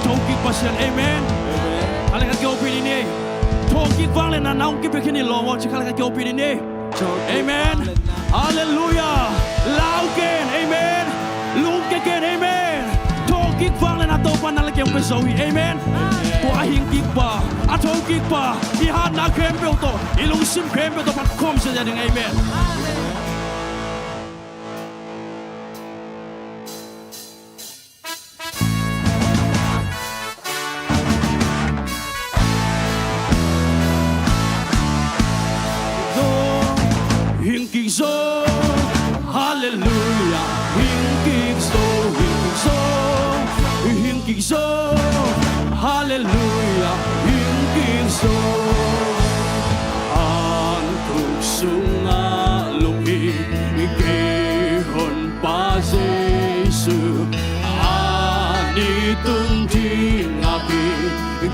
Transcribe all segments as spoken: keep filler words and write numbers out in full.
Thokik Pasian, amen. Khat le khat kihopi ni ni. Thokik vangliatna na hong kipia khin hi lawm aw ci, khat le khat kihopi ni ni. Amen. Halleluiah. Lau ken, amen. Lungkia ken, amen. Thokik vangliatna Topa nang le kei hong pia zo hi, amen. Tua a hingkik pa, a thokik pa, i hatna khempeuh tawh, i lungsim khempeuh tawh phat khawm ziahziah ding, amen. Hingkik zo, halleluiah. Hingkik zo, hingkik zo, hingkik zo, halleluiah. Hingkik zo, hanthuk sungah lum hi kei hon Pa Jesu, a ni tun ding a pi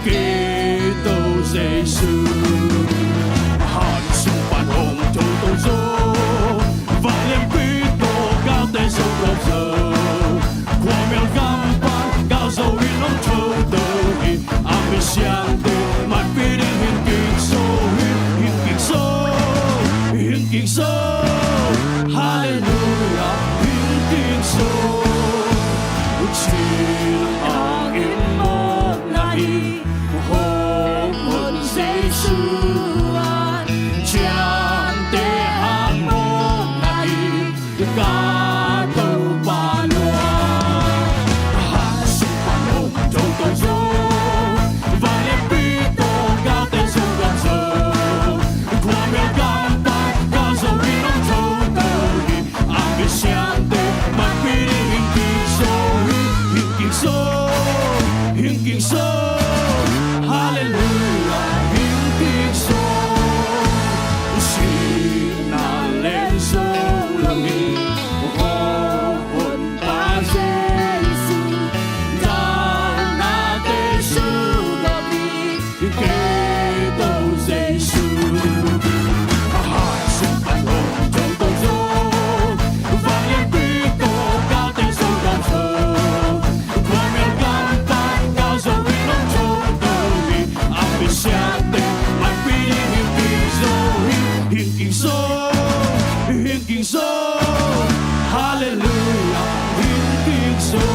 kei to Jesu. Han sung pan hong toto zo, vanglianpi tawh galte zo gawp zo. Khuamial gam pan gal zo in hong toto hi. A misiangte manpih ding hingkik zo hi, hingkik zo, hingkik zo, halleluiah, hingkik zo. Cina hangin mawkna hi, hong hon Jesu an, ciangte hang mawkna hi. Ka Topa lua, han sung pan hong toto zo, vanglianpi tawh galte zo gawp zo. Khuamial gam pan gal zo in hong toto hi. A misiangte manpih ding hingkik zo hi, hingkik zo, hingkik zo, halleluiah, hingkik zo. Sihna len zo lo hi, hong hon Pa Jesu, dawnate sung gawp hi kei to Jesu. Han sung pan hong toto zo, vanglianpi tawh galte zo gawp zo. Khuamial gam pan gal zo in hong toto hi. A misiangte manpih ding hingkik zo hi, hingkik zo, hingkik zo, halleluiah, hingkik zo.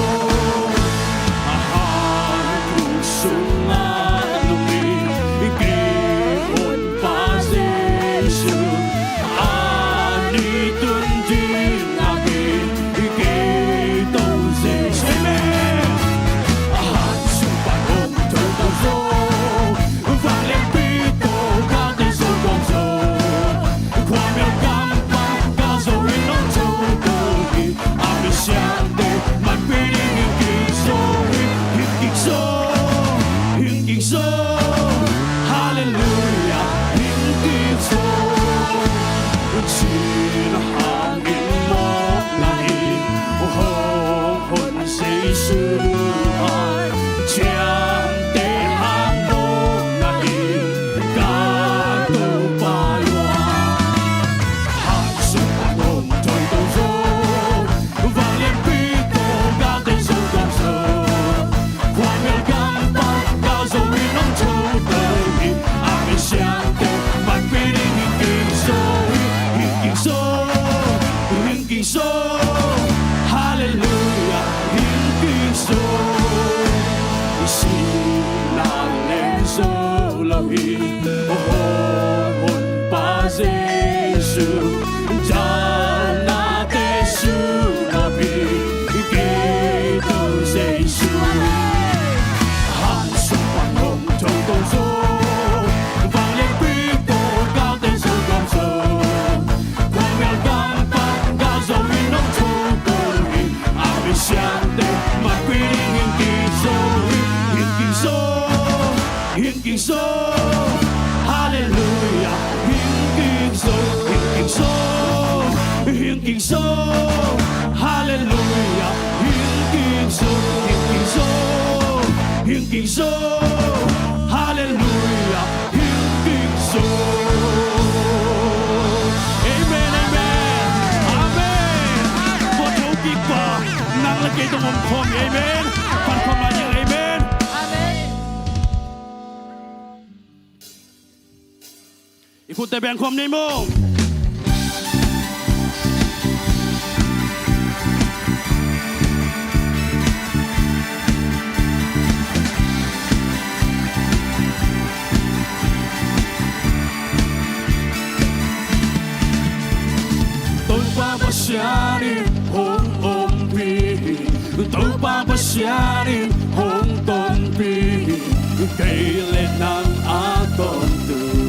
A hanthuk sungah lum hi kei hon Pa Jesu, a ni tun ding a pi kei to Jesu. Amen. Han sung pan hong toto zo, vanglianpi tawh galte zo gawp zo. Khuamial gam pan gal zo in hong toto hi. A misiangte manpih ding hingkik zo hi, hingkik zo, hingkik zo, halleluiah, hingkik zo. Cina hangin mawkna hi, hong hon Jesu an, ciangte hang mawkna hi. Ka Topa lua, han sung pan hong toto zo, vanglianpi tawh galte zo gawp zo. Khuamial gam pan gal zo in hong toto hi. A misiangte manpih ding hingkik zo hi, hingkik zo, hingkik zo, halleluiah, hingkik zo. Sihna len zo lo hi, hong hon Pa Jesu, dawnate sung gawp hi kei to Jesu. Han sung pan hong toto zo, vanglianpi tawh galte zo gawp zo. Khuamial gam pan gal zo in hong toto hi. A misiangte manpih ding hingkik zo hi, hingkik zo, hingkik zo, halleluiah, hingkik zo, hingkik zo, hingkik zo, halleluiah, hingkik zo, hingkik zo, hingkik zo, halleluiah, hingkik zo. Amen, amen, amen. Tua thokik pa nang le kei tawh om khawm hi, amen. Pan khawm lai ding, amen. Khut teh beng khawm ni maw. Topa Pasian in hong ompih, Topa Pasian in hong tonpih, kei le nang a tawntung.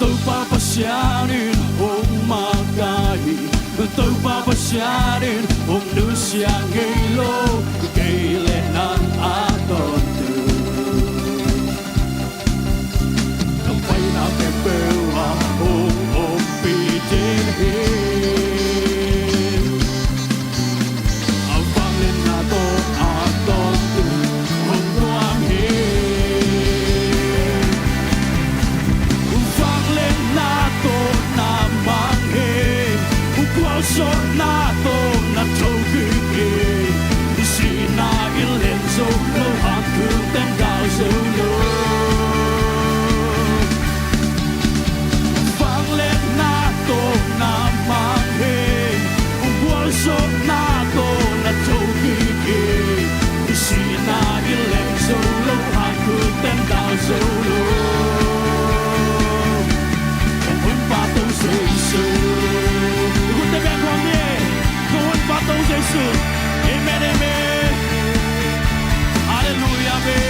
Topa Pasian in hong makaih, Topa Pasian in hong nusia ngei lo, kei le nang a tawntung. Ka paina peuhpeuh ah hong ompih den hi. A vangliatna tawh a tawntung hong tuam hi. Vangliatna tawh na mang hi. Gualzawhna tawh na thokik hi. Sihna in leng zo lo, hanthute in dal zo lo. Vangliatna tawh na mang hi. Gualzawhna tawh na thokik hi. Sihna in leng zo lo, hanthute in dal zo lo. Kong Honpa To Jesu. Kong Honpa To Jesu. Kong Honpa To Jesu. Amen, amen. Halleluia, amen.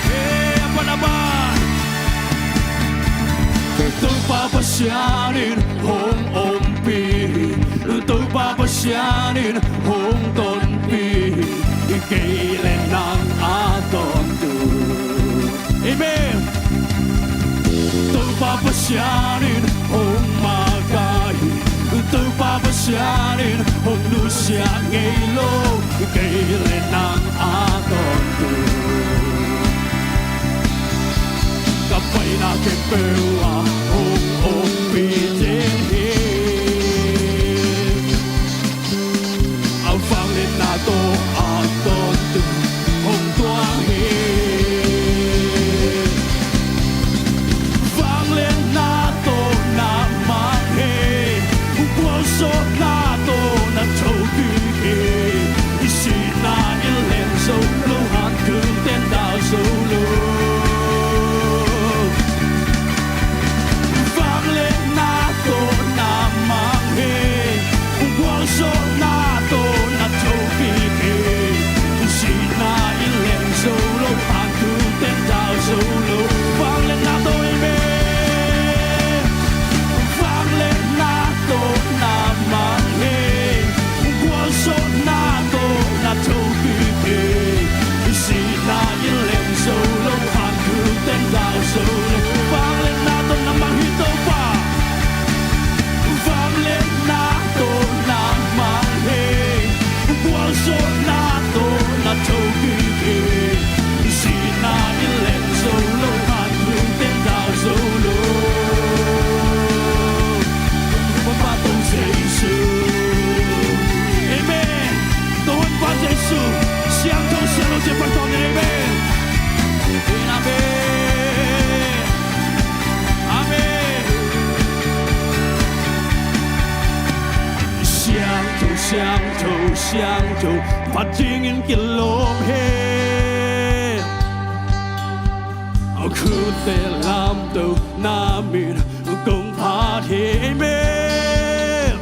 Hey, apa nama? Topa Pasian in hong ompih, Topa Pasian in hong tonpih, kei le nang a tawntung. Amen. Topa Pasian in hong makaih, Topa Pasian in hong nusia ngei lo, kei le nang a tawntung. Ka paina khempeuh ah hong ompih den hi. A vangliatna tawh a tawntung hong tuam hi. Vangliatna tawh na mang hi. Gualzawhna tawh na thokik hi. Sihna in leng zo lo, hanthute in dal zo lo. Vangliatna tawh na mang hi. Gualzawhna tawh na thokik hi. Sihna in leng zo lo, hanthute in dal zo lo. Vangliatna tawh, amen. Vangliatna tawh na mang hi. Gualzawhna tawh na thokik hi. Sihna in leng zo lo, hanthute in dal zo lo. Vangliatna tawh na mang hi Topa. Vangliatna tawh na mang hi. Gualzawhna tawh na thokik hi. Sihna in leng zo lo, hanthute in dal zo lo. Topa To Jesu. Amen. To Honpa Jesu. Siangtho, siangtho ci pah tawh ni. Amen. Amen, amen. Amen. Siangtho, siangtho, siangtho, Pa dingin kilawm hi. Khutte lamto na min kong phat hi. Amen.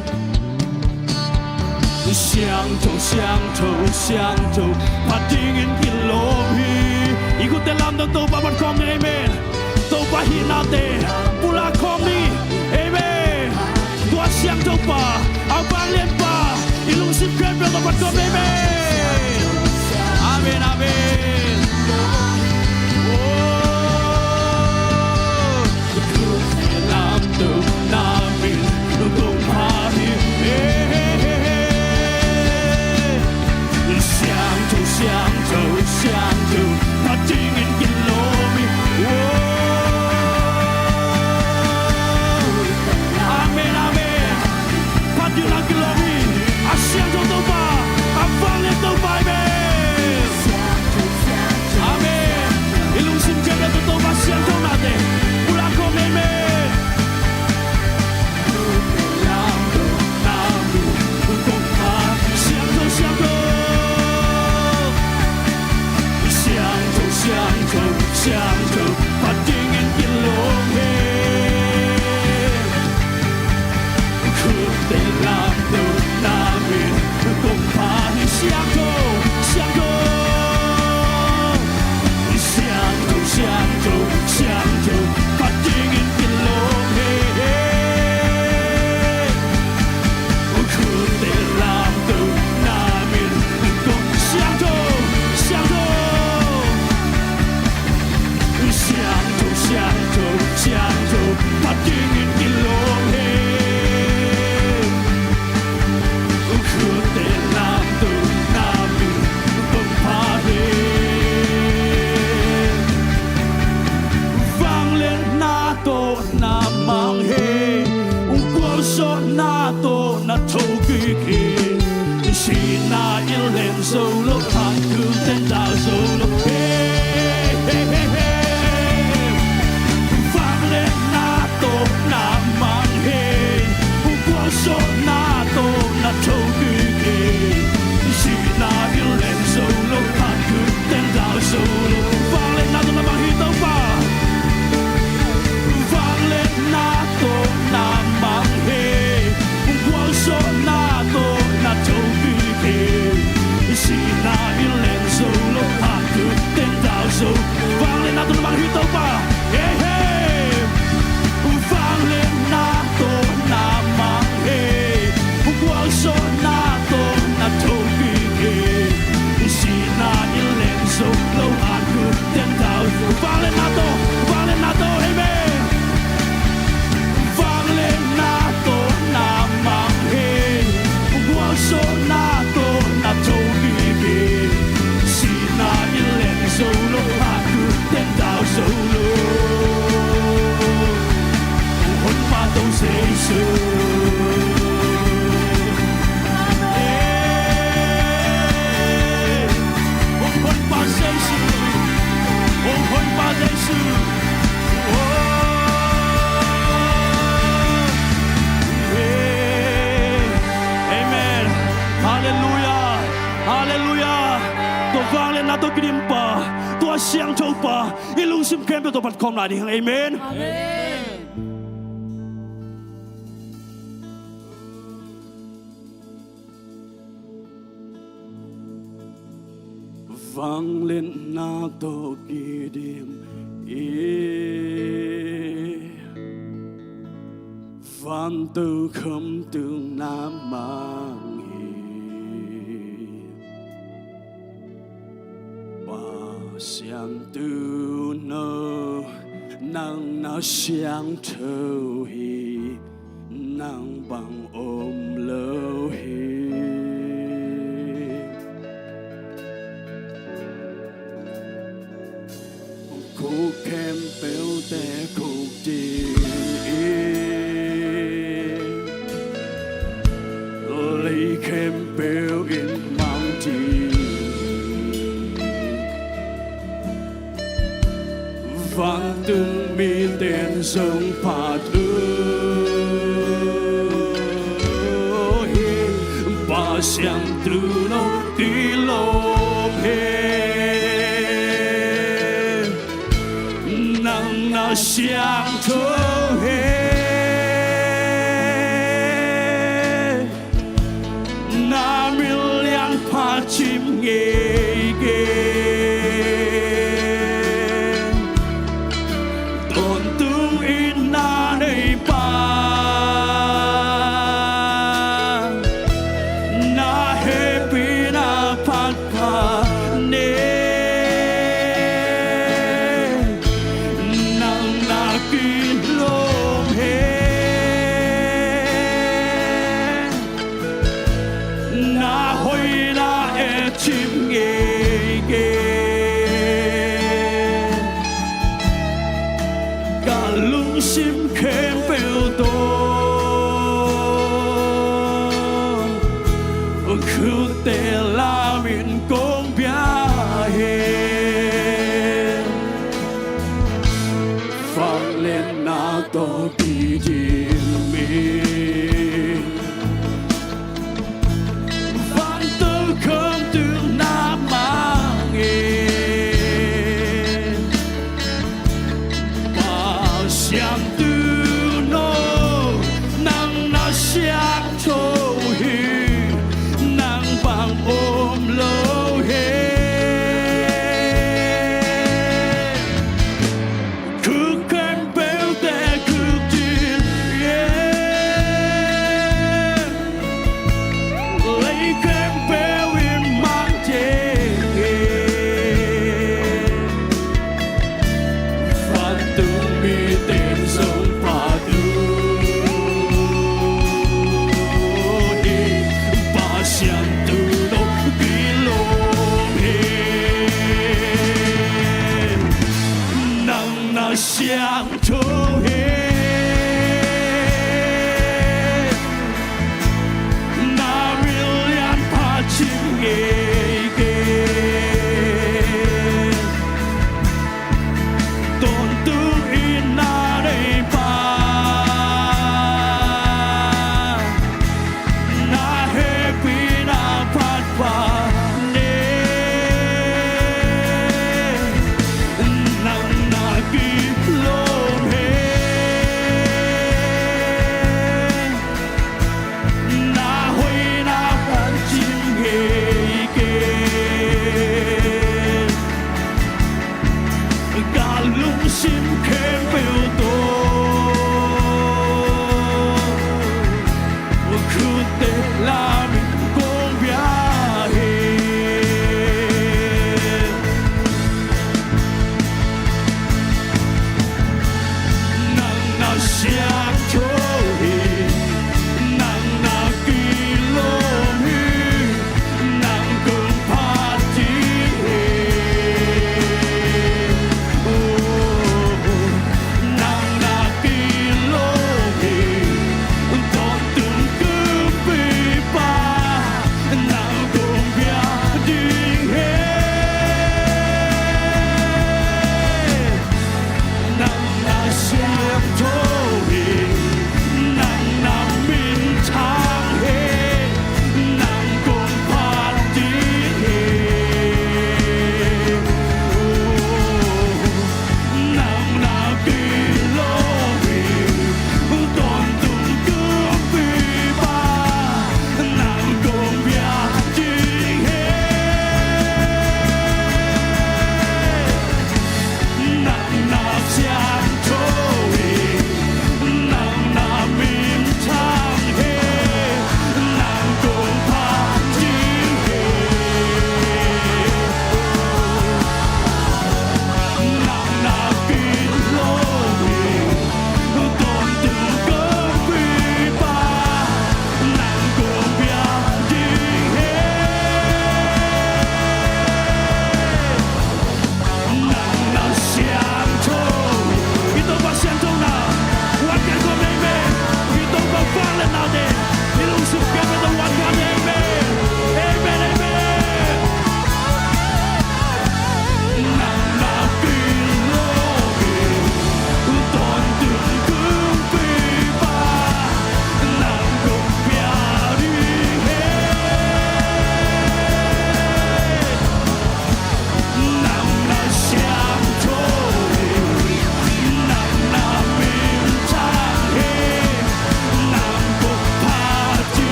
Siangtho, siangtho, siangtho, Pa dingin kilawm hi. I khutte lamto Topa phat khawm ni. Amen. Topa hihnate pulak khawm ni. Amen. Tua siangtho Pa, a vanglian Pa, i lungsim khempeuh tawh phat khawm ni. Amen. Amen, amen. Oh. Lamto na min kong phat hi. Siangtho, siangtho, siangtho, Pa dingin kilawm hi. Oh. Amen, amen. Pa dingin kilawm hi. A siangtho Topa, a vanglian Topa, amen. Siangtho Kha dingin kilawm hi. Khutte lamto na min kong pha hi. Siangtho, siangtho, siangtho, siangtho, siangtho Kha dingin kilawm hi. Khutte lamto na min kong siangtho, siangtho. Siangtho, siangtho, siangtho Kha dingin kilawm hi. Khutte lamto na min kong pha hi. Vangliatna tawh na mang hi. Gualzawhna tawh na thokik hi. Sihna in len zo lo, thankhuten dal zo lo. Hey, hey, hey, hey. Vangliatna tawh na mang hi. Gualzawhna tawh na thokik hi. Sihna in len zo lo, thankhuten dal zo lo. Vangliatna tawh na mang hi Topa. Vangliatna tawh na mang hi. Gualzawhna tawh na thokik hi. Sihna in len zo lo, thankhuten dal zo. Vangliatna tawh na mang hi Topa. Hey, hey. Vangliatna tawh na mang hi. Gualzawhna tawh na thokik hi. Sihna in len zo lo, thankhuten dal zo. Vangliatna tawh, vangliatna tawh, amen. Vangliatna tawh na mang hi. Gualzawhna tawh na thokik hi. Sihna in len zo lo, thankhuten dal zo lo. Hong Honpa To Jesu. Hong Honpa Jesu. Hong Honpa Jesu. Amen. Halleluiah. Halleluiah. Tua vangliatna tawh kidimpa, tua siangthopa i lungsim khempeuh tawh phatkhawm lai ding. Amen. Amen. Vangliatna tawh kidim hi. Vanto kham tung na mang hi. Pasian tuuno, nang na siangtho hi. Nang bang om lo hi. Khuk khempeuhte khuk ding in, lei khempeuh in mang ding. Vantung mite in zong phat uh hi. Pasian tuuno kilawm hi. Nang na siangtho hi. Na min lianpha cim ngei kei. Tawntung itna neipa, na hehpihna phat pha ni. Nang na kilawm hi. Na hoihna e cim ngei kei. Ka lungsim khempeuh tawh khutte lamin kong pia hi. Vangliatna tawh kidim hi. Vantung kham tung na mang hi. Siangtho, nang na siangtho hi, nang bang om lo hi. Khuk khempeuhte khuk cin hi. Lei khempeuh in mang cing hi. Vantung mite zong phat uh hi. Pasian tuuno kilawm hi. Nang na siangtho hi. Na min lian pha cing ngei kei. Tawntung in na nei pa, na hehpihna phat pha nei. Nang na kilawm hi. Na hoihna phat cing ngei kei. Ka lungsim khempeuh tawh khut teh lam in kong pia hi. Nang na siangtho hi. Nang na kilawm hi. Nang kong phat ding hi. Oh, nang na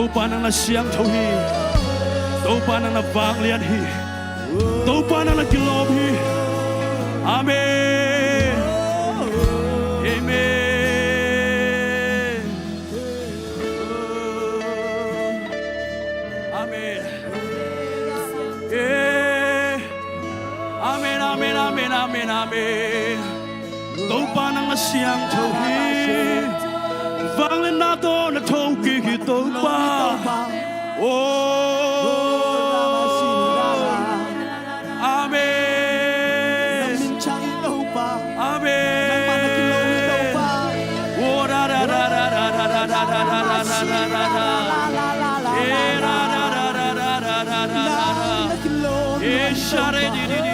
Topa nang na siangtho hi. Topa nang na vanglian hi. Topa nang na kilawm hi. Amen. Amen. Amen. Eh. Amen, amen, amen, amen, amen. Topa nang na siangtho hi. Vangliatna tawh na thokik hi Topa. Oh. Amen. Amen. Oh, da, da, da. Eh, da, da, da, da. Eh, share, di, di, di.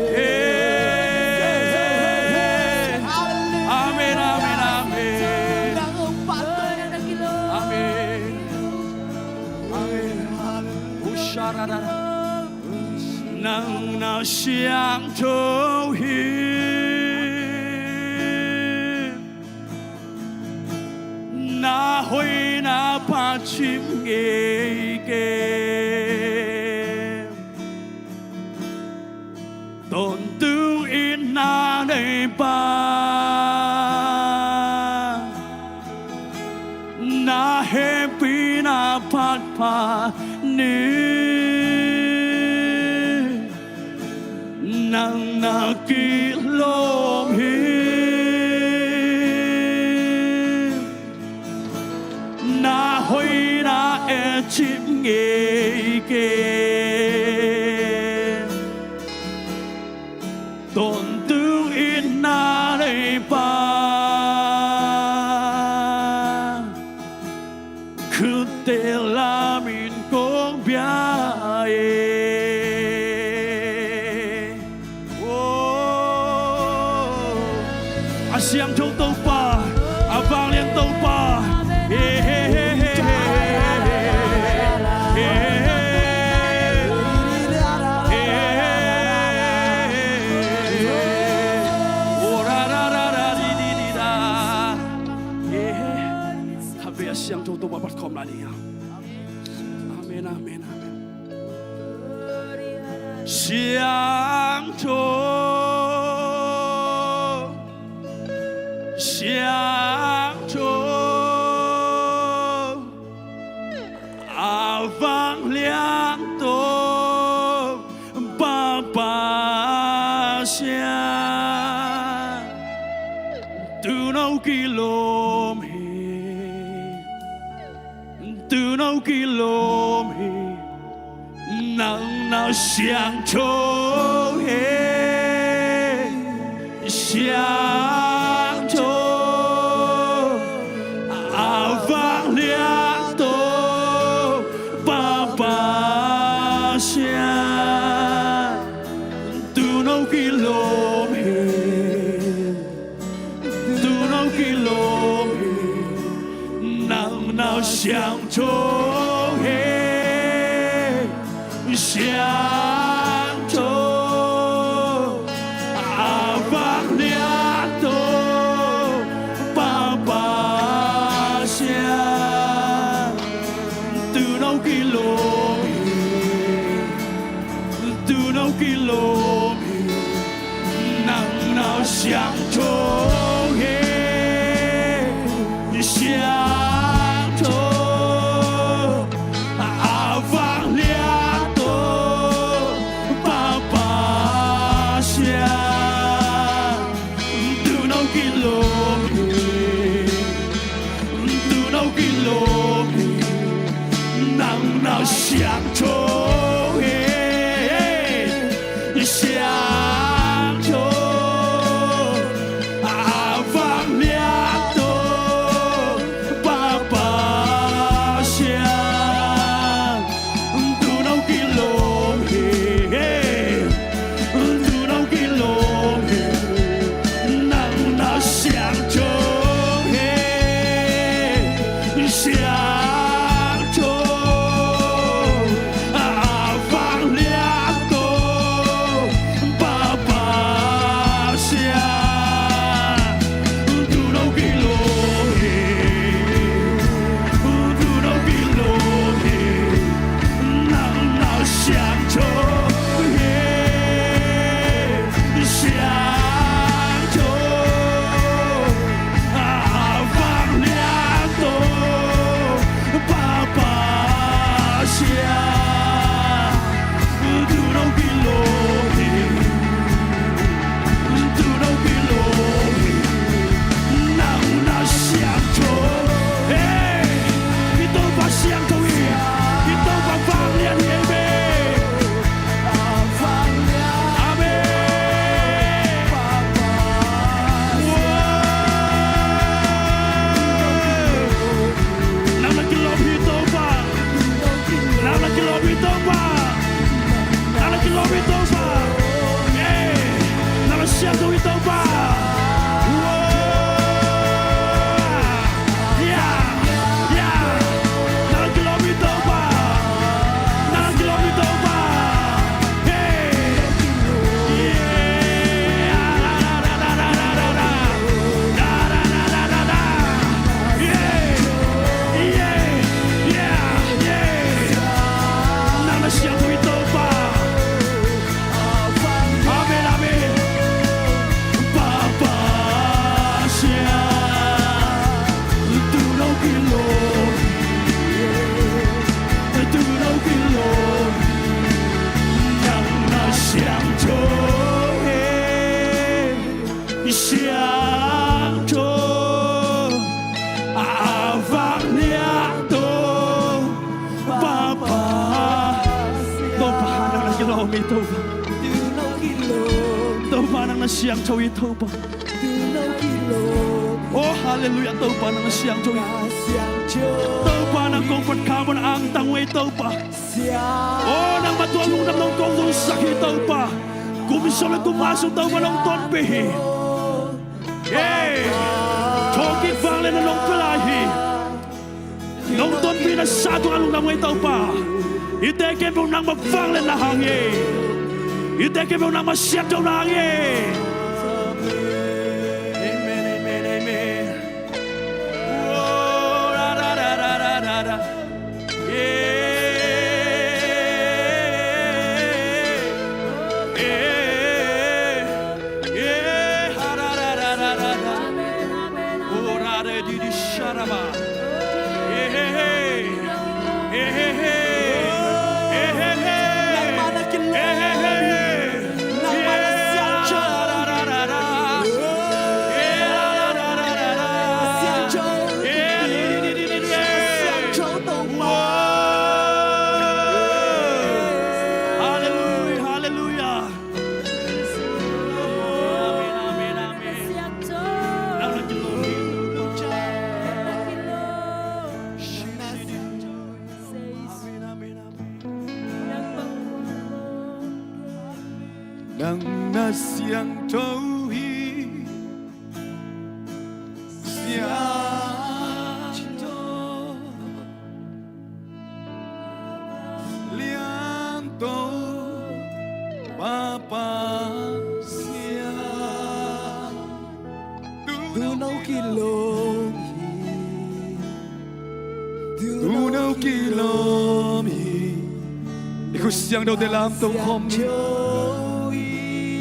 Eh. Amen, amen, amen. Amen. Amen. Oh, share, da, da. Nang na siangtho hi. Na hoihna phat cim ngei kei. Tawntung itna nei Pa, na hehpihna phat pha ni. Nang na kilawm hi. Na hoihna e cip ngei kei. Tawntung itna nei Pa, khutte lamin kong bia e. Oh. A siangtho Topa, a vanglian Topa. Eh, eh, eh. Oh, ra, ra, ra, ra, di, di, di, da. Eh. Khatvei a siangtho Topa phat khawm lai ni. Amen, amen, amen. Siangtho, siangtho, a vanglian tawh Pa Pasian, tu'n hong kilawm hi. Tu'n hong kilawm hi. Nang na siangtho hi. Siangtho, a vanglian tawh Pa Pasian, tu'n hong kilawm hi. Tu'n hong kilawm hi. Nang na siangtho hi. Siangtho, a vanglian tawh Pa Pasian, tu'n hong kilawm hi. Tu'n hong kilawm hi. Nang na siangtho hi. Siangtho, a vanglian tawh Pa Pasian, tu'n hong kilawm hi. Tu'n hong kilawm hi. Nang na siangtho hi. Siangtho, a vanglian tawh Pa Pasian, tu'n hong kilawm hi. Tu'n hong kilawm hi. Nang na siangtho hi. Siangtho, a Siangtho, a vang lian Topa, nang na kilawm hi Topa. Topa, nang na siangtho hi Topa. Oh, halleluiah, Topa, nang na siangtho hi. Topa, nang kong phat kha mun angtang uh hi Topa. Oh, nangmah tua lungdam nong kong zongsak hi Topa. Kum sawm le kum nga sung Topa nong tonpih hi. Hey, thawhkik vangliatna nong pia lai hi. Nong tonpih na sa tungah lungdam uh hi Topa. Hihte khempeuh nangmah vangliatna hang hi. Hihte khempeuh nangmah siangthona hang hi. Amen, amen, amen. Halleluiah, halleluiah. Amen, amen, amen. Nang na kilawm hi. Amen, amen, amen. Nang na siangtho hi, siangtho lian Topa Pasian. Tu no kilawm hi. Tu no kilawm hi. I khut siangthote lamto khawm ni.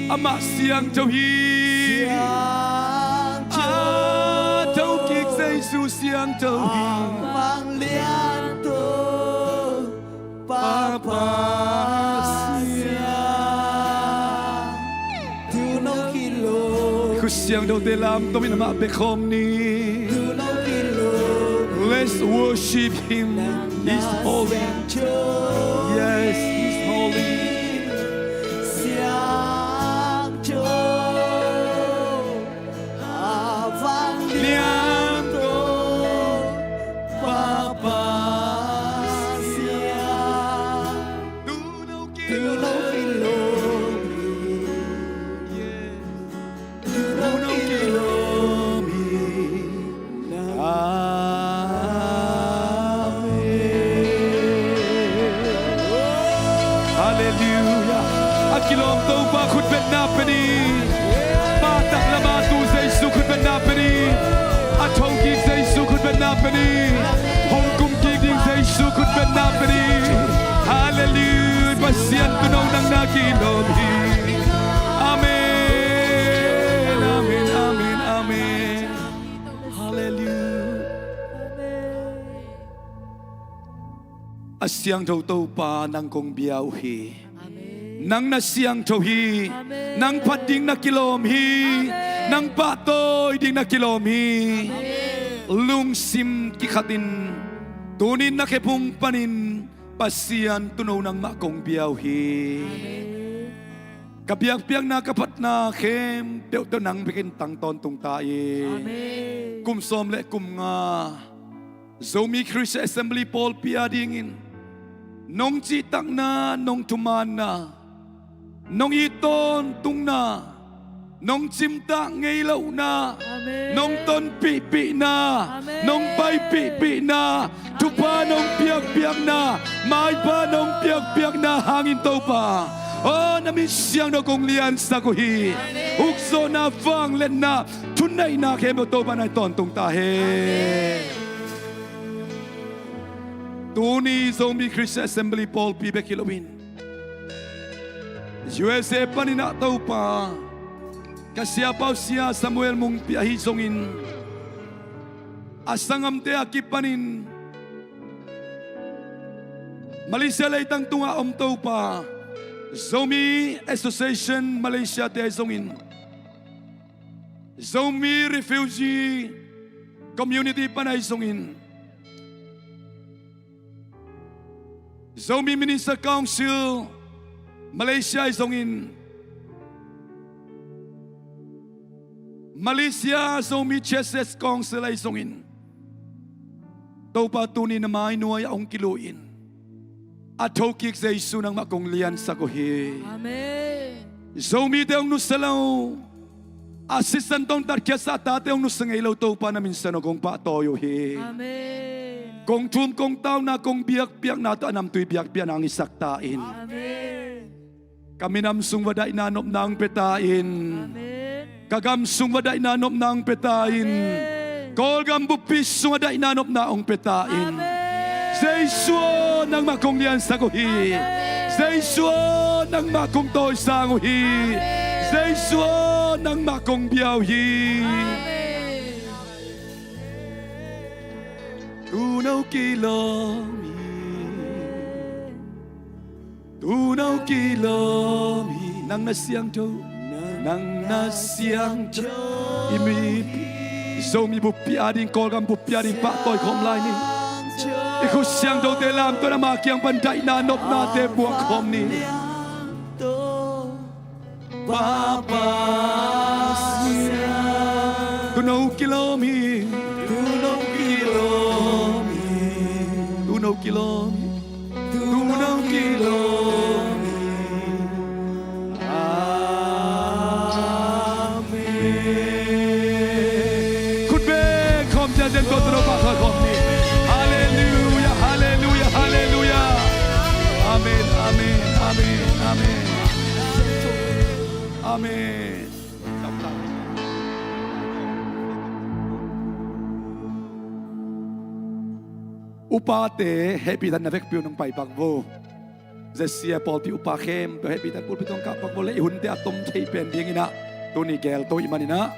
Amah siangtho hi. A thokik Jesu siangtho hi. Amah lian Topa Pasian. Tu no kilawm. Khut siangthote lamto in amah bek khawm ni. Tu no kilawm. Let's worship him. He's holy. Yes, he's holy. Siangtho. A vang lian Topa Pasian. Tu no kilawm hi. Tu no kilawm hi. Amen. Halleluiah. A kilawm Topa khutbetna pia ni. Pahtak lam a tu Jesu khutbetna pia ni. A thokik Jesu khutbetna pia ni. Hong kumkik ding Jesu khutbetna pia ni. Halleluiah. Pasian, tu no nang na kilawm hi. Amen, amen, amen, amen. Halleluiah. A siangtho Topa, nang kong bia uh hi. Amen. Nang na siangtho hi. Amen. Nang phat ding na kilawm hi. Amen. Nang pahtawi ding na kilawm hi. Amen. Lungsim kikhatin tuni-in na khephung panin Pasian, tu no nangmah kong bia uh hi. Amen. Ka biakpiakna, ka phatna khempeuh tawh nang bekin tang tawntung ta in. Amen. Kum sawm le kum nga Zomi Christian Assembly pawlpi a dingin nong cihtakna, nong thumanna, nong it tawntungna, nong cimtak ngei lohna, amen, nong tonpihpihna, amen, nong paipihpihna, thupha nong piakpiakna, maipha nong piakpiakna hangin Topa, aw, na min siangtho kong liansak uh hi. Ukzawhna, vangliatna, thuneihna khempeuh Topa, nang tawntung ta hen. Tuni Zomi Christian Assembly pawlpi bek hi loin U S A panin ah Topa, ka siapa uh Sia Samuel Mungpi ahi zongin, a sanggamte a kipanin Malaysia leitang tungah om Topa, Zomi Association Malaysia te ahi zongin, Zomi Refugee Community pan ahi zongin, Zomi Minister Council Malaysia ahi zongin, Malaysia Zomi Churches Council ahi zongin, Topa tuni na mai nuai-ah hong kilui-in, a thokik Jesu nangmah kong liansak uh hi. Amen. Zomite hong nusia lo, a sisan tawh hong tatkhiatsa a tate hong nusia ngei lo Topa na min siangtho kong pahtawi uh hi. Amen. Kong thum kong tauna kong biakpiakna tawh a namtui biakpiakna hong hisak ta in. Amen. Ka minam sung va daihna nopna hong pia ta in. Amen. Ka gam sung va daihna nopna hong pia ta in. Amen. Kawlgam buppi sungah daihna nopna hong pia ta in. Amen. Jesu aw, nangmah kong liansak uh hi. Amen. Jesu aw, nangmah kong tawisang uh hi. Amen. Jesu aw, nangmah kong bia uh hi. Amen. Tuuno kilawm hi. Tuuno kilawm hi. Nang na siangtho, nang na siangtho. I mipi, Zomi buppi ading, Kawlgam buppi ading pahtawi khawm lai ni. I khut siangthote lamto in ama kiang pan daihna nopnate buak khawm ni. Papa siang. Tuuno kilawm hi. Tuuno kilawm hi. Tuuno kilawm hi. Tuuno kilawm hi. Amen. Khut beng khawm ziahziah in tua tuuno pahtawi khawm ni. Halleluiah, halleluiah, halleluiah. Amen, amen, amen, amen. Amen. Upate hehpihtakna vekpi un hong paipak vo. Zia sia pawlpi upa khempeuh hehpihtak pulpit tawh hong kahpak vo le i hunte a tom thei pen dinginah tuni gelto i hih maninah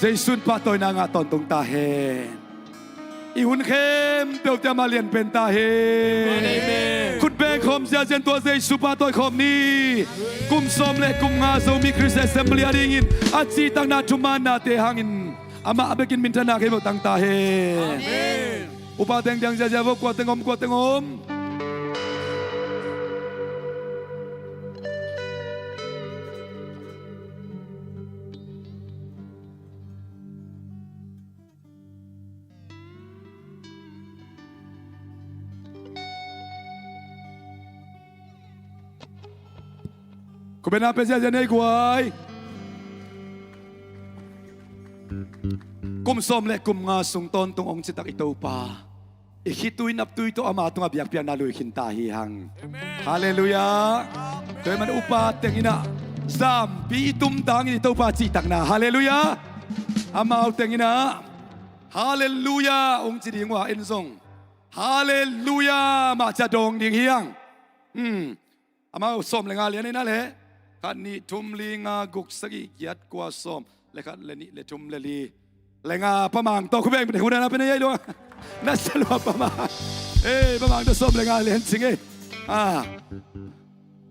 Jesu in pahtawina ngah tawntung ta hen. I hun khempeuhte amah lianpen ta hen. Amen, amen. Khut beng khawm ziahziah in tua Jesu pahtawi khawm ni. Kum sawm le kum nga Zomi Christian Assembly adingin a cihtakna thumaannate hangin amah a bekin minthanna khempeuh tang ta hen. Amen. Upa teng diang ziahziah vo, kua teng om, kua teng om. Khut bengna pia ziahziah ni ei guai. Kum sawm le kum nga sung tawntung hong citak i Topa, i khitui naptui tawh ama tungah biakpiakna lui khin ta hi hang. Amen. Halleluiah. Amen. Tua ahih manin upa tenginah zampi i tumta hangin i Topa cihtakna. Halleluiah. Amau tenginah halleluiah hong ci ding uh a, en zong halleluiah mah ciah dawng ding hi hang. Hmm. Amau sawm le nga lian inah le. Khat, nih, thum, li, nga, guk, sagih, giat, kua, sawm le khat le nih le thum le li le nga, pamang tawh khut beng pen hudana pen ei lua. Nasia lua pamang. Ei, pamang tawh sawm le nga lian cing ei. Ah.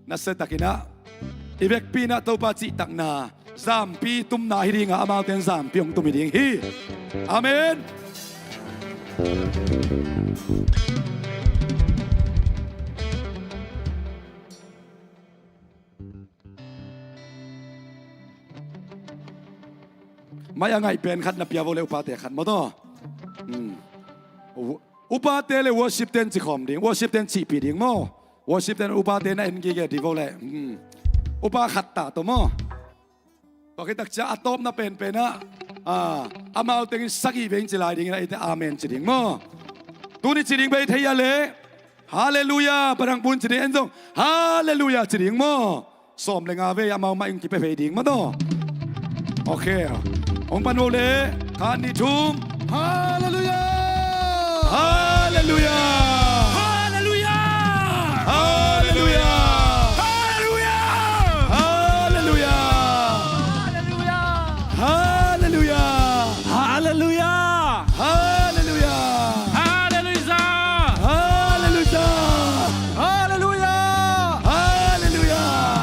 Nasia takinah i vekpi inah Topa cihtakna zampi tumna hi dinga, amaute in zampi hong tum hi ding hi. Amen. Mai a ngaih pen khat na pia vo le upate khat maw taw. Hmm. U-, upate le worship ten ci khawm ding, worship ten cihpih ding maw. Worship ten upate na en gige dih vo le. Hmm. Upa khat ta tawh maw. Tua khit takcia a tawpna penpenah, ah, amau tengin sagih vei in ci lai dingin a, eite amen ci ding maw. Tuni ci ding bei thei a le, halleluiah, padang pun ci ding, en zong halleluiah ci ding maw. Sawm le nga vei amau mah in kipia vei ding maw taw. Ok. Hong pan vo le. Khat, nih, thum. Halleluiah! Halleluiah! Halleluiah! Halleluiah! Halleluiah! Halleluiah! Halleluiah! Halleluiah! Halleluiah! Halleluiah!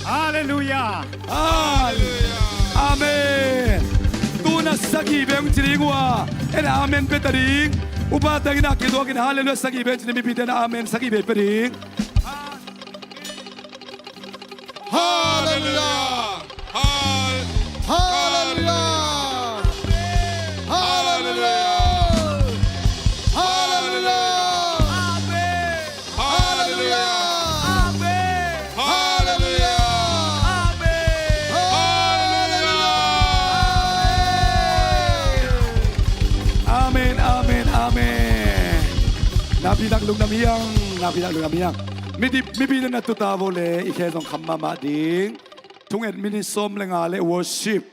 Halleluiah. Halleluiah. Amen. Tuna sagih beng ci ding uh a, en amen pia ta ding. Upa teng in a kituakin halleluiah sagih beng ci ding, mipite in amen sagih beng pia ding. Halleluiah. Hal- Halleluiah. Halleluiah. Halleluiah. Halleluiah. Amen. Halleluiah. Amen. Halleluiah. Amen, amen, amen. Nakpi tak lungdam hi hang, nakpi tak lungdam hi hang. Mipi, mipi na tuta vo le, i khe zong kham mahmah ding. Thungen minit sawm le nga le worship.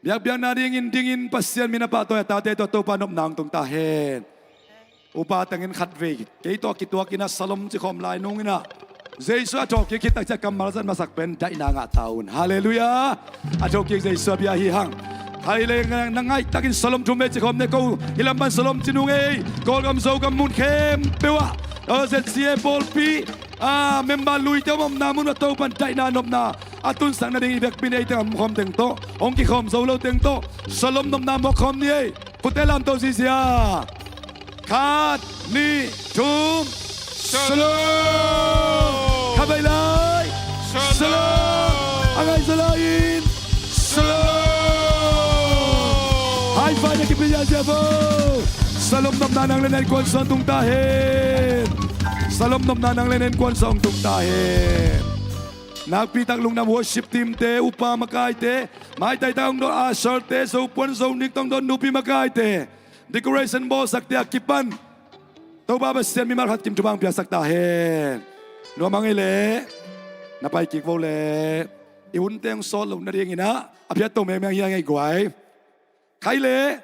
Biakpiakna dingin dingin Pasian min a pahtawi a tate tawh Topa nopna hong tung ta hen. Upa tengin khatvei kei tawh kituak in a salom cikhawm lai nung in a, Jesu a thawhkik khit tak ciah kammal zat masak pen daihna ngah ta un. Halleluiah. A thawhkik Jesu a bia hi hang. Hai le na ngaih takin salom thum vei cikhawm ne ko. Hih lam pan salom ci nung ei. Kawlgam Zogam mun khempeuh ah, Z C A pawlpi a member luite om omna mun ah Topan daihna nopna a tunsak nading i vekpi in ei teng a omkhawm teng tawh, hong kikhawm zo lo teng tawh salom nopna muakkhawm ni ei. Khutte lamto zizia. Khat, nih, thum. Shalom. Khatvei lai. Shalom. A ngaih zaw lai-in. Shalom. High five na kipia ziazia vo. Salom nopna nang le na innkuan sung hong tung ta hen. Salom nopna nang le na innkuan sung hong tung ta hen. Nakpi tak lungdam worship team te, upa makaite, maitai tak hong dawn usher te, zopuan zonik tawh hong dawn nupi makaite, decoration bawlsakte a kipan Topa Pasian mimal khat kim thupha hong piaksak ta hen. Nuam hang ei leh na pai kik vo leh i unte hong sawt loh nadingin ah a phiat to mengmeng hi hang ei guai. Khai leh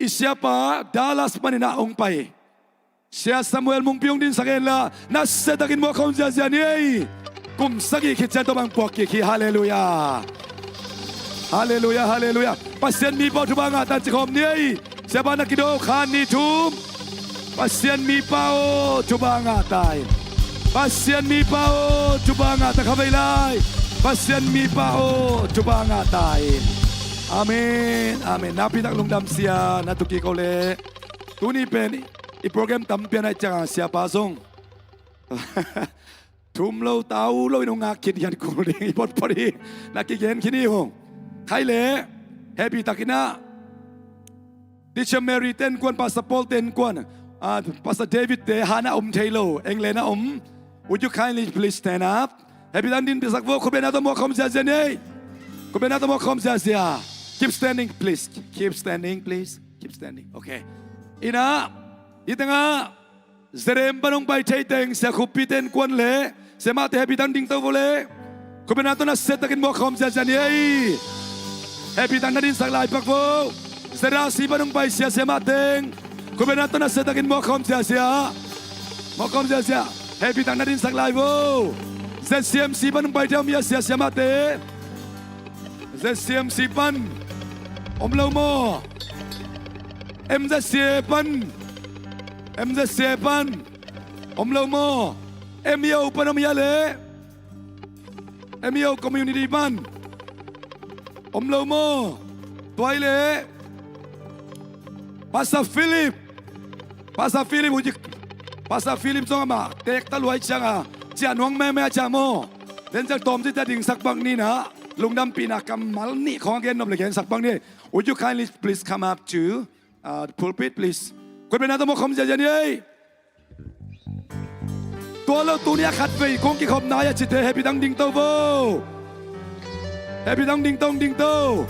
i siapa Dallas panin ah hong pai Sia Samuel Mungpi hong dinsak hen la, nasia takin muakkhawm ziazia ni ei. Kum sagih khit ciang tawh bang puak kik hi. Halleluiah. Halleluiah, halleluiah. Pasian mipa aw thupha ngah ta in cikhawm ni ei. Siapa na kido khan ni thum. Pasian mipa aw thupha ngah ta in. Pasian mipa aw thupha ngah ta, khatvei lai. Pasian mipa aw thupha ngah ta in. Amen, amen. Nakpi tak lungdam sia, na tuki ko leh. Tuni pen i program tampi a naih ciangin siapa zong thum lo tau lo in hong ngak khit hian kul ding i photphot hi. Na kigen khin hi hong. Khai leh hehpih takin ah Teacher Mary te innkuan, Pastor Paul te innkuan, ah, Pastor David te han a om thei lo, England a om. Would you kindly please stand up? Hehpih takin dingsak vo, khutbetna tawh muakkhawm ziazia ni ei. Khutbetna tawh muakkhawm ziazia. Keep standing, please. Keep standing, please. Keep standing. Okay. In ah, hih tengah Zerem pan hong pai thei teng Sia Khuppi te innkuan leh siamahte hehpih takin dingto vo leh. Khutbetna tawh nasia takin muakkhawm ziazia ni ei. Hehpih takin na dinsak lai pak vo. Zerasi pan hong pai sia siamah teng. Khutbetna tawh nasia takin muakkhawm ziazia. Muakkhawm ziazia. Hehpih takin na dinsak lai vo. Z C M C pan hong pai thei om hia sia siamahte? Z C M C pan om lo maw? M Z C A pan, M Z C A pan om lo maw? M E O pan om hia leh? M E O community pan om lo maw? Tua hi leh Pastor Philip, Pastor Philip, huci Pastor Philip zong amah teek ta luai ciang a, ciah nuang meme a ciah maw? Tua ciang tawmcik ta dingsak bang ni in ah, lungdampihna kammal nih khawng a gen nop leh gensak bang ni. Would you kindly please come up to, uh, pulpit, please? Khutbetna tawh muakkhawm ziazia ni ei. Tua lo tuni a khatvei kong kikhopna hi a cite hehpih takin dingto vo. Hehpih takin dingto, dingto.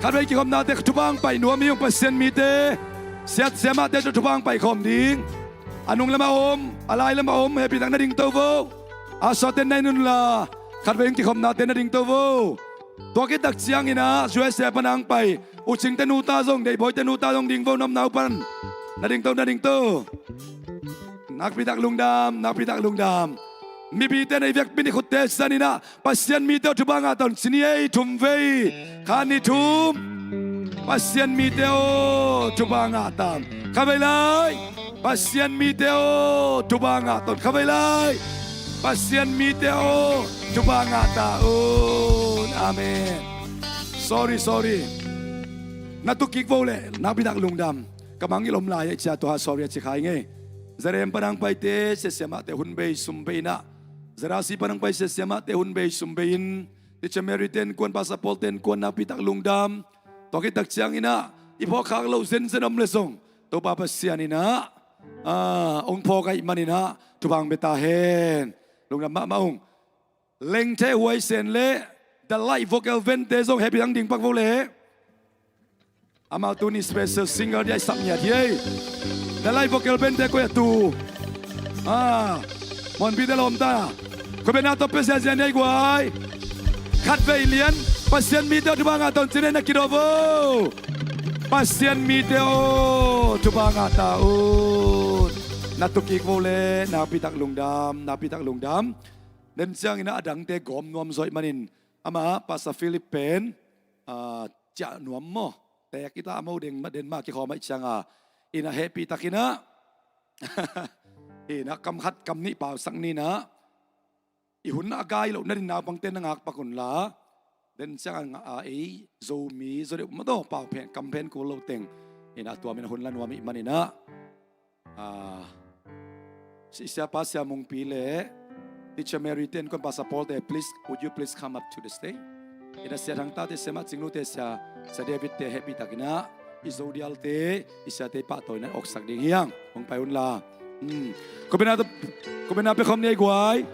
Khatvei kikhopnate thupha hong pai nuam hi ung, Pasian mite. Sia siamahte tawh thupha hong pai khawm ding. A nung lamah om, a lai lamah om, hehpih takin na dingto vo. A sawten na in unla, khatvei hong kikhopnate na dingto vo. Tua khit tak ciangin ah U S A pan hong pai U Cing te nuta zong, Deihbawi te nuta zong ding vo, nopna uh pan. Na dingto, na dingto. Nakpi tak lungdam, nakpi tak lungdam. Mipite na i vekpi in i khutte san in ah, Pasian mite aw thupha ngah ta un ci ni ei, thum vei. Khat, nih, thum. Pasian mite aw thupha ngah ta un. Khatvei lai. Pasian mite aw thupha ngah ta un. Khatvei lai. Pasian mite aw, thupha ngah ta un. Amen. Sorry, sorry. Na tuk kik vo le, nakpi tak lungdam. Ka mangngilh om lai a cia tua ha sorry a ci khai ngei. Zarem panang paite, sia siamahte hun bei sum bei inah. Zarasi panang pai sia siamahte hun bei sum bei in. Teacher Mary ten kuan, Pastor Paul ten kuan, nakpi tak lungdam. Tua khit tak ciang inah, i phawk khak loh zenzen om le zong Topa Pasian inah, ah, ong phawk ahih man inah, thupha ong pia ta hen. Lungdam mahmah ung. Lengthe Huai Sen le The Light Vocal Band te zong happy thang ding pak vo le. Amau tuni special singer dia i sap ngiat hi ei. The Light Vocal Band te koi a tu. Ah, Monpi te lawm ta. Khuapi na tawh pia ziazia ni ei guai. Khat vei lian. Pasian mite aw, thupha ngah ta un ci-in na kido vo. Pasian mite aw, thupha ngah ta un. Na tuk kik vo le, nakpi tak lungdam, nakpi tak lungdam. Den ciang inah a dangte gawm nuam zaw ahih manin, amah Pastor Philip pen, ah, ciah nuam maw? Tek i ta a mo deng, den mah kikhawm ahih cianga inah hehpih tak inah, inah kam khat kam nih pausak ni inah, i hun a gai loh nading naupangte na ngakpak unla, den cianga, ah, ei Zomi zaw deuh mah tawh pau phen kam phen kul lo teng inah tua min a hun la nuam ahih man inah. Ah, si siapa Sia Mungpi le Teacher Mary ten kuan, Pastor Paul te, please, would you please come up to the stage? Inah Sia Thang Tate, Sia Mah Cing Lu te, Sia, Sia David te hehpih tak inah i Zo dialte, i siate pahtawi inah oksak ding hi hang. Hong pai unla. Hmm. Khuapi na, khuapi na pia khawm ni ei guai.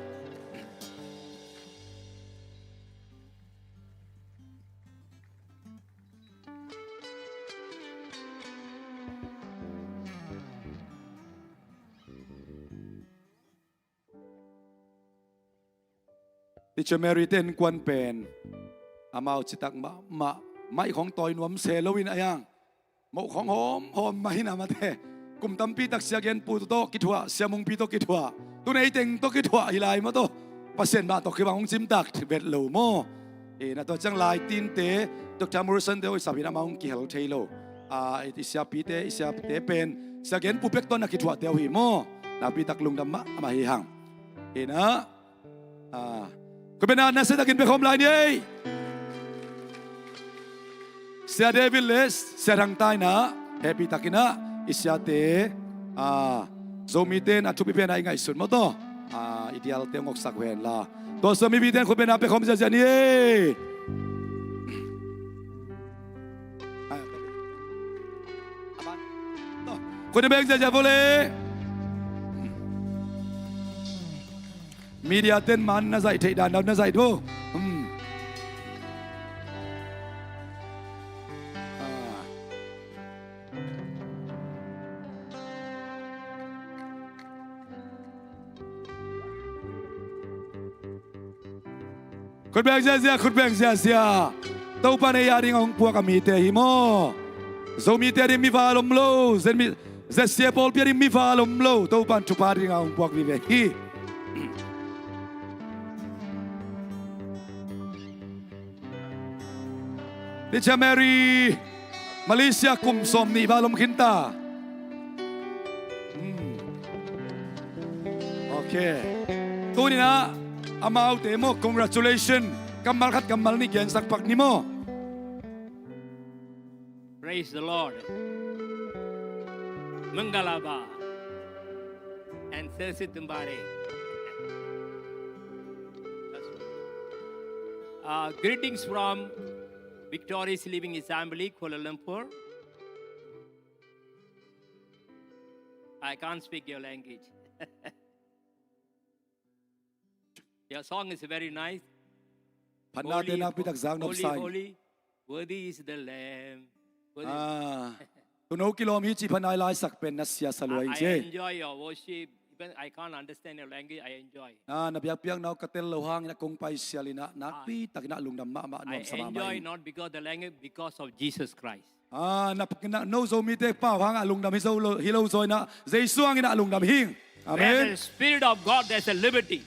Teacher Mary ten kuan pen amau citak mahmah, maih khong tawi nuam se lo in a yang. Moh khong hawmhawm mah hi na mate. Kum tampi tak Sia Genpu tawh kithuah, Sia Mungpi tawh kithuah, tu nei teng tawh kithuah hi lai maw tawh. Pasian mah tawh kibang hong cimtak vet lo maw? E, na tua ciang lai tinte, Doctor Morrison te hoih sap hi na, amah hong kihel thei lo. A, i siapite, i siapite pen Sia Genpu bek tawh na kithuahte uh hi maw? Nakpi tak lungdam mahmah hi hang. E na, ah, khuapi na, na sia takin pia khawm lai ni ei. Sia David le Sia Thang Tate inah hehpih tak inah i siate, ah, Zomite in a thupi pen a i ngaihsun maw tawh, ah, i dialte hong oksak uh hen la. Tua sua mipite in khuapi na pia khawm ziazia ni ei. Khut na beng ziazia vo le. Media ten man na zaih theih dan na zaih vo. Hmm. Ah. Khut beng ziazia, khut beng ziazia. Topa in ei a ding a hong puak a mite hi maw? Zomite a ding mi val om lo, Zen mi, Zen sia pawlpi a ding mi val om lo. Topa in thupha ding a hong puak vive hi. Teacher Mary, Malaysia kum sawm nih val om khin ta. Hmm. Ok. Tuni inah amaute maw, congratulation. Kammal khat kammal nih gensak pak ni maw? Praise the Lord. Mangalaba and Sensi Tumbare. Uh, greetings from Victorious Living Assembly, Kuala Lumpur. I can't speak your language. Your song is very nice. Phatnate nakpi tak zak nop sa ing. Holy, holy, worthy is the Lamb. Worthy. Ah, tuuno kilawm hi cih phatna i laisak pen na sia sa lua ing ci. I enjoy your worship. Even I can't understand your language, I enjoy. Ah, na biakpiakna uh ka tel lo hangin a kong pai sial inah nakpi takin ah lungdam mahmah, nuamsa mahmah ing. I enjoy not because the language, because of Jesus Christ. Ah, na, na, no Zomite pau hangah lungdam hi zo lo, hi lo zaw inah, Jesu hangin ah lungdam hi ing. Amen. Where the Spirit of God, there's a liberty.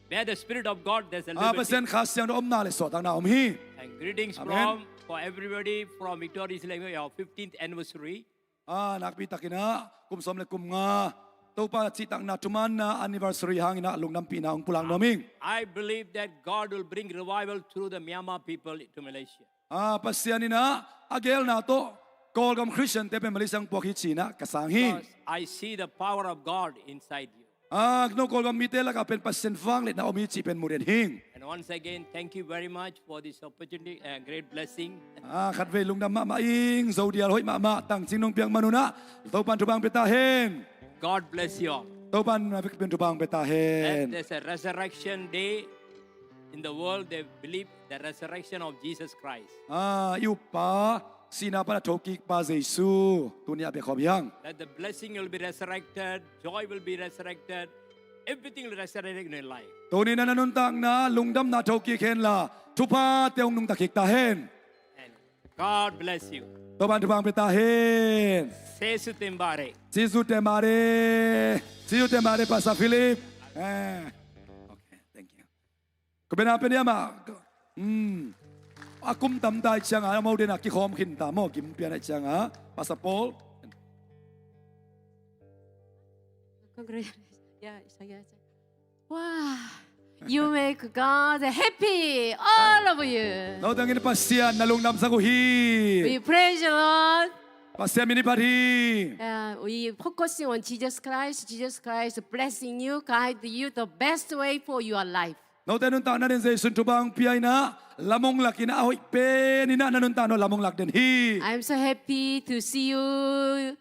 Where the Spirit of God, there's a liberty. Ah, Pasian Kha Siangtho omna le suahtakna om hi. And greetings from, for everybody from Victorious Living, our fifteenth anniversary. Ah, nakpi takin ah kum sawm le kum nga Topa cihtakna thumaanna anniversary hangin ah lungdampihna hong pulak nuam ing. I believe that God will bring revival through the Myanmar people to Malaysia. Ah, Pasian in ah a geelna tawh Kawlgam Khristiante pen Malaysia hong puak hi ci-in ah ka sang hi. Because I see the power of God inside you. Ah, no Kawlgam mite lakah pen Pasian vangliatna om hi cih pen mu den hi. And once again, thank you very much for this opportunity and great blessing. Ah, khatvei lungdam mahmah ing, Zodial hoih mahmah, tangcing nong piak man un ah Topa'n thupha hong pia ta hen. God bless you all. Topa'n na vekpi in thupha hong pia ta hen. That there's a resurrection day in the world, they believe the resurrection of Jesus Christ. Ah, i uppa sihna pan a thokikpa Jesu tuni a biakhawm hi hang. That the blessing will be resurrected, joy will be resurrected, everything will resurrect in your life. Tuni-in ah na nuntakna lungdamna thokik henla thuphate hong nungta kik ta hen. And God bless you. Topa'n thupha hong pia ta hen. Jesu tembare. Jesu tembare. Jesu tembare, Pastor Philip. Eh. Okay, thank you. Ko bena pen ia mah. Hmm. A kum tam ta i cianga, amau dena kikhawm khin ta maw, gim pian a i cianga. Pastor Paul. Congratulations. Yeah, it's okay, it's okay. Wow. You make God happy, all of you. Note tengin Pasian na lungdamsak uh hi. We praise the Lord. Pasian min i phat hi. Yeah, we focusing on Jesus Christ. Jesus Christ blessing you, guide you the best way for your life. Note nuntakna den Jesu'n thupha hong pia in ah, lam hong lak in ah, a hoih pen in ah na nuntakna lam hong lak den hi. I'm so happy to see you,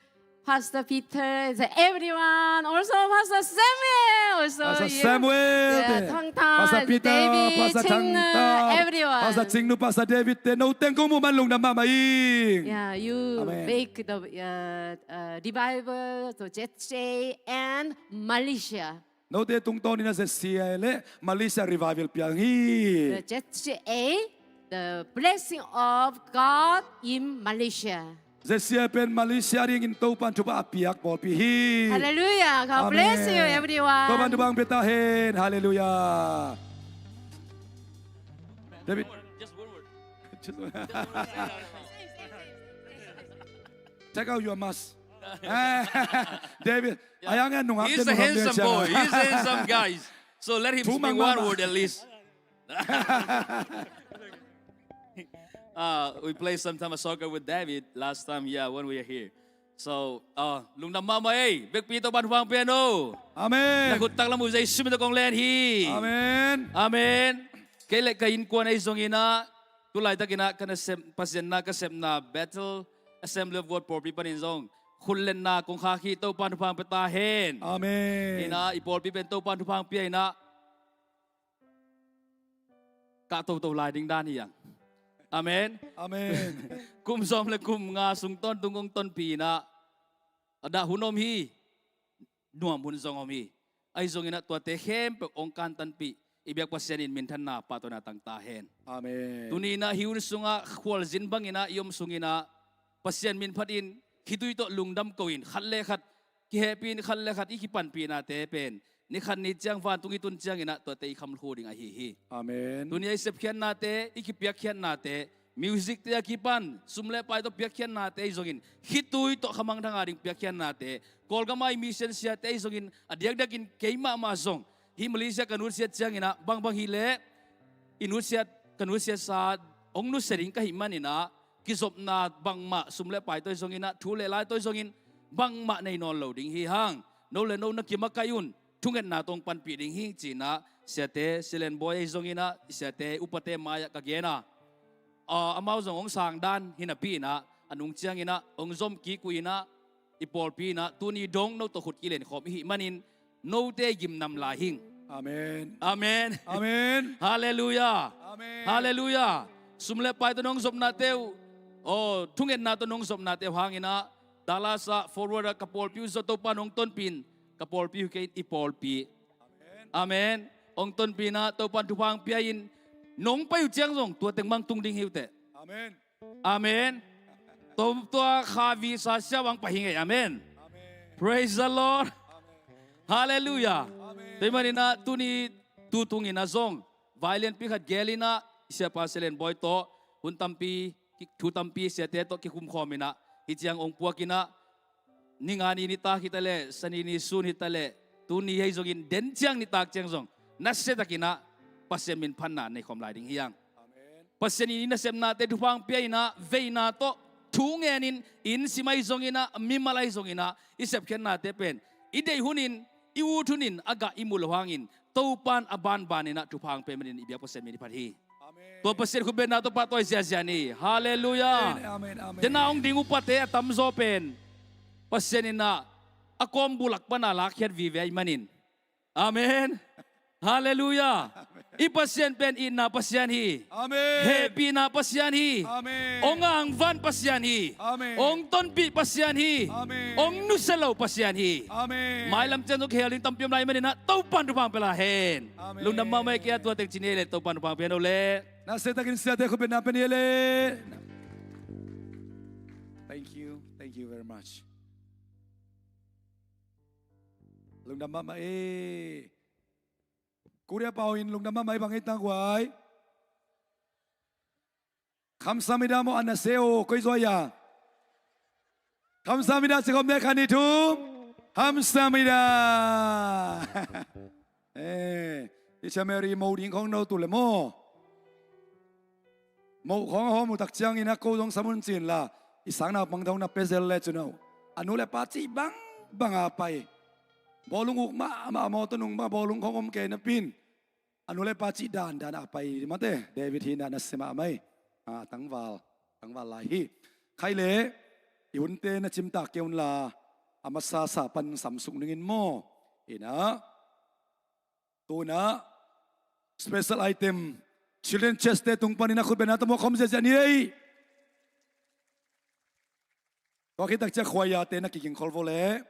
Pastor Peter, and everyone. Also Pastor Samuel. Also Pastor you. Samuel, yeah, Thang Thang, Pastor Peter, David, Pastor Thang Thang, everyone. Pastor Chingnu, Pastor David te, no teng kong muh man lungdam mahmah ing. Yeah, you, amen, make the uh, uh, revival to Z C A and Malaysia. Note tungtawn in ah Z C A le Malaysia revival piang hi. The Z C A, the blessing of God in Malaysia. Z C A pen Malaysia dingin Topa'n thupha a piak pawlpi hi. Hallelujah. God bless you, everyone. Topa'n thupha hong pia ta hen. Hallelujah. David. Just one word. Just one. Take out your mask. David. Yeah. He's a handsome boy. He's a handsome guy. So let him speak one word at least. Uh, we play some time soccer with David last time, yeah, when we were here. So, uh, lungdam mahmah ei, vekpi Topa'n thupha hong pia hen aw. Amen. Na khut taklam uh Jesu min tawh kong len hi. Amen. Amen. Kei le ka innkuan ahi zongin ah, tu laitakin ah ka nasep, Pasian na ka sepna Bethel Assembly of God pawlpi panin zong khut letna kong khak hi. Topa'n thupha hong pia ta hen. Amen. In ah i pawlpi pen Topa'n thupha hong pia in ah, kah toto lai ding dan hi hang. Amen. Amen. Kum sawm le kum nga sung tawntung hong tonpih in ah, a dah hun om hi, nuam hun zong om hi. Ahi zongin ah tuate khempeuh hong kantanpih i biak Pasian in minthanna pahtawina tang ta hen. Amen. Tuni in ah hih hun sungah khualzin bangin ah i om sungin ah Pasian min phatin khitui tawh lungdam ko-in khat le khat kihehpih in, khat le khat i kipanpihnate pen ni khat ni ciang vantung i tun ciangin ah tuate i khamlhu ding ahi hi. Amen. Tuni a i sepkhiatnate, i kipiakkhiatnate, music-te a kipan sum le pai tawh piakkhiatnate ahi zongin, khitui tawh khamangthang a ding piakkhiatnate, Kawlgam a i mission siate ahi zongin, a diakdiakin kei mahmah zong hih Malaysia ka nutsiat ciangin ah bangbang hileh i nutsiat, ka nutsiatsa hong nusia ding ka hih manin ah kizopna bangmah, sum le pai tawh ahi zongin ah, thu le lai tawh ahi zongin bangmah nei nawn lo ding hi hang. No le no na kimakaih un, thungetna tawh hong panpih ding hi ci-in ah siate, Silenbawi ahi zongin ah siate upate mai-ah ka gen a, ah, amau zong hong sang dan hi napi in ah, a nung ciangin ah hong zom kik uh in ah, i pawlpi in ah tuni dong no tawh khut kilenkhawm i hih manin note i gimnam lai hing. Amen. Amen. Amen. Halleluiah. Amen. Halleluiah. Sum le pai tawh nong zopnate uh, aw, thungetna tawh nong zopnate uh hangin ah Dallas ah Fort Worth ah ka pawlpi uh zong Topa'n hong tonpih in, ka pawlpi uh kei in, i pawlpi. Amen. Amen. Hong tonpih in ah Topa'n thupha hong pia in, nong pai uh ciang zong tua teng bang tung ding hi uh teh. Amen. Amen. Tua, tua kha visa siam ang pai hi ngei. Amen. Amen. Praise the Lord. Amen. Halleluiah. Amen. Tua ahih manin ah tuni tu tungin ah zong vai lianpi khat geel in ah siapa Silenbawi tawh hun tampi, thu tampi siate tawh kikhumkhawm in ah hih ciang hong puak in ah ninga ni nitak hi taleh, sani ni sun hi taleh, tuni hei zongin den ciang nitak ciang zong nasia takinah Pasian min phatna nei khawm lai ding hi hang. Pasian in i nasepnate thupha hong pia inah, veina tawh thu ngenin, inn sim ahi zonginah, mimal ahi zonginah, i sepkhiatnate pen i deih hunin, i ut hunin a gah i muh loh hangin Topan a banbaninah thupha hong pia manin i biak Pasian min i phat hi. Tua Pasian khutbetna tawh pahtawi ziazia ni. Halleluiah. Dena hong ding upate a tamzaw pen Pasian inah a kawm bulak pana lakkhiat vive ahih manin. Amen. Halleluiah. I Pasian pen itna Pasian hi. Hehpihna Pasian hi. Hong angvan Pasian hi. Hong tonpih Pasian hi. Hong nusia lo Pasian hi. Mailam ciang zong khel ding tampi om lai maninah Topan thupha hong pia lai hen. Lungdam mahmah e. Kei a tua teng ci ni e le, Topan thupha hong pia hen o le. Nasiatakin siate khutbetna pia ni e le. Thank you. Thank you very much. Lungdam mahmah e. Korea pau in lungdam mahmah e bang e tangkuai. Kamsahamnida maw, annyeonghaseyo, koi zaw a. Kamsahamnida ci khawm ne khat nih thum. Kamsahamnida. Eh, i Teacher Mary mo ding khawng no tu le maw. Moh khawng a hawm uh tak ciangin a ko zong sam un ci inla, i sang naupang dong na pia zel le cun uh, a nu le pa cih bangbang a pai. Bawlung uk mahmah, mawtaw nung mah bawlung khawng om kei napi in, a nu le pa cih dandan a pai mate. David hi na na sia mahmah hi. A tangval, tangval lai hi. Khai le i hunte na cimtak kei unla, a masa sa pan samsuk ningin maw. Inah tunah special item, children chest te tung panin a khutbetna tawh mawk khawm ziazia ni ei. Tua khit tak ciah khuaiate na kiging khol vo le.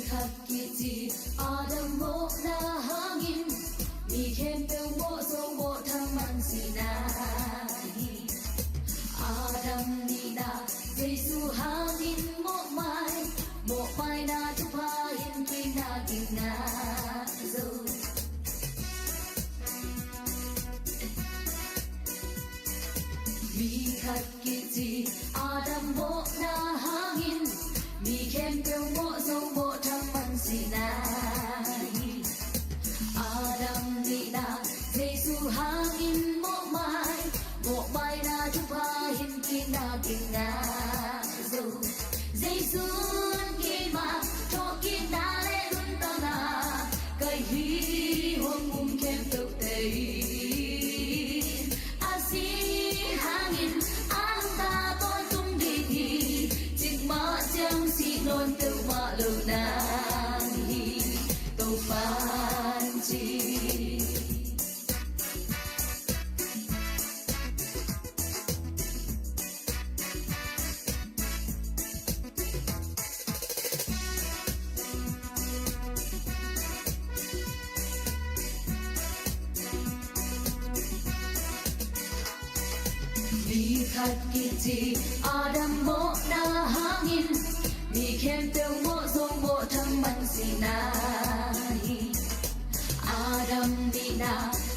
Khat kici Adam mawhna hangin mi khempeuh mawh zo mawh thang man sihna hi. Adam nihna Jesu hangin mawhmai, mawhmaina thupha in kikna kikna zo. Mi khat kici Adam mawhna hangin mi khempeuh mawh zo mawh thang man sihna hi. Adam nihna Jesu hangin mawhmai, mawhmaina thupha in kikna kikna zo. Jesu'n keima thawhkikna le nuntakna ka hi, hong um khempeuhte in a si hangin a nungta tawntung ding hi. Cikmah ciang sih nawn peuhmah loh nang hi, Topa'n ci. Mi khat kici Adam mawhna hangin mi khempeuh mawh zo mawh thang man sihna hi. Adam nihna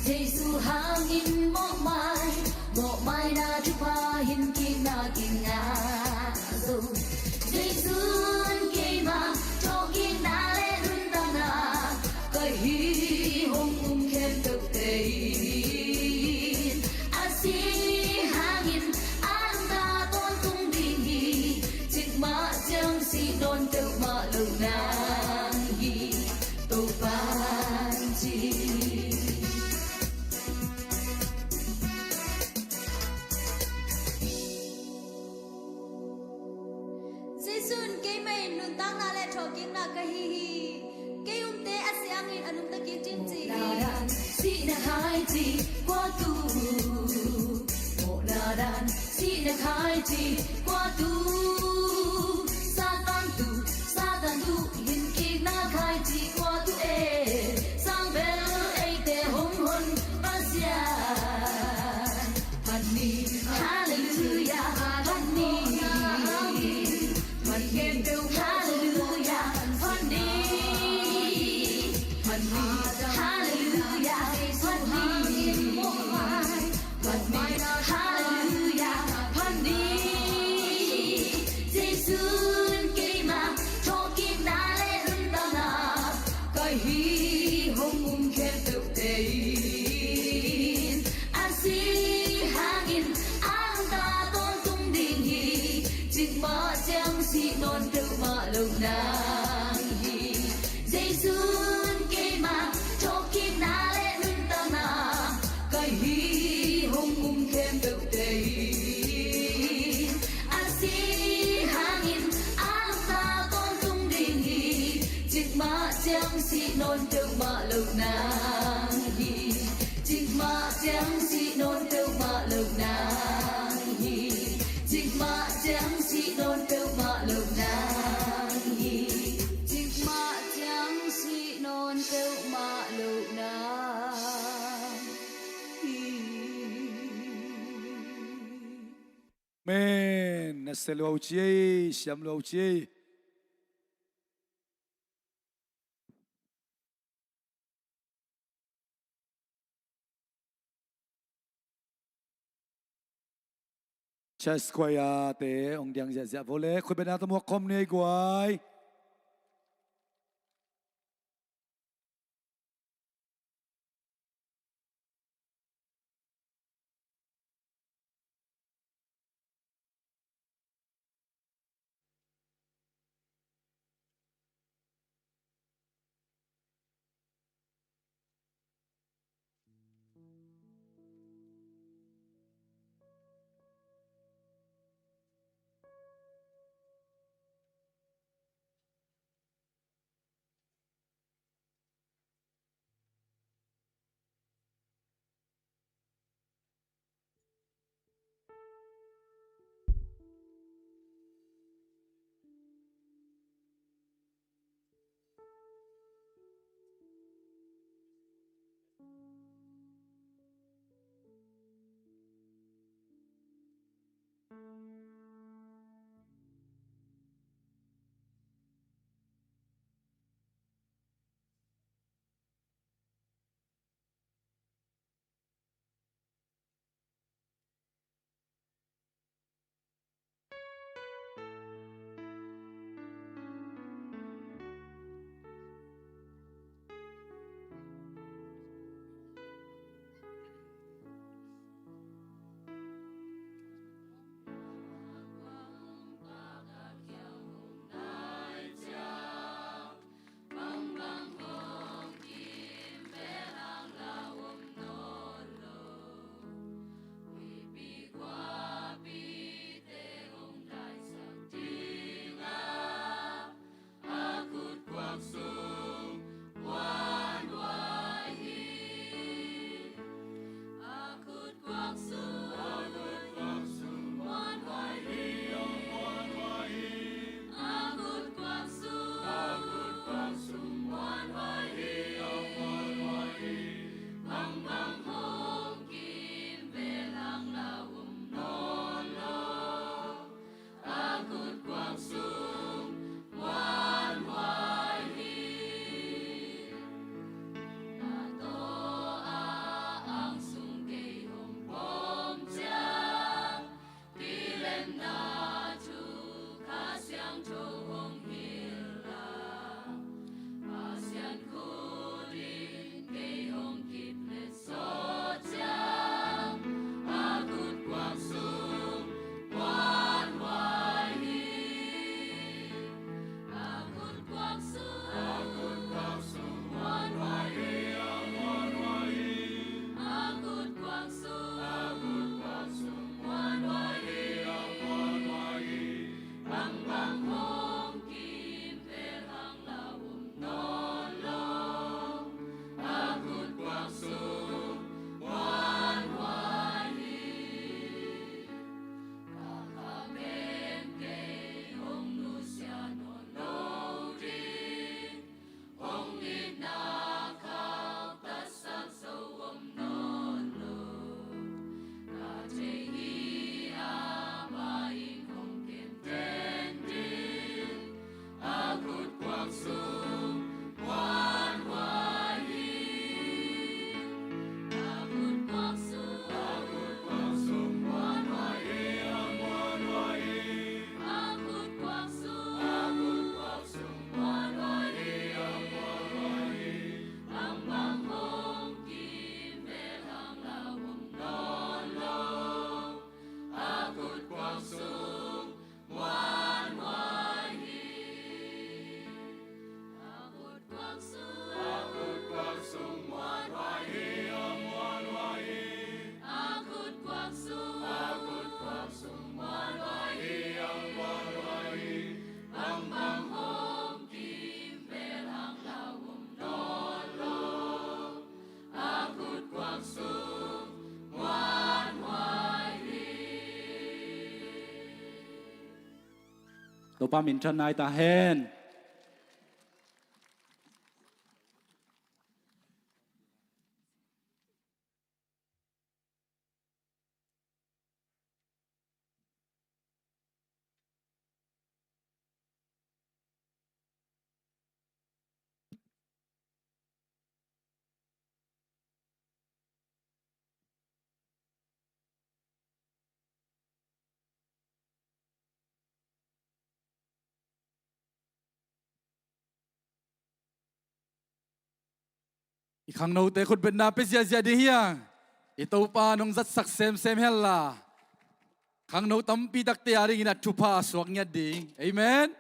Jesu hangin mawhmai, mawhmaina thupha in kikna kikna zo. Jesu'n keima thawhkikna le nuntakna ka hi, hong um khempeuhte in a si hangin a nungta tawntung ding hi. Cikmah ciang sih nawn peuhmah loh nang hi, Topa'n ci. Jesu'n keimah in nuntakna le thawhkikna ka hi hi. Kei umte a si hangin a nungta kik ding ci hi. Mawhna dan sihna khai ci kua tu. Mawhna dan sihna khai ci kua tu. Satan tu, Satan tu in kikna khai ci kua tu e. Sang bel eite hong hon Pasian. Phat ni, halleluia, phat ni. Phat ni, halleluia, phat ni. Phat ni, halleluia, phat ni. Phat ni, halleluia, phat ni. Jesu'n keima thawhkikna le nuntakna ka hi, hong um khempeuhte in a si hangin a nungta tawntung ding hi. Cikmah ciang sih nawn peuhmah loh nang hi. Jesu'n keima thawhkikna le nuntakna ka hi, hong um khempeuhte in a si hangin a nungta tawntung ding hi. Cikmah ciang sih nawn peuhmah loh nang hi. Cikmah ciang sih nawn peuhmah loh nang hi. Cikmah ciang sih nawn peuhmah loh nang hi. Cikmah ciang sih nawn peuhmah loh nang hi. Amen. Na sia lua uh ci ei, siam lua uh ci ei. Church choir te hong diang ziahziah vo le, khutbetna tawh muak khawm ni ei guai. Topa minthan nai ta hen. I khangnote khutbetna pia ziahziah ding hi hang. I Topa nong zatsak semsem hen la, khangno tampi takte a dingin ah thupha a suak ngiat ding. Amen.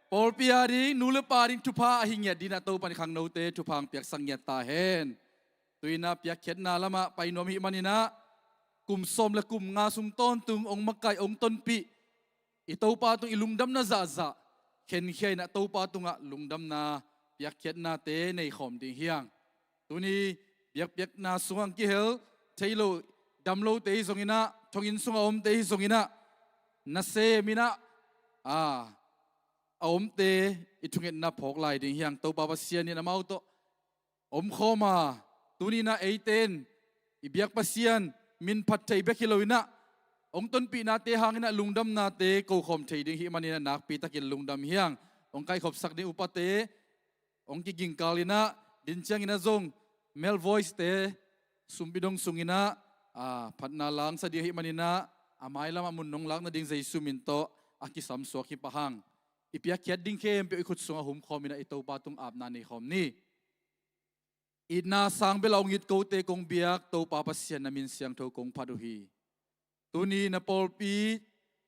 Pawlpi a ding, nu le pa a ding thupha a hi ngiat dingin ah Topa in khangnote thupha hong piaksak ngiat ta hen. Tu-in ah piakkhiatna lamah pai nuam ahih manin ah, kum sawm le kum nga sung tawntung hong makaih, hong tonpih i Topa tung i lungdamna zahzah khenkhia in ah Topa tungah lungdamna piakkhiatnate nei khawm ding hi hang. Tuni biakpiakna sungah kihel thei lo, dam lote hi zongin ah, thonginn sungah omte hi zongin ah, nasem in ah, a, a omte i thungetna phawk lai ding hi hang. Topa Pasian in amau tawh omkhawm a, tuni-in ah eite in i biak Pasian min phat thei bek hi lo-in ah, hong tonpihnate hangin ah lungdamnate kokhawm thei ding hih manin ah nakpi takin lungdam hi hang. Hong kaikhopsak ding upate hong kigingkal in ah, din ciangin ah zong male voice-te sumpi dong sungin ah, a, phatna la sa ding ahih manin ah, a mailamah mun nong lak nading Jesu min tawh a kisam suak hi pah hang. I piakkhiat ding khempeuh i khut sungah humkhawm in ah i Topa tung apna nei khawm ni. Itna sang bel a hong it kote kong biak Topa Pasian, na min siangtho kong phat uh hi. Tuni na pawlpi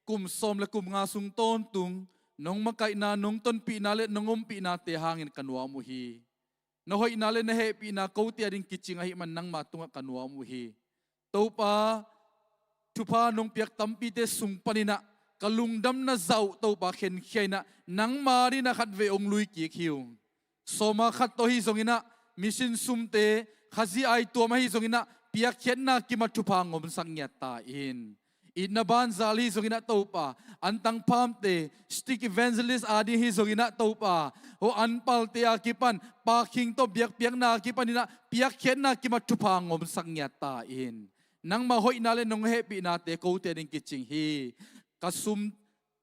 kum sawm le kum nga sung tawntung nong makaihna, nong tonpihna le nong ompihnate hangin ka nuam uh hi. Na hoihna le na hehpihna kote a ding kicing ahih man nangma tungah ka nuam uh hi. Topa, thupha nong piak tampite sung panin ah ka lungdamna zah uh Topa khenkhia in ah, nangma dingin ah khatvei hong lui kik hi ung. Sawma khat tawh hi zongin ah, mission sumte, Khazih aituam ahi zongin ah, piakkhiatna kimah thupha hong omsak ngiat ta in. Itna banzal hi zongin ah Topa, antang phamte, street evangelist a ding hi zongin ah Topa, hua an palte a kipan, parking tawh biakpiakna a kipan in ah, piakkhiatna kimah thupha hong omsak ngiat ta in. Nangma hoihna le nong hehpihnate kote a ding kicing hi. Ka sum,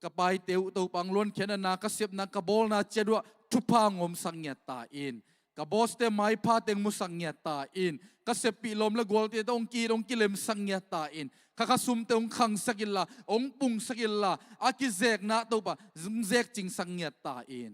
ka paite uh Topa hong luankhiatna, ka sepna, ka bawlna ciat uh ah thupha hong omsak ngiat ta in. Ka boss-te maipha teng musak ngiat ta in. Ka seppih lawm le gualte tawh hong ki-it, hong kilemsak ngiat ta in. Kha kha sumte hong khangsak inla, hong pungsak inla, a kizekna Topa hong zekcingsak ngiat ta in.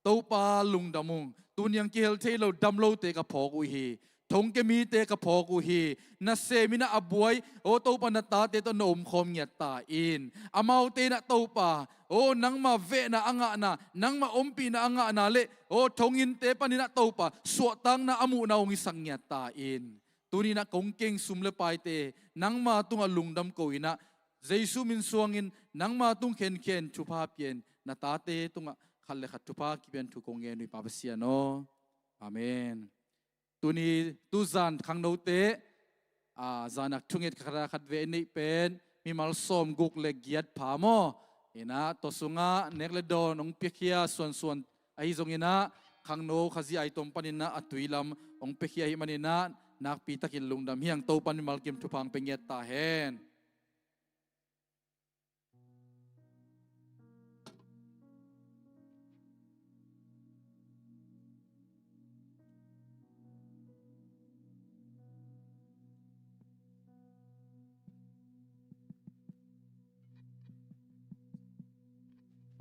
Topa lungdam ung. Tuni hong kihel thei lo dam lote ka phawk uh hi. Thongkia mite ka phawk uh hi. Nasem in ah a buai, aw Topa, na tate tawh na omkhawm ngiat ta in. Amaute in ah Topa, aw nangma vehna a ngahna, nangma ompihna a ngahna le, aw thonginnte panin ah Topa suahtakna a muhna hong hisak ngiat ta in. Tuni in ah kong keng sum le paite nangma tungah lungdam ko in ah, Jesu min suangin nangma tung khenkhen thupha pia in, na tate tungah khat le khat thupha kipia in thu kong ngen uh hi Pa Pasian aw. Amen. Tuni tuzan khangnote, a, zan a thunget khat a khat vei a neih pen mimal sawmguk le giat pha maw? In ah tua sungah nek le dawn hong piakhia suansuan ahi zongin ah, khangno Khazih aituam panin ah a tui lam hong piakhia ahih manin ah, nakpi takin lungdam hi hang. Topa in mimal kim thupha hong pia ngiat ta hen.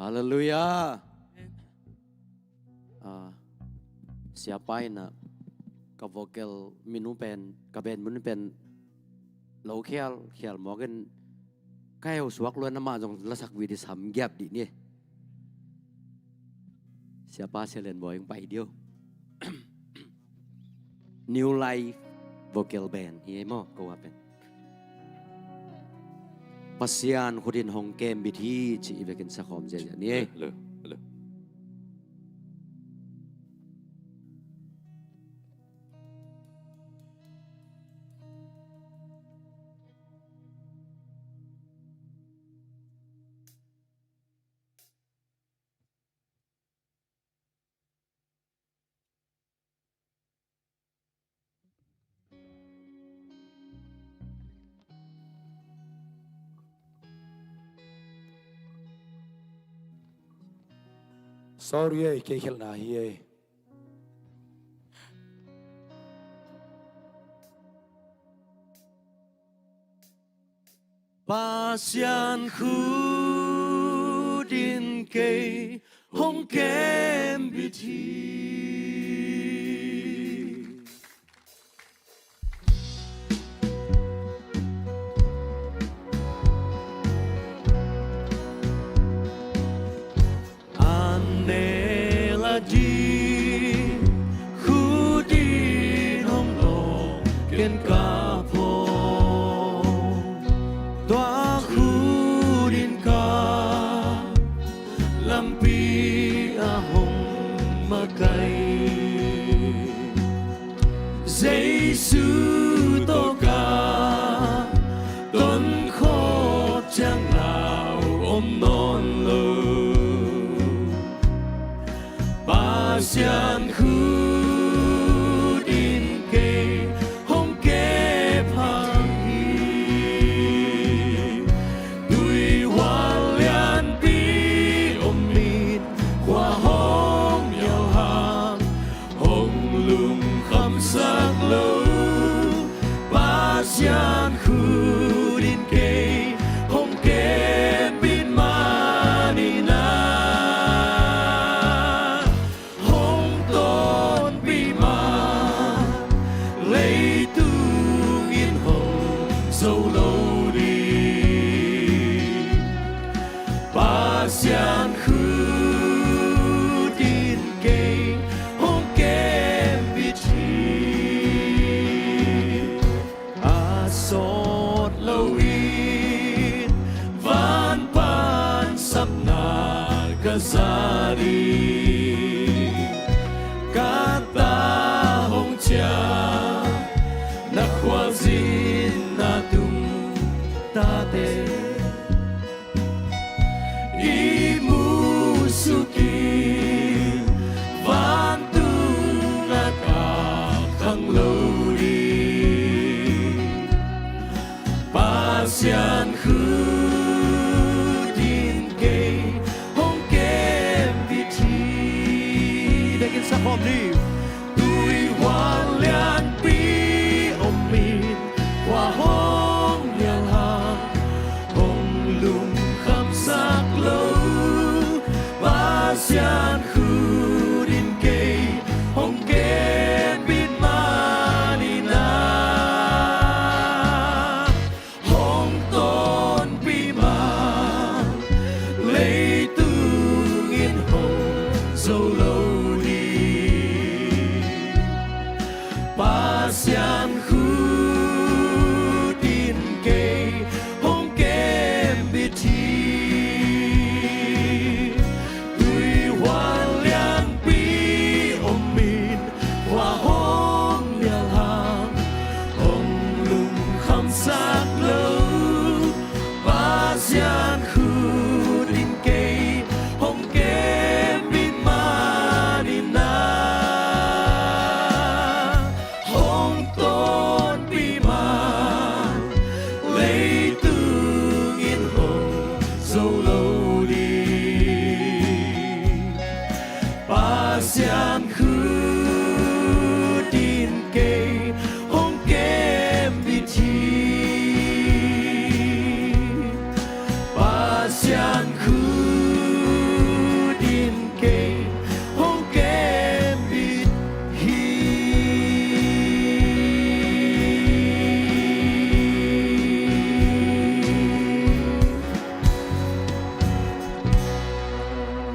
Halleluiah. Ah, siapa in ah ka vocal menu pen, ka band menu pen lo khial khial mawk in, ka heu suak lua in amah zong lasak video sam giap dih ni. Siapa Sia Lian Bawi hong pai dih uh. New Life Vocal Band hi ei maw, ko a pen. Pasian khut in hong kembit hi cih i vekin sakhawm ziahziah ni ei. Hello, hello. Sorry ei, kei khelhna hi ei. Pasian khut in kei hong kembit hi. An nel a ding khut in hong lawng ken ka phaw. Tua khut in ka lampi ah hong makaih. Jesu tawh ka tonkhawh ciang lau om nawn lo. Pasian khut in kei hong kep hi. Tuihual lianpi om in khua hong nial hang hong lungkhamsak lo. Pasian khut in kei hong kembit manin ah hong tonpih mah, leitung in hong zo lo ding. Pasian khut in kei hong kembit hi. A sawt loin van pan sapna ka za ding. Ka ta hong ciah na khualzinna tung tate i musukin vantung ah ka khang lo ding. Pasian khut in kei hong kembit hi. Biakin sa khawm ni. Tuihual lianpi om in khua hong nial hang hong lungkhamsak lo. Pasian khut in kei hong kembit manin ah hong tonpih mah, leitung in hong zo lo ding. Pasian khut in kei hong kembit hi. Tuihual lianpi om in khua hong nial hang hong lungkhamsak lo. Pasian khut in kei hong kembit manin ah hong tonpih mah, leitung in hong zo lo ding. Pasian khut in kei hong kembit hi. Pasian khut in kei hong kembit hi.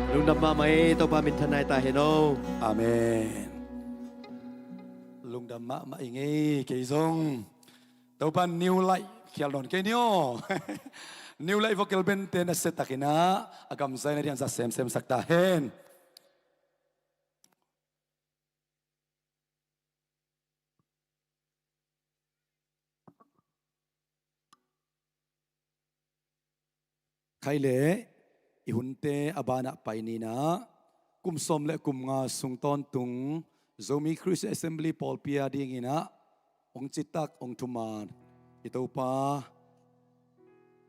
Lungdam mahmah ei, Topa minthanna hi ta hen aw. Amen. Lungdam mahmah ing ei, kei zong. Topa New Light khial nawn kei ni aw. New Light vocal band te nasia takin ah a gamzai na dian za semsem sak ta hen. Khai leh i hunte a banah pai ni in ah, kum sawm le kum nga sung tawntung Zomi Christian Assembly pawlpi a dingin ah hong citak hong thuman i Topa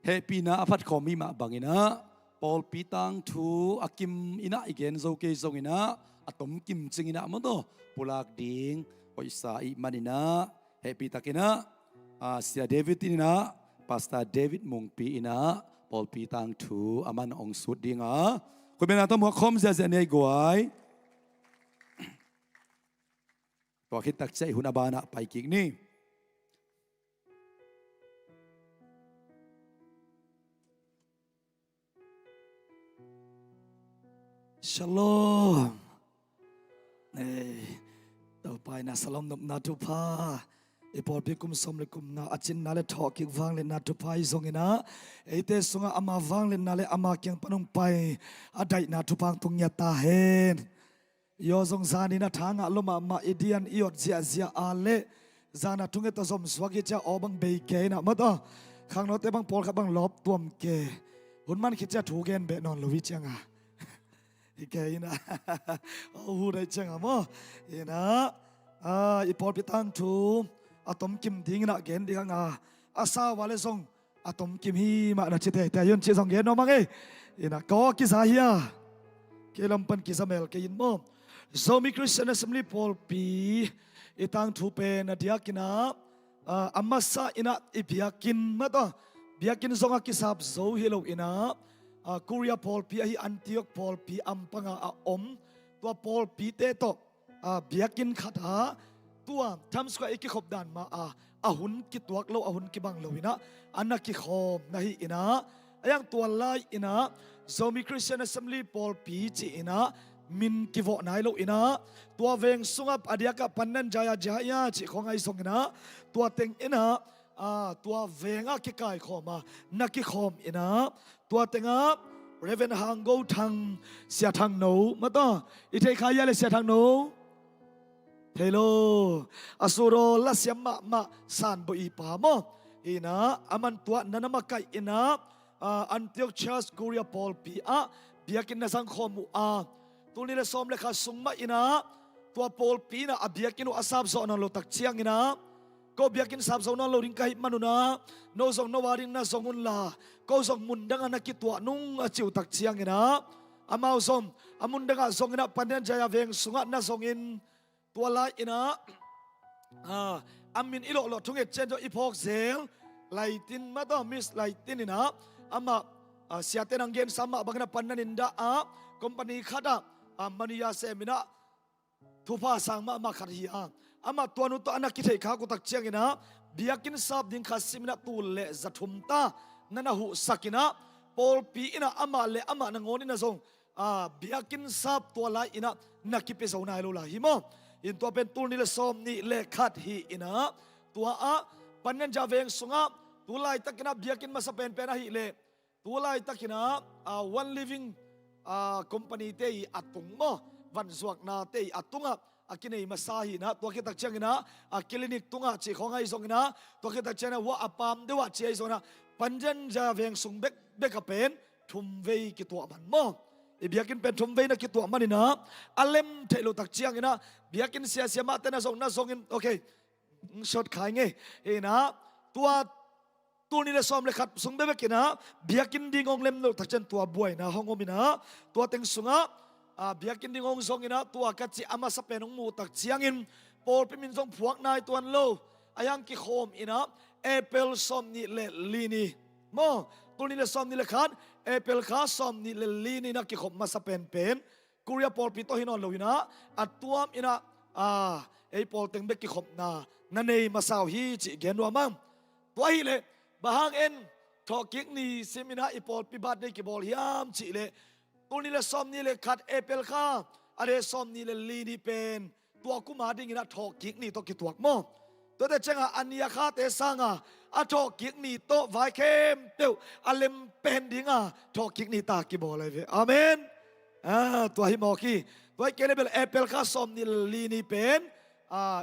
hehpihna a phat khawm mi mah bangin ah, pawlpi tangthu a kim inah i gen zo kei zonginah a tomkim cinginah maw taw pulak ding hoihsa ih maninah hehpihtakinah Sia David inah Pastor David Mungpi inah pawlpi tangthu a man hong sut dinga khuaibena tawh muak khawm ziahziah ni ei guai. Tua khit takciah i hun a banah pai kik ni. Shalom. Ei, Topa inah shalom nopna thupha, i pawlpi kum sawm le kum nga a cinna le thawhkik vangliatna thupha i zonginah eite sungah ama vangliatna le ama kiang pan hong pai a daihna thupha hong tung ngiat ta hen. Yo zong zanin a tha ngah lua mahmah i dian i ot ziahziah a leh zan a thunget a zom suak hi cia aw bang bei kei inah maw taw khangnote bang pawlkhat bang lawp tuam ke hun man khit cia thu gen beh nawn lo hi cianga hi kei inah aw hu dai cianga maw inah i pawlpi tangthu a tomkim dinginah gen dinganga a sau a le zong a tomkim hi mah na ci teitei un cih zong gen nuam ang ei. Inah kaw kiza hia? Kei lam pan kiza mel kei in maw? Zomi Christian Assembly pawlpi i tangthu pen a diakinah a masa inah i biakinn mah taw biakinn zong a kisap zo hi lo inah Korea pawlpi ahi Antioch pawlpi ampanga a om tua pawlpite tawh biakinn khatah tua Times Square i kikhop dan mah a a hun kituak lo a hun kibang lo inah a na kikhawm na hi inah a yang tua lai inah Zomi Christian Assembly pawlpi ci inah min kivawh nai lo inah tua veng sungah a diakah Pandan Jaya Jaya cih khawng ahi zonginah tua teng inah tua vengah kikaikhawm a na kikhawm inah tua tengah Reverend Hanggo Thang, Sia Thang No mah taw i thei kha ia le Sia Thang No thei lo a suraw lasiam mahmah sanbawh i pa maw inah a man tuah na na makaih inah Antioch Church Korea pawlpi ah biakinn na zangkhawm uh a tulni le sawm le khat sung mah inah tua pawlpi inah a biakinn uh a sapzawh nawn lo tak cianginah ko biakinn sapzo nawn lo ding ka hih manunah no zong no a ding na zong unla ko zong mundangah na kituah nung a ci uh tak cianginah amau zong a mundangah zonginah Pandan Jaya veng sungah na zongin tua lai inah a min i lawhlawh thunget cian zong i phawk zel Laitin mah taw Miss Laitin inah amah siate nang gensa mah banginah Pandan in dah ah company khatah mania sem inah thupha sang mahmah khat hi a amah tuanu tawh a na kitheih khak uh tak cianginah biakinn sap ding khat siminah tul le za thum ta na na huhsak inah pawlpi inah amah le amah nangawn inah zong biakinn sap tua lai inah na kipia zo nai lo lai hi maw? In tua pen tulni le sawm nih le khat hi inah tua ah Pandan Jaya veng sungah tu laitakinah biakinn masa penpen ahih leh tu laitakinah One Living company te i a tung maw vanzuakna te i a tungah a kinei masa hi inah tua khit tak cianginah a clinic tungah cih khawng ahi zonginah tua khit tak cianginah hua a pam deuh ah cih ahi zonginah Pandan Jaya veng sung bekbek a pen thum vei kituah man maw? I biakinn pen thum vei na kituah maninah a lem theih lo tak cianginah biakinn siasia mahte na zong na zongin okay short khai ngei inah tua tulni le sawm le khat sung bekbek inah biakinn ding hong lem lo tak cian tua buaina hong om inah tua teng sungah biakinn ding hong zong inah tua ka cih a masa pen hong muh tak ciangin pawlpi min zong phuak nai tuan lo a yang kikhawm inah April sawm nih le li ni maw tulni le sawm nih le khat April kha sawm nih le li ni na kikhop masa penpen Korea pawlpi tawh hi nawn lo inah a tuam inah ei pawl teng bek kikhopna na nei masa uh hi cih gen nuam ang. Tua ahih leh bang hang en thawhkik ni sim inah i pawlpi birthday kibawl hiam cih leh tulni le sawm nih le khat April kha a de sawm nih le li ni pen tua kuma dinginah thawhkik ni tawh kituak maw? Tuate cianga a nia khate sanga a thawhkik ni tawh vai khempeuh a lem pen dinga thawhkik ni ta kibawl ahi ve. Amen. Tua hi mawk hi. Tua hi kei le bel April kha sawm nih le li ni pen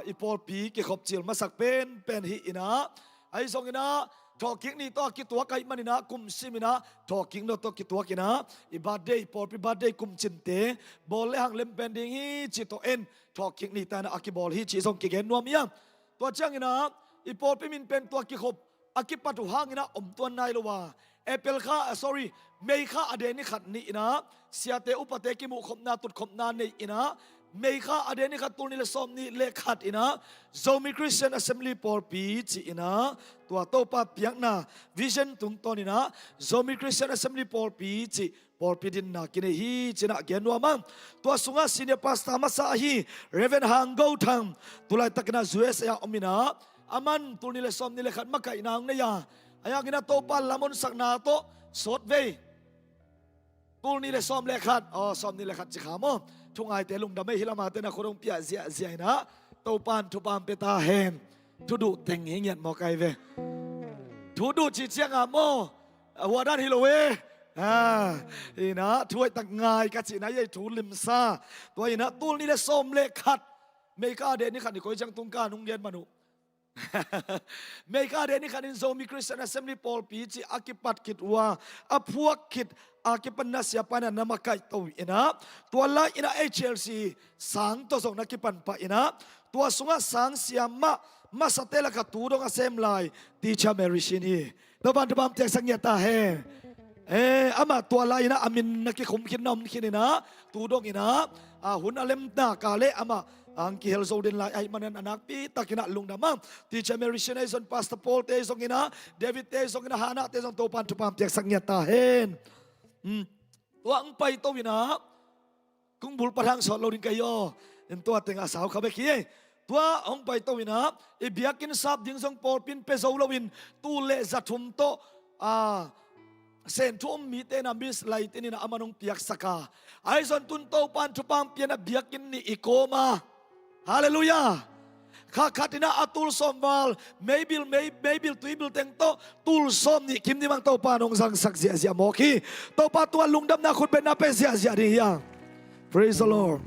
i pawlpi kikhop cil masak penpen hi inah ahi zonginah thawhkik ni tawh a kituak ahih maninah kum siminah thawhkik ni tawh kituak inah i birthday pawlpi birthday kum cinte bawl le hang lem pen ding hi ci tawh en thawhkik ni ta inah a kibawl hi cih zong kigen nuam hi a. Tua cianginah i pawlpi min pen tua kikhop a kipat uh hanginah om tuan nai lo a April kha, ah, sorry, May kha a de ni khat ni in ah, siate upate kimuhkhopna tutkhopna nei in ah, May kha a de ni khat, tul nih le sawm nih le khat in ah, Zomi Christian Assembly pawlpi ci in ah, tua Topa piakna vision tungtawn in ah, Zomi Christian Assembly pawlpi ci pawlpi dinna kinei hi ci in ah gen nuam a. Tua sungah senior pastor masa ahi Reverend Hang Go Thang, tu laitak in ah U S A ah om in ah, aman tul nih le sawm nih le khat makaihna hong nei a, a hang in ah Topa lam honsakna tawh sawtvei, tul nih le sawm le khat, aw, sawm nih le khat ci kha maw? Thungaite lungdam ei, hi lamate na khut hong piah ziahziah in ah, Topa'n thupha hong pia ta hen. Thuduh teng hi ngiat maw kai ve. Thuduh ci ciang a maw, a hua dan hi lo e. Ah, in ah, thu hoihtak ngai ka cihna ei, thu limsa. Tua in ah, tul nih le sawm le khat, May kha a de ni khat ni, koi ciang tung ka nung gen man uh. May kha a de ni khat in Zomi Christian Assembly pawlpi ci a kipat khit uh a, a phuak khit a kipanna siapa in ah na makaihto in ah, tua lai in ah H L C sang tawh zong na kipan pah in ah, tua sungah sang siam mah, masate lakah tu dong a sem lai Teacher Mary Shin hi. Topa'n thupha hong piaksak ngiat ta hen. Eh, amah tua lai in ah a min na kikhum khin, na om khin in ah, tu dong in ah, a hun a lemna ka le amah hong kihel zo den lai ahih manin a nakpi tak in ah lungdam a. Teacher Mary Shin ahi zong, Pastor Paul te ahi zong in ah, David te ahi zong in ah, Hannah te zong, Topa'n thupha hong piaksak ngiat ta hen. Hmm. Tua hong paito in ah, kong bul pathang sawt lo ding ka hi aw. In tua teng a sau kha bek hi. Tua hong paito in ah, i biakinn sap ding zong pawlpi'n pia zo lo in, tul le za thum tawh, a, Sen thu um mite na Miss Laitin in ah aman hong piaksak a. Ahi zong tun Topa'n thupha hong pia in ah biakinn nih i kawm a. Halleluiah. Kha khat in ah a tul sawm val, meibil, mei, meibil, tuibil teng tawh tul sawm nih kim ding bang Topa'n hong zangsak ziahziah mawk hi. Topa tungah lungdamna khutbetna pia ziahziah ding hi a. Praise the Lord.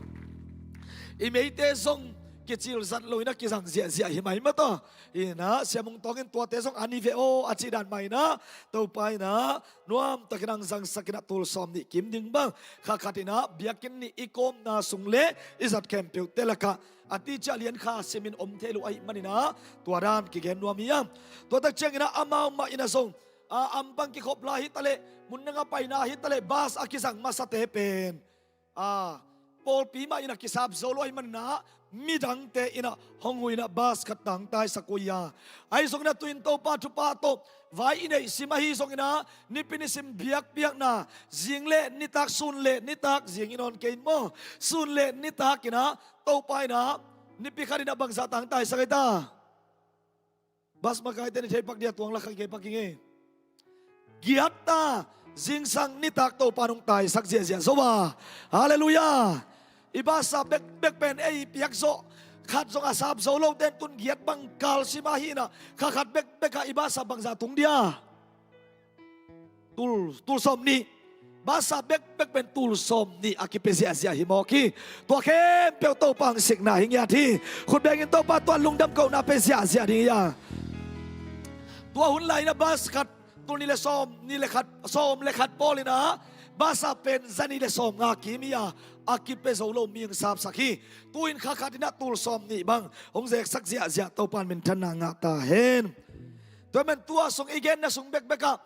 I meite zong kicil zat lo in ah kizang ziahziah hi mai maw taw. In ah, Sia Mung Tawng in tuate zong a ni ve aw a cih dan mah in ah, Topa in ah nuam tak in ah hong zangsak in ah tul sawm nih kim ding bang, kha khat in ah biakinn nih i kawmna sung le i zat khempeuhte lakah a teacher Lian Kha Sim in om thei lo ahih manin ah, tua dan kigen nuam hi a. Tua tak ciangin ah amau mah in ah zong, a, ampang kikhop lai hi ta leh, mun dang a paina hi ta leh, bus a kizang masate pen, a, pawlpi mah in ah kisap zo lo ahih manin ah, midangte in ah hong huh in ah bus khat tang taisak uh hi a. Ahi zongin ah tu-in Topa thupha tawh vai i neih sim ahi zongin ah, nipi nisim biakpiakna, zing le nitak, sun le nitak, zing i nawn kei in maw, sun le nitak in ah, Topa in ah nipi khat in ah bangzah tang taisak ei ta? Bus makaite nih thei pak dia, tuang la kha kei pak ing ei. Giat ta, zingsang nitak Topa'n hong taisak ziahziah zo a. Halleluiah. I bus sap bekbek pen ei piak zawh khat zong a sap zo lote in tun giat bang kal sim ahi in ah, kha khat bekbek ah i bus sap bangzah tung dia? Tul, tul sawm nih. Bus sap bekbek pen tul sawm nih a kipia ziahziah hi mawk hi. Tua khempeuh Topa hong sikna hi ngiat hi. Khut beng in Topa tungah lungdam kohna pia ziahziah ding hi a. Tua hun lai in ah bus khat, tul nih le sawm nih le khat, sawm le khat pawl in ah, bus sap pen za nih le sawm nga kim hi a, a kipia zo lo mi hong sapsak hi. Tu-in kha khat in ah tul sawm nih bang hong zeksak ziahziah, Topa'n minthanna ngah ta hen. Tua man tua sung i genna sung bekbek ah,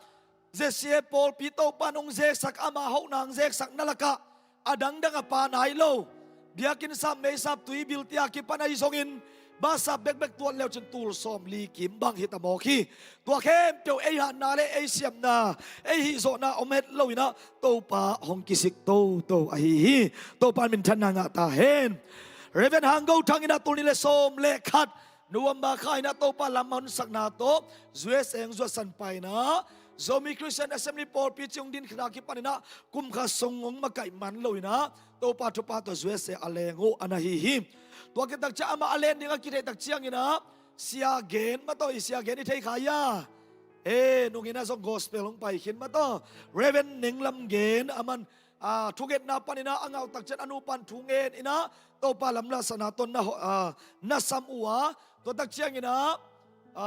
Z C A pawlpi Topa'n hong zeksak, ama hona hong zeksakna lakah a dangdang a pa nai lo, biakinn sap, mei sap, tuibil tia kipan ahi zongin, bus sap bekbek tuat le uh cin tul sawm li kim bang hi ta mawk hi. Tua khempeuh ei hatna le ei siamna, ei hihzawhna om het lo in ah, Topa hong kisik toto ahi hi. Topa'n minthanna ngah ta hen. Reverend Hang Go Thang in ah tul nih le sawm le khat, November kha in ah Topa lam honsakna tawh U S A hong zuatsan pah in ah, Zomi Christian Assembly pawlpi ci hong din khit a kipan in ah kum khat sung hong makaih man lo in ah, Topa thupha tawh U S A a leng uh a na hi hi. Tua khit tak ciang amah a len ding a kitheih tak ciangin ah, Sia Gen mah taw, i Sia Gen i thei kha hia? Eh, nung in ah zong gospel hong pai khin mah taw, Reverend Neng Lam Gen, aman, a, thungetna panin ah a ngah uh tak ciang a nupa'n thu ngen in ah, Topa lamlahsakna tawh na ho-, a, na sam uh a. Tua tak ciangin ah, a,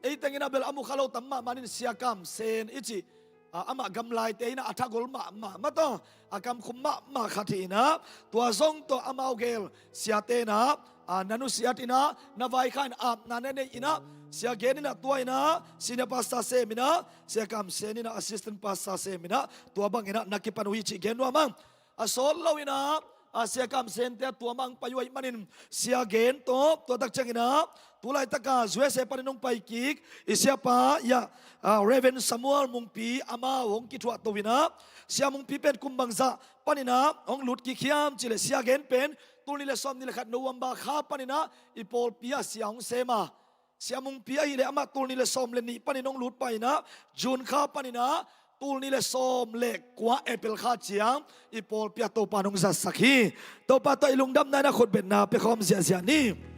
ei teng in ah bel a mu kha lo tam mahmah in, Sia Kam Sen i cih, a, amah gamlaite in ah a thagol mahmah mah taw, a kamkhum mahmah khat hi in ah, tua zong tawh amau gel siate in ah, ah, na nusiat in ah, na vaikhak in apna na neih in ah, Sia Gen in ah tua in ah senior pastor sem in ah, Sia Kam Sen in ah assistant pastor sem in ah, tua bang in ah na kipan uh hi cih gen nuam ing. A sawt lo in ah, a Sia Kam Sente a tua mah hong pai uh ahih manin Sia Gen tawh, tua tak ciangin ah, tu laitak a U S A panin hong pai kik i siapa, ya, a, Reverend Samuel Mungpi amau hong kithuah to in ah, Sia Mungpi pen kum bangzah panin ah hong lut kik hiam cih leh, Sia Gen pen tul nih le sawm nih le khat November kha panin ah i pawlpi ah sia hong sem a, Sia Mungpi ahih leh amah tul nih le sawm le nih panin hong lut pah in ah, June kha panin ah tul nih le sawm le kua April kha ciang i pawlpi ah Topa in hong zatsak hi. Topa tawh i lungdamna in ah khutbetna pia khawm ziahziah ni.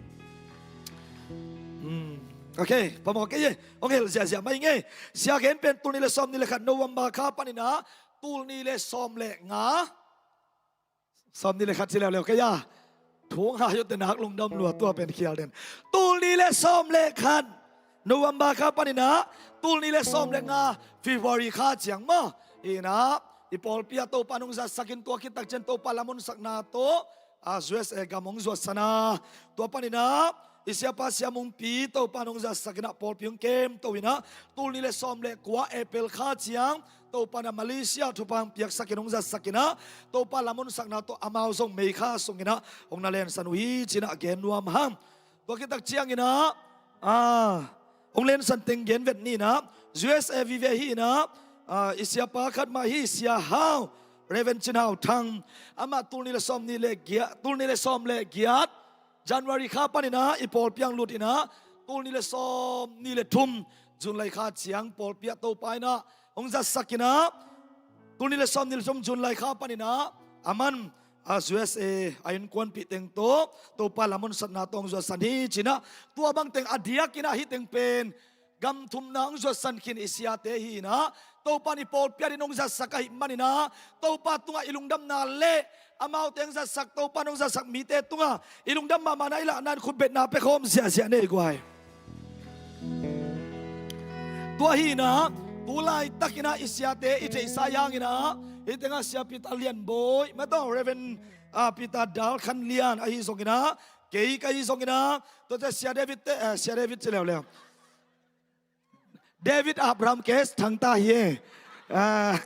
Hmm. Ok, phamawh kei e. Hong hel ziahziah mai ing e. Sia Gen pen tul nih le sawm nih le khat November kha panin ah tul nih le sawm le nga, sawm nih le khat ci leuleu kei a. Thu hong hai uh teh nak lungdam lua, tua pen khial den. Tul nih le sawm le khat November kha panin ah tul nih le sawm le nga February kha ciang maw, in ah i pawlpi ah Topa in hong zatsak in, tua khit tak ciang Topa lam honsakna tawh, a, U S A gam hong zuatsan a, tua panin ah i siapa Sia Mungpi Topa in hong zatsak in ah pawlpi hong kem to in ah, tul nih le sawm le kua April kha ciang Topa in ah Malaysia thupha hong piaksak in hong zatsak in ah, Topa lam honsakna tawh amau zong May kha sung in ah hong na lensan uh hi ci in ah gen nuam hang. Tua khit tak ciangin ah, a, hong lensan teng gen vet ni in ah, U S A vive hi in ah, a, i siapa khat mah hi, Sia Hau, Reverend Cin Hau Thang, amah tul nih le sawm nih le giat, tul nih le sawm le giat January kha panin ah i pawlpi ah hong lut in ah, tul nih le sawm nih le thum July kha ciang pawlpi ah Topa in ah hong zatsak in ah, tul nih le sawm nih le thum July kha panin ah aman, a, U S A a innkuanpih teng tawh Topa lam honsatna tawh hong zuatsan hi ci in ah, tua bang teng a diakin ah hih teng pen gam thumna hong zuatsan khin i siate hi in ah, Topa in i pawlpi adingin hong zatsak ahih manin ah, Topa tungah i lungdamna le amaute hong zatsak, Topa in hong zatsak mite tungah i lungdam mahmahna i lahna in khutbetna pia khawm ziahziah ni ei guai. Tua hi in ah, tu laitakin ah i siate i theihsa hangin ah, hih tengah Sia Peter Lian Bawi, mah tawh Reverend, a, Peter Dal Khan Lian ahi zongin ah, kei ka hi zongin ah, tuate Sia David te, eh, Sia David ci leuleu. David Abraham Case Thangta hi e. Ah.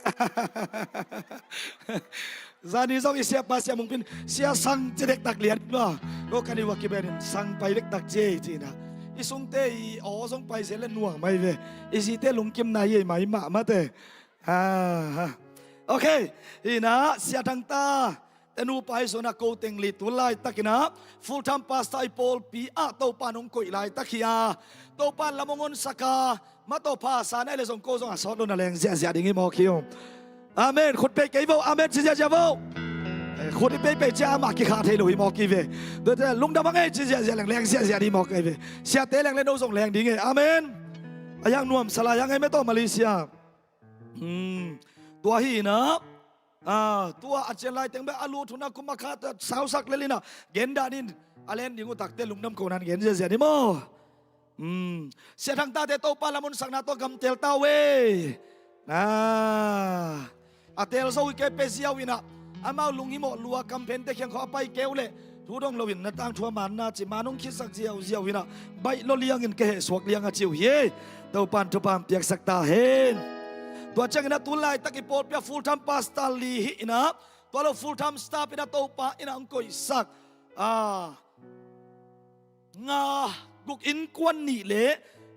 Zani zong i siapa Sia Mungpi in, Sia Sang ci dektak lian maw. Ko kan i wa kiben in Sang pai dektak ci ei ci in ah. I sungte i aw zong pai zel le nuam mai ve. I zite lungkimna hi ei mai mahmah te. Ah. Ok. Hi in ah Sia Thangta te nupa ahi zongin ah ko teng li tu laitakin ah full time pastor i pawlpi ah Topa in hong koih laitak hi a, Topa in lam hong honsak a, mah tawh pha sa na hih leh zong ko zong a sawt lo na leng ziahziah ding hi mawk hi ung. Amen. Khut pei kei vo. Amen ci ziahziah vo. Eh, khut i peipei ciang amah kikhah thei lo hi mawk hi ve. Tuate lungdam hang ei ci ziahziah leng leng ziahziah ding hi mawk hi ve. Siate leng le no zong leng ding e. Amen. A hiang nuamsa lai hang ei, mah tawh Malaysia. Hmm. Tua hi in ah, a, tua a cian lai teng bek a lut hun a kum a khat a sausak lel in ah, gen dan in a len ding uh takte lungdam ko nan gen ziahziah ni maw. Hmm. Sia Thangta te Topa lam honsakna tawh gam teel ta uh e. A, a teel zo hi kei pe ziau in ah, amau lunghimawh lua, kamphente kiang khawng a pai kei uh leh thu dong loin na tangthu a man na ci, man hong khitsak ziauziau hi in ah, baih lua liangin ka hehsuak liang a ci uh hi. Topa in thupha hong piaksak ta hen. Tua ciangin ah tu laitak i pawlpi ah full time pastor li hi in ah, tua lo full time staff in ah Topa in ah hong koihsak, a, nga, guk, innkuan nih le,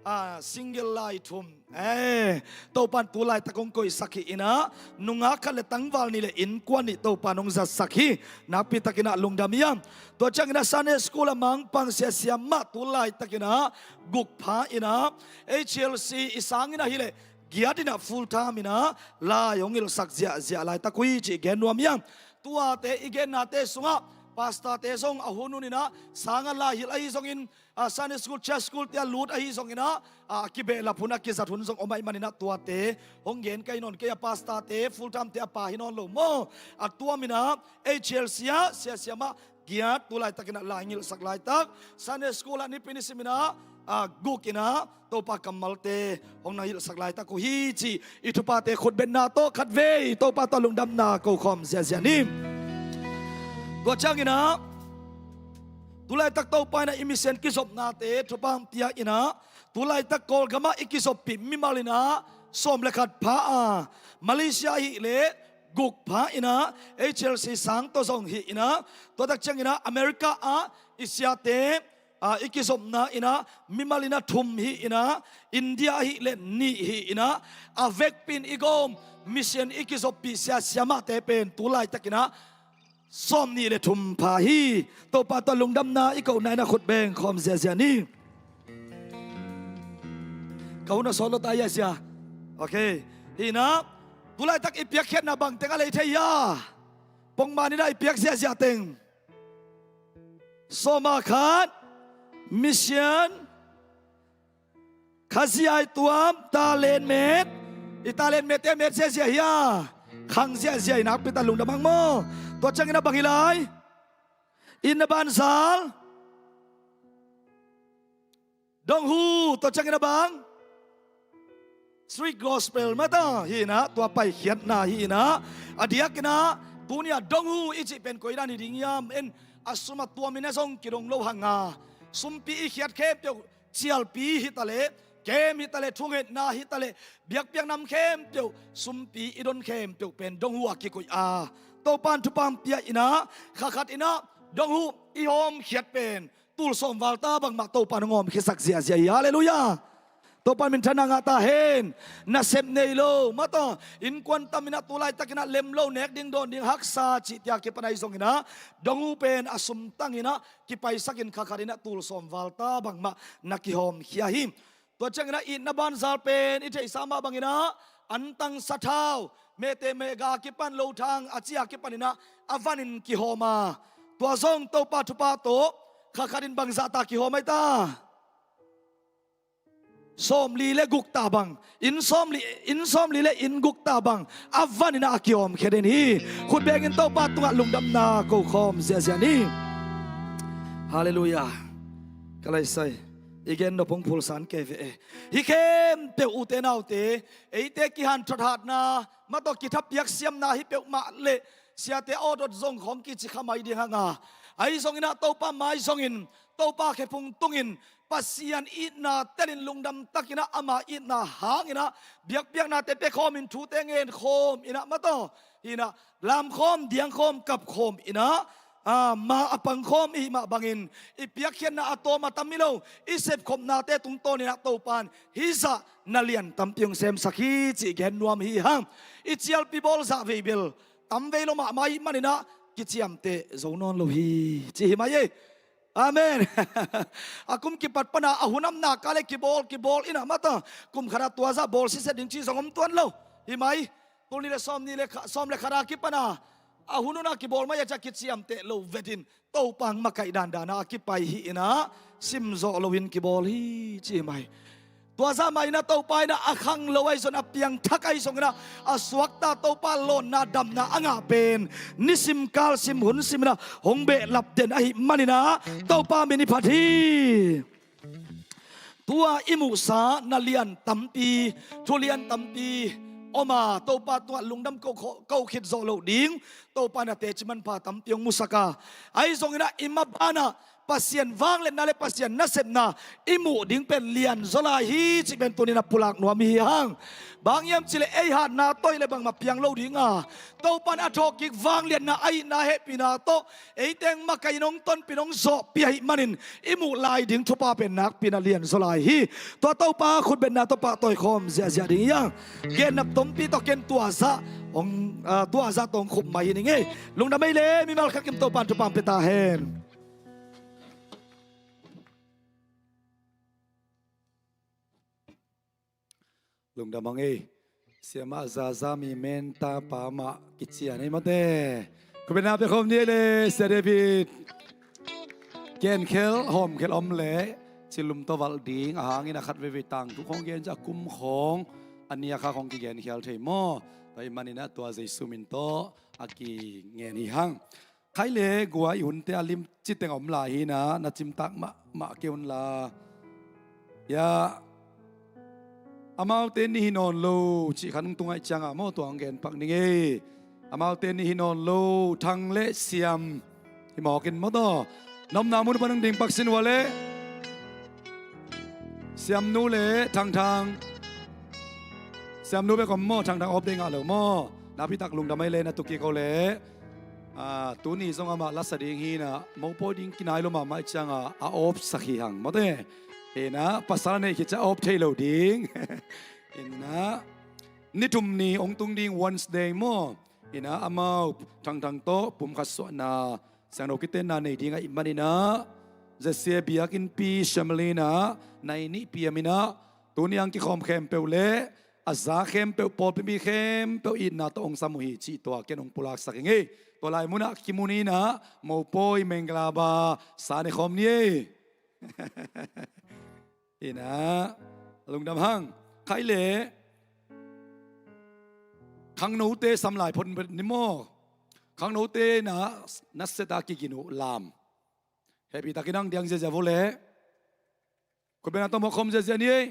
a, single lai thum. Eh, Topa in tu laitak hong koihsak hi in ah, nungak khat le tangval nih le innkuan nih Topa in hong zatsak hi. Nakpi takin ah lungdam hiam. Tua ciangin ah Sunday school a mangpang sia siam mah tu laitakin ah guk pha in ah, H L C i sangin ah hi leh giat in ah full time in ah lai hong hilhsak ziahziah laitak uh hi cih gen nuam hiam. Tuate i gennate sungah pastorte zong a hun hun in ah sang a lai hilh ahi zongin, a, Sunday school, church school te a lut ahi zongin ah, a, kibehlap hun, a kizat hun zong om ahih manin ah tuate hong gen ka hi nawn kei a, pastorte full time te a pha hi nawn lo maw. A tuam in ah H L C ah sia siam ah giat tu laitakin ah lai ngilhsak laitak, Sunday school ah nipi nisim in ah, a, guk in ah Topa kammalte hong na hilhsak laitak uh hi cih i thuphate khutbetna tawh khatvei Topa tawh lungdamna ko khawm ziahziah ni. Tua ciangin ah Tulaitak Topa in ah i mission kizopnate thupha hong pia in ah, tulaitak Kawlgam ah i kizoppih mimal in ah sawm le khat pha a, Malaysia ahih leh guk pha in ah, H L C sang tawh zong hi in ah, tua tak ciangin ah America ah i siate, a, i kizopna in ah mimal in ah thum hi in ah, India ahih leh nih hi in ah, a vekpi in i gawm mission i kizoppih sia siamahte pen tulaitak in ah sawmnih le thum pha hi. Topa tawh lungdamna i kohna in ah khut beng khawm ziazia ni. Ka hun a sawt lo ta ziazia. Ok. Hi in ah, tulaitak i piakkhiatna bang teng a lei thei hia? Pongman in ah i piak ziazia teng. Sawm a khat, mission, khazia i tuam, talent met. I talent mette met ziazia hia? Khang ziazia i nakpi tak lungdam hang maw. Tua ciangin ah bang hi lai? Itna banzal, donghu, tua ciangin ah bang? Street gospel mah ta hi in ah, tua paikhiatna hi in ah. A diakin ah tuni a donghu i cih pen koi dan hi ding hiam? En, a sum a tuam in ah zong kidong lo hang a, sumpi i khiat khempeuh, cialpi hi ta leh, kem hi ta leh, thungetna hi ta leh, biakpiak nam khempeuh, sumpi i don khempeuh pen donghu a kikoih a, Topa in thupha hong pia in ah, kha khat in ah donghu i hawmkhiat pen tul sawm val ta bangmah Topa in hong hawmkhiasak ziazia hi. Halleluiah. Topa in minthanna ngah ta hen. Nasep nei lo mah ta, innkuan tam in ah tulaitak in ah lem lo, nek ding dawn ding haksa cihte a kipan ahi zongin ah, donghu pen a sum tang in ah kipaisak in, kha khat in ah tul sawm val ta bangmah na kihawmkhia hi. Tua ciangin ah itna banzal pen i theihsa mah bangin ah antang, sathau, mehte mehga a kipan, lothang a ci a kipan in ah a van in kihawm a, tua zong Topa thupha tawh kha khat in bangzah ta kihawm ahi ta? Sawmli le guk ta bang, inn sawmli, inn sawmli le inn guk ta bang a van in ah a kihawmkhia den hi. Khut bengin Topa tungah lungdamna ko khawm ziazia ni. Halleluiah. Ka laisai, i gen nop hong phulsan kei ve e. Hih khempeuh, ute naute, eite kihanthawn hatna mah tawh kithapiak siamna hi peuhmah leh, siate awdot zong khawng kici kha mai ding hang a, ahi zongin ah Topa mai zongin, Topa khephung tungin, Pasian itna telin lungdam takin ah, ama itna hangin ah biakpiaknate pia khawmin, thute ngen khawm in ah mah tawh hi in ah, lamkhawm, diangkhawm, kapkhawm in ah, a, ma a pangkhawm i hih mah bangin, i piakkhiatna a tawm a tam hi lo, i sepkhopnate tungtawnin ah Topa in hih zah na lian tampi hong semsak hi cih gen nuam hi hang. I cialpi bawl zah vei bel tam vei lo mahmah ahih manin ah kiciamteh zo nawn lo hi cih hi mai ei. Amen. A kum kipat pana a hun a omna kah le kibawl, kibawl in ah mah ta, kum khat ah tua zah bawl sitset ding cih zong om tuan lo hi mai. Tul nih le sawm nih le kha-, sawm le khat a kipana a hun hun a kibawl mai a, ciah kiciamteh lo vetin Topa hong makaih dandan a kipai hi in ah, sim zawh loin kibawl hi ci hi mai. Tua zah mah in ah Topa in ah a khanglo ahi zong, a piangthak ahi zongin ah, a suakta Topa lawnna damna a ngah pen nisim kalsim hun sim in ah hong behlap den ahih manin ah Topa min i phat hi. Tua i muhsa na lian tampi, thu lian tampi om a, Topa tungah lungdam ko, ko, ko khit zawh loh ding, Topa in ah teci manpha tampi hong musak a, ahi zongin ah i mabanah Pasian vangliatna le Pasian nasepna i muh ding pen lianzaw lai hi cih pen tuni in ah pulak nuam i hi hang. Bang hiam cih leh ei hatna tawh hi leh bangmah piang lo ding a, Topa in a thawhkik vangliatna, a itna, hehpihna tawh eite hong makaih in, hong tonpih in, hong zawhpih ahih manin i muh lai ding thupha pen nakpi in ah lianzaw lai hi. Tua Topa khutbetna tawh pahtawi khawm ziahziah ding hi hang. Gennop tampi tawh ken tua zah hong, ah, tua zah tawh hong khup mai hi ning ei. Lungdam ei le, mimal khat kim Topa in thupha hong pia ta hen. Lungdam hang ei. Siamah Zaza mi menta pa mah kician ei mate. Khutbetna pia khawm ni ei le, Sia David. Genkhel hawmkhel om leh cilum tawh valh ding, a hangin a khat veivei tangthu khawng gen ciah a kum khawng a nia kha khawng kigenkhel thei maw? Tua ahih manin ah tua Jesu min tawh a kingen hi hang. Khai le gua i hunte a limci teng a om lai hi in ah, na cimtak mahmah kei un la. Ya, amaute nih hi nawn lo cih khat hong tung ahih ciangah maw, tua hong gen pak ning ei. Amaute nih hi nawn lo, Thang le Siam hi mawk in maw taw. Nomna mun pan hong ding pak sin ua leh. Siamnu le Thangthang. Siamnu bek om maw, Thangthang off ding a lo maw. Napi tak lungdam ei le na tukik o leh. Ah, tuni zong amah lasa ding hi na, mopawi ding kinai lo mahmah i cianga a off sak hi hang maw te. Hi na, pasal a neih khit ciang a off thei lo ding. Hi na, ni thum ni hong tung ding Wednesday maw. Hi na, amau Thangthang tawh pumkhat suahna, siangtho kitenna nei ding ahih manin ah, ZCA biakinnpi Shemelin ah nai nih P M in ah, tuni ang kikhawm khempeuh le a za khempeuh, pawlpi mi khempeuh itna tawh hong sam uh hi cih tua ken hong pulaksak ing ei. Tua lai munah kimu ni in ah, mopawi Mengkalaba sa ne khawm ni ei. Hi na, lungdam hang. Khai le, khangnote sam lai phot ni maw. Khangnote na, na seta kigin uh lam. Hehpih takin ang diang ziazia vo le. Khutbetna tawh mawk khawm ziazia ni ei.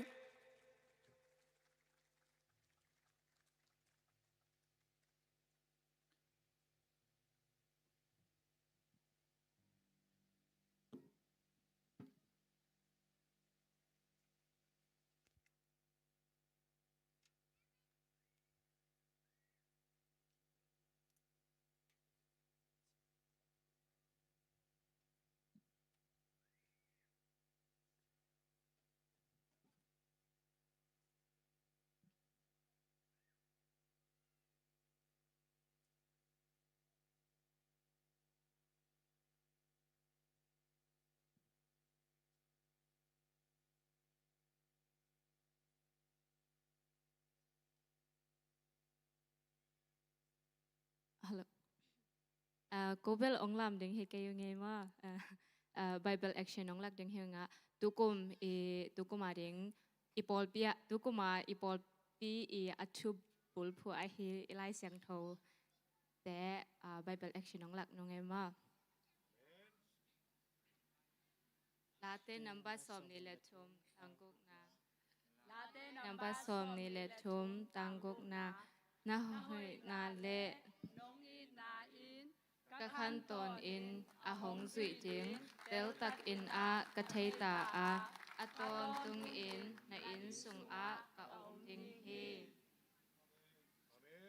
Hello. Ah, ko bel ong lam ding hi kei uh ngei maw. Ah, ah, Bible action ong lak ding hi uh ngah. Tukum i, tukum a ding i pawlpi ah, tukum a i pawlpi i a thu bulphuh ahi i Lai Siangtho te, ah, Bible action ong lak nung ei maw. Late number sawm nih le thum, tang gukna. Late number sawm nih le thum, tang gukna. Na hoihna le nong itna in ka khantawn in a hong zuih ding teltak in ah ka thei ta a, a tawntung in na inn sungah ka om ding hi.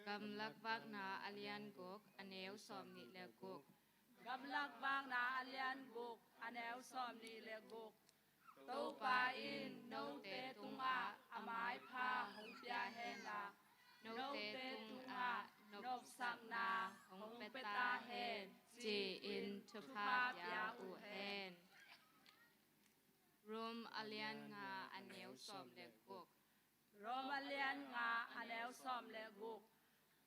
Gamlak Vakna a lian guk, a neu sawm nih le guk. Gamlak Vakna a lian guk, a neu sawm nih le guk. Topa in note tungah a maipha hong pia hen la, note tungah nopsakna hong pia ta hen, ci-in thupha pia uh hen. Rom a lian nga, a neu sawm le guk. Rom a lian nga, a neu sawm le guk.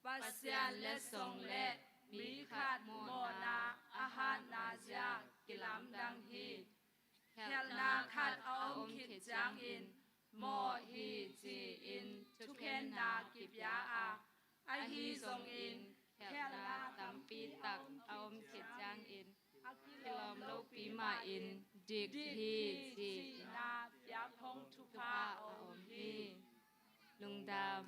Pasian letsong le mi khat mawhna a hatna zia kilamdang hi. Khialhna khat a om khit ciangin mawh hi ci-in thukhenna kipia a, ahi zongin khialhna tampi tak a om khit ciangin kilawm lopi mahin dik hi ci-in ah biakkhong thupha a om hi. Lungdam.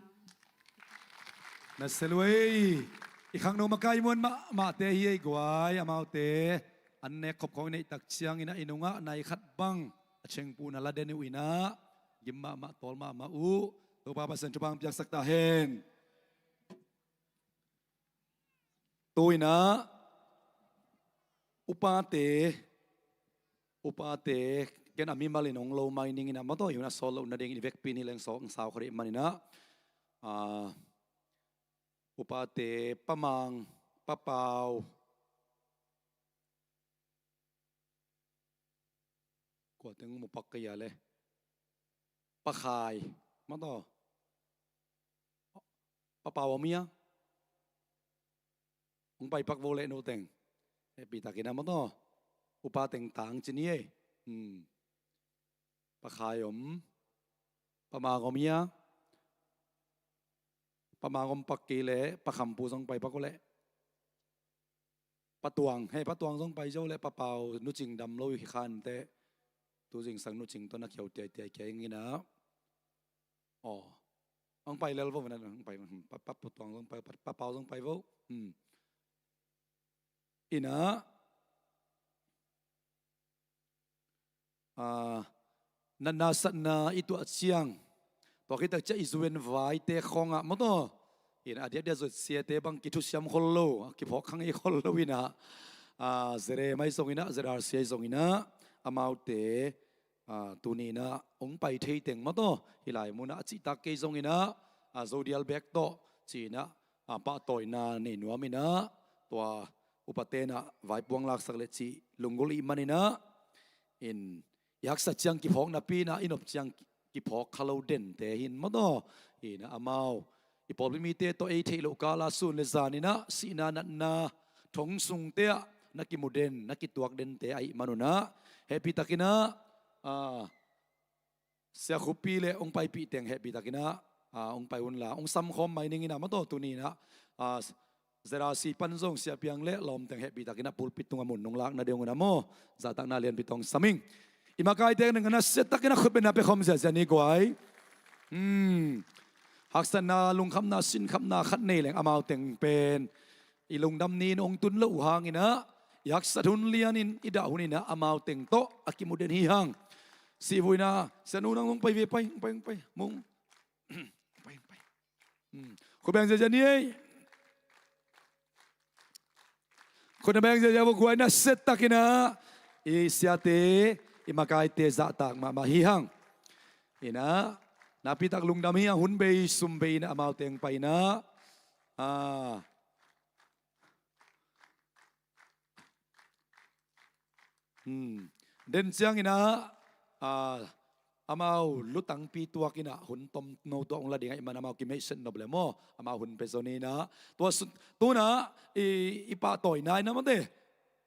Na seluei, i khangno makai muan mahmahte hi ei guai, amaute an nek khop khong i neih tak ciangin ah i nungah nai khat bang a chengpuhna la den uh in ah, gim mahmah, tawl mahmah uh. Topa Pasian thupha hong piaksak ta hen. Tu-in ah upate, upate, ken a mimal in hong lo mai ning in ah, maw taw, hi hun a sawt loh nading in i vekpi in hi leng sawt hong sau kha rih manin ah, ah, upate, Pa Mang, Pa Pau, kua teng mu pak kei a le. Pa Khai, maw taw. Pa Pau om hia? Hong pai pak vo leh no teng. Hehpih takin ah maw taw. Upa teng tang ci ni ei. Hmm. Pa Khai om. Pa Mang om hia? Pa Mang om pak kei leh Pa Khampu zong pai pak uh leh. Pa Tuang, hei, Pa Tuang zong pai zo leh, Pa Pau nucing dam lo hi khan teh. Tu zingsang nucing tawh na khiau tiaitiai kia ing in ah. Aw. Ang pai lel vo, na, ang pai, hmm, Pa, Pa, Pa Tuang zong pai, Pa, Pa Pau zong pai vo. Hmm. In ah. ah, natna satna i tuah ciang, tua khit tak ciang i zu in vaite khawngah maw taw, in a diakdiak zot siate bang kithusiam khol lo, a kiphawk kha ngei khol lo inah, ah, Z R M ahi zong inah, Z R C ahi zong inah, amaute, ah, tuni inah hong pai thei teng maw taw, hih lai munah a cihtak kei zong inah, ah, Zodial bek tawh ci inah, ah, pahtawina nei nuam inah, tua upa tenah vaipuang laksak le cih lunggulh ih man inah, in i haksat ciang kiphawk napi inah, i nop ciang kiphawk kha lo dente hi in maw taw. Inah amau i pawlpi mite tawh ei theih loh kala sun le zan inah sihna natna thong sungte ah na kimu den, na kituak dente ahih man unah, hehpih tak inah, ah, Sia Khup Pi le hong paipih teng hehpih tak inah, ah, hong pai unla, hong samkhawm mai ning inah maw taw, tuni inah, ah, Z R C pan zong Sia Piang le lawm teng hehpih tak inah pulpit tungah mun nong lakna ding unah maw, zahtakna lianpi tawh sam ing. I makaite nang nasiat tak inah khutbetna pia khawm ziazia ni guai. Hmm. Haksatna, lungkhamna, sinkhamna khat nei leng amau teng pen i lungdam ni in hong tun loh uh hang inah, i haksat hun lian in i dah hun inah amau teng tawh a kimu den hi hang. Sihvuina, Sia Nu nang hong pai ve, pai, hong pai, hong pai. Mung. Pai, pai. Hmm. Khut beng ziazia ni ei. Khut na beng ziazia vo guai, nasiat tak inah i siate, i makaite zahtak mahmah hi hang. Inah, napi tak lungdam hi hang, hun bei sum bei inah amau teng pai inah. Ah. Hmm. Den ciang inah, ah, amau lutangpi tuak inah hun tomno tuak hong la ding ahih man amau kimeihset nop le maw, amau hun pia zaw ni inah. Tua sut, tu inah i, i pahtawina inah maw te,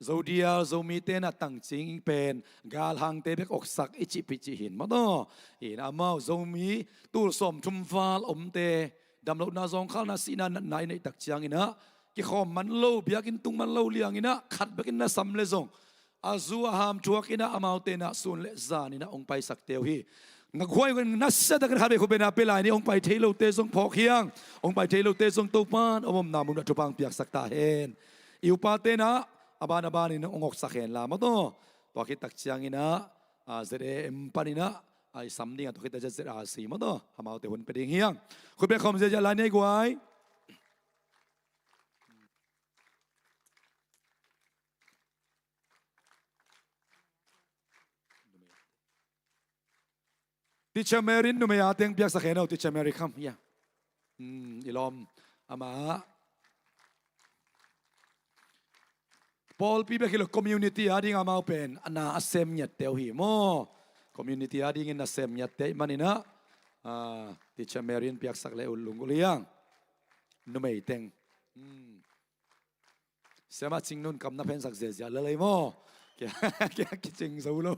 Zodial Zomite na tangcing pen galhangte bek oksak i cihpih cih hi in maw taw. Inah amau Zomi tul sawmthum val omte damlohna, zawngkhalna, sihna natna i neih tak ciang inah kikhawm man lo, biakinn tung man lo liang inah khat bekin na sam le zong, a zu a ham thuak inah amaute inah sun le zan inah hong paisakte uh hi. Ngakhua in nasiat tak in khat vei khutbetna pia lai ni. Hong pai thei lote zong phawk hi hang, hong pai thei lote zong Topan a omna munah thupha hong piaksak ta hen. I upate inah a ban a ban in hong oksak hen la maw taw. Tua khit tak ciang inah, ah, Z R M pan inah, ah, i sam ding a, tua khit tak ciang Z R C maw taw, amaute hun pia ding hi hang. Khut beng khawm ziazia lai ni ei guai. Teacher Mary in numei a teng piaksak hen aw, Teacher Mary, come here. Hmm, i lawm amah. Pawlpi bek hi lo, community a ding amau pen a na a sem ngiatte uh hi maw. Community a dingin na sem ngiatte ahih man inah, ah, Teacher Mary in piaksak le uh lunggulh hi hang. Numei teng. Hmm. Siamah Cing Nun kam na phensak ziazia lel ei maw. Kia, kia kicing zo lo.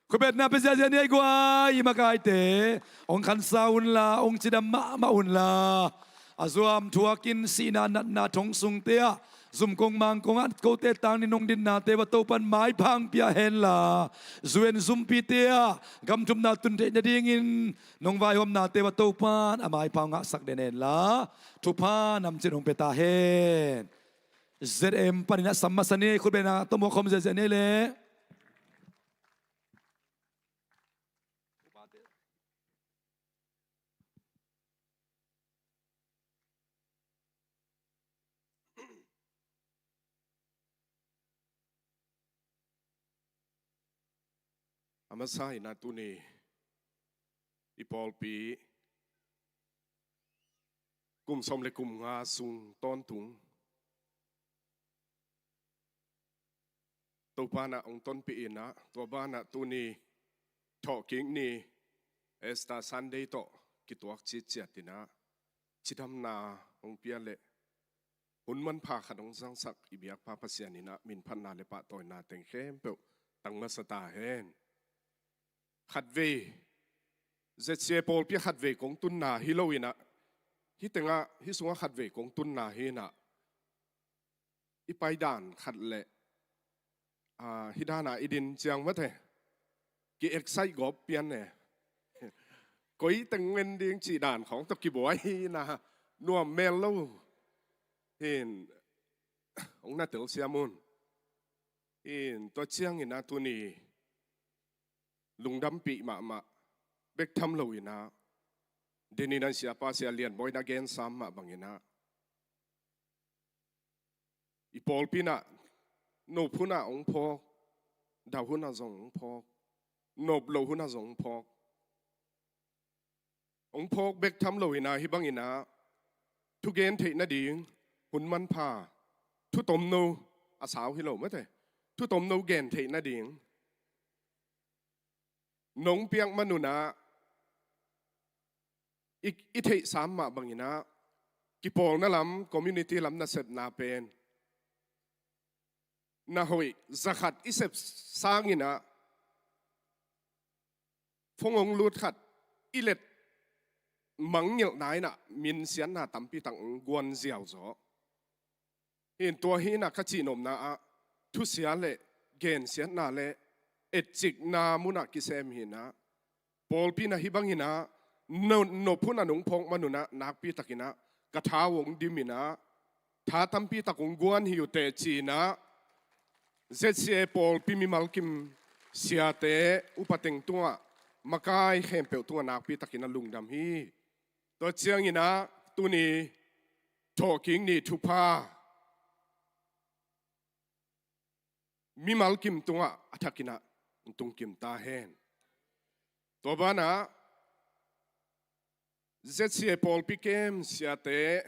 Khutbetna pia ziazia ni ei guai, i makaite. Hong khansa unla, hong cidam mahmah unla. A zuam thuakin sihna natna thong sungte ah, zum kong mang kongah kote tangin nong dinnate uah Topan maipha hong pia henla, zu in zumpite ah gam thumna tun theih nadingin nong vaihawmnate uah Topan a maipha hong ngahsak den henla, thupha namcin hong pia ta hen. Z M pan inah sam masa ni, khutbetna tawh muak khawm ziazia ni leh. A masa inah tuni i pawlpi kum sawm le kum nga sung tawntung Topa in ah hong tonpih in ah, tua banah tuni thawhkik ni Easter Sunday tawh kituak citciat in ah cidamna hong pia leh hun manpha khat hong zangsak i biakpa Pasian in ah minphatna le pahtawina teng khempeuh tang masa ta hen. Khatvei, Z C A pawlpi ah khatvei kong tunna hi lo in ah, hih tengah, hih sungah khatvei kong tunna hi in ah, i paidan khat leh, ah, hih dana i din ciang mate, ki-excite gawp pian e. Koi teng en ding cih dan khawng tawh kibuai hi in ah, nuam mel lo. Hin, hong na telsiam un. Hin, tua ciangin ah tuni lungdampih mahmah bek tham loinah, deninah siapa Sia Lian Bawi in a gen sam mah banginah, i pawlpi inah nop hunah hong phawk, dau hunah zong hong phawk, nop loh hunah zong hong phawk. Hong phawk bek tham loinah hih banginah thugen theih nading hun manpha, thutomno, a sau hi lo mate, thutomno gen theih nading nong piak manunah i, i theih sam mah banginah kipawlna lam, community lam nasepna pen na hoih zakhat i sep sanginah phone hong lut khat i let mangngilhna inah minsiatna tampi tak hong guan ziau zaw. Hin tua hinah ka cihnopna ah thusia le gensiatna le etcikna munah kisem hinah, pawlpi inah hih banginah nop, nop hunah nong phawk manunah nakpi takinah ka tha hong diminah tha tampi tak hong guan hi uh teh cinah, Z C A pawlpi mimal kim siate upateng tungah makai khempeuh tungah nakpi takinah lungdam hi. Tua cianginah tuni thawhkik ni thupha mimal kim tungah a thakinah tungkim ta hen. Tua banah Z C A pawlpi kem siate,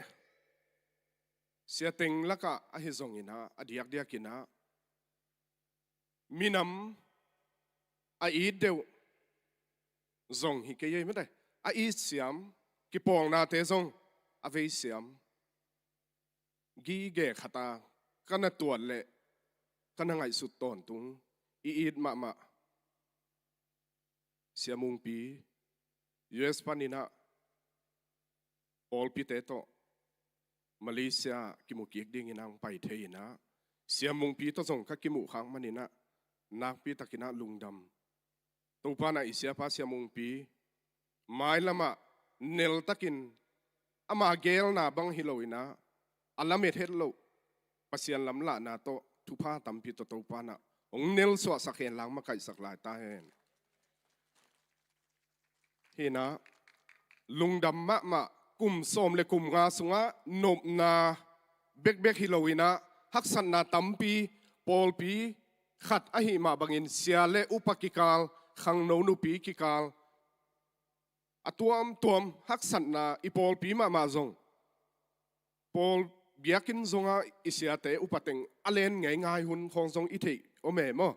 siateng lakah ahi zonginah a diakdiakinah minam a it deuh zong hi kei ei mate, a it siam, kipawlnate zong a vei siam. Gige khata ka na tuat leh ka na ngaihsut tawntung i it mahmah Sia Mungpi, U S paninah pawlpite tawh Malaysia kimu kik dingin ang pai thei inah, Sia Mungpi tawh zong ka kimuh khak maninah nakpi takinah lungdam. Topa inah i siapa Sia Mungpi mailamah neltakin ama gelna bang hi loinah a lamet het loh Pasian lamlahna tawh thupha tampi tawh Topa inah hong nelsuahsak hen lang makaihsak lai ta hen. Hinah lungdam mahmah, kum sawm le kum nga sungah nopna bekbek hi loinah haksatna tampi, pawlpi khat ahih mah bangin sia le upa kikal, khangno nupi kikal, a tuamtuam haksatna i pawlpi mahmah zong, pawl biakinn zongah i siate upateng a len ngeingai hun khawng zong i theih om e maw?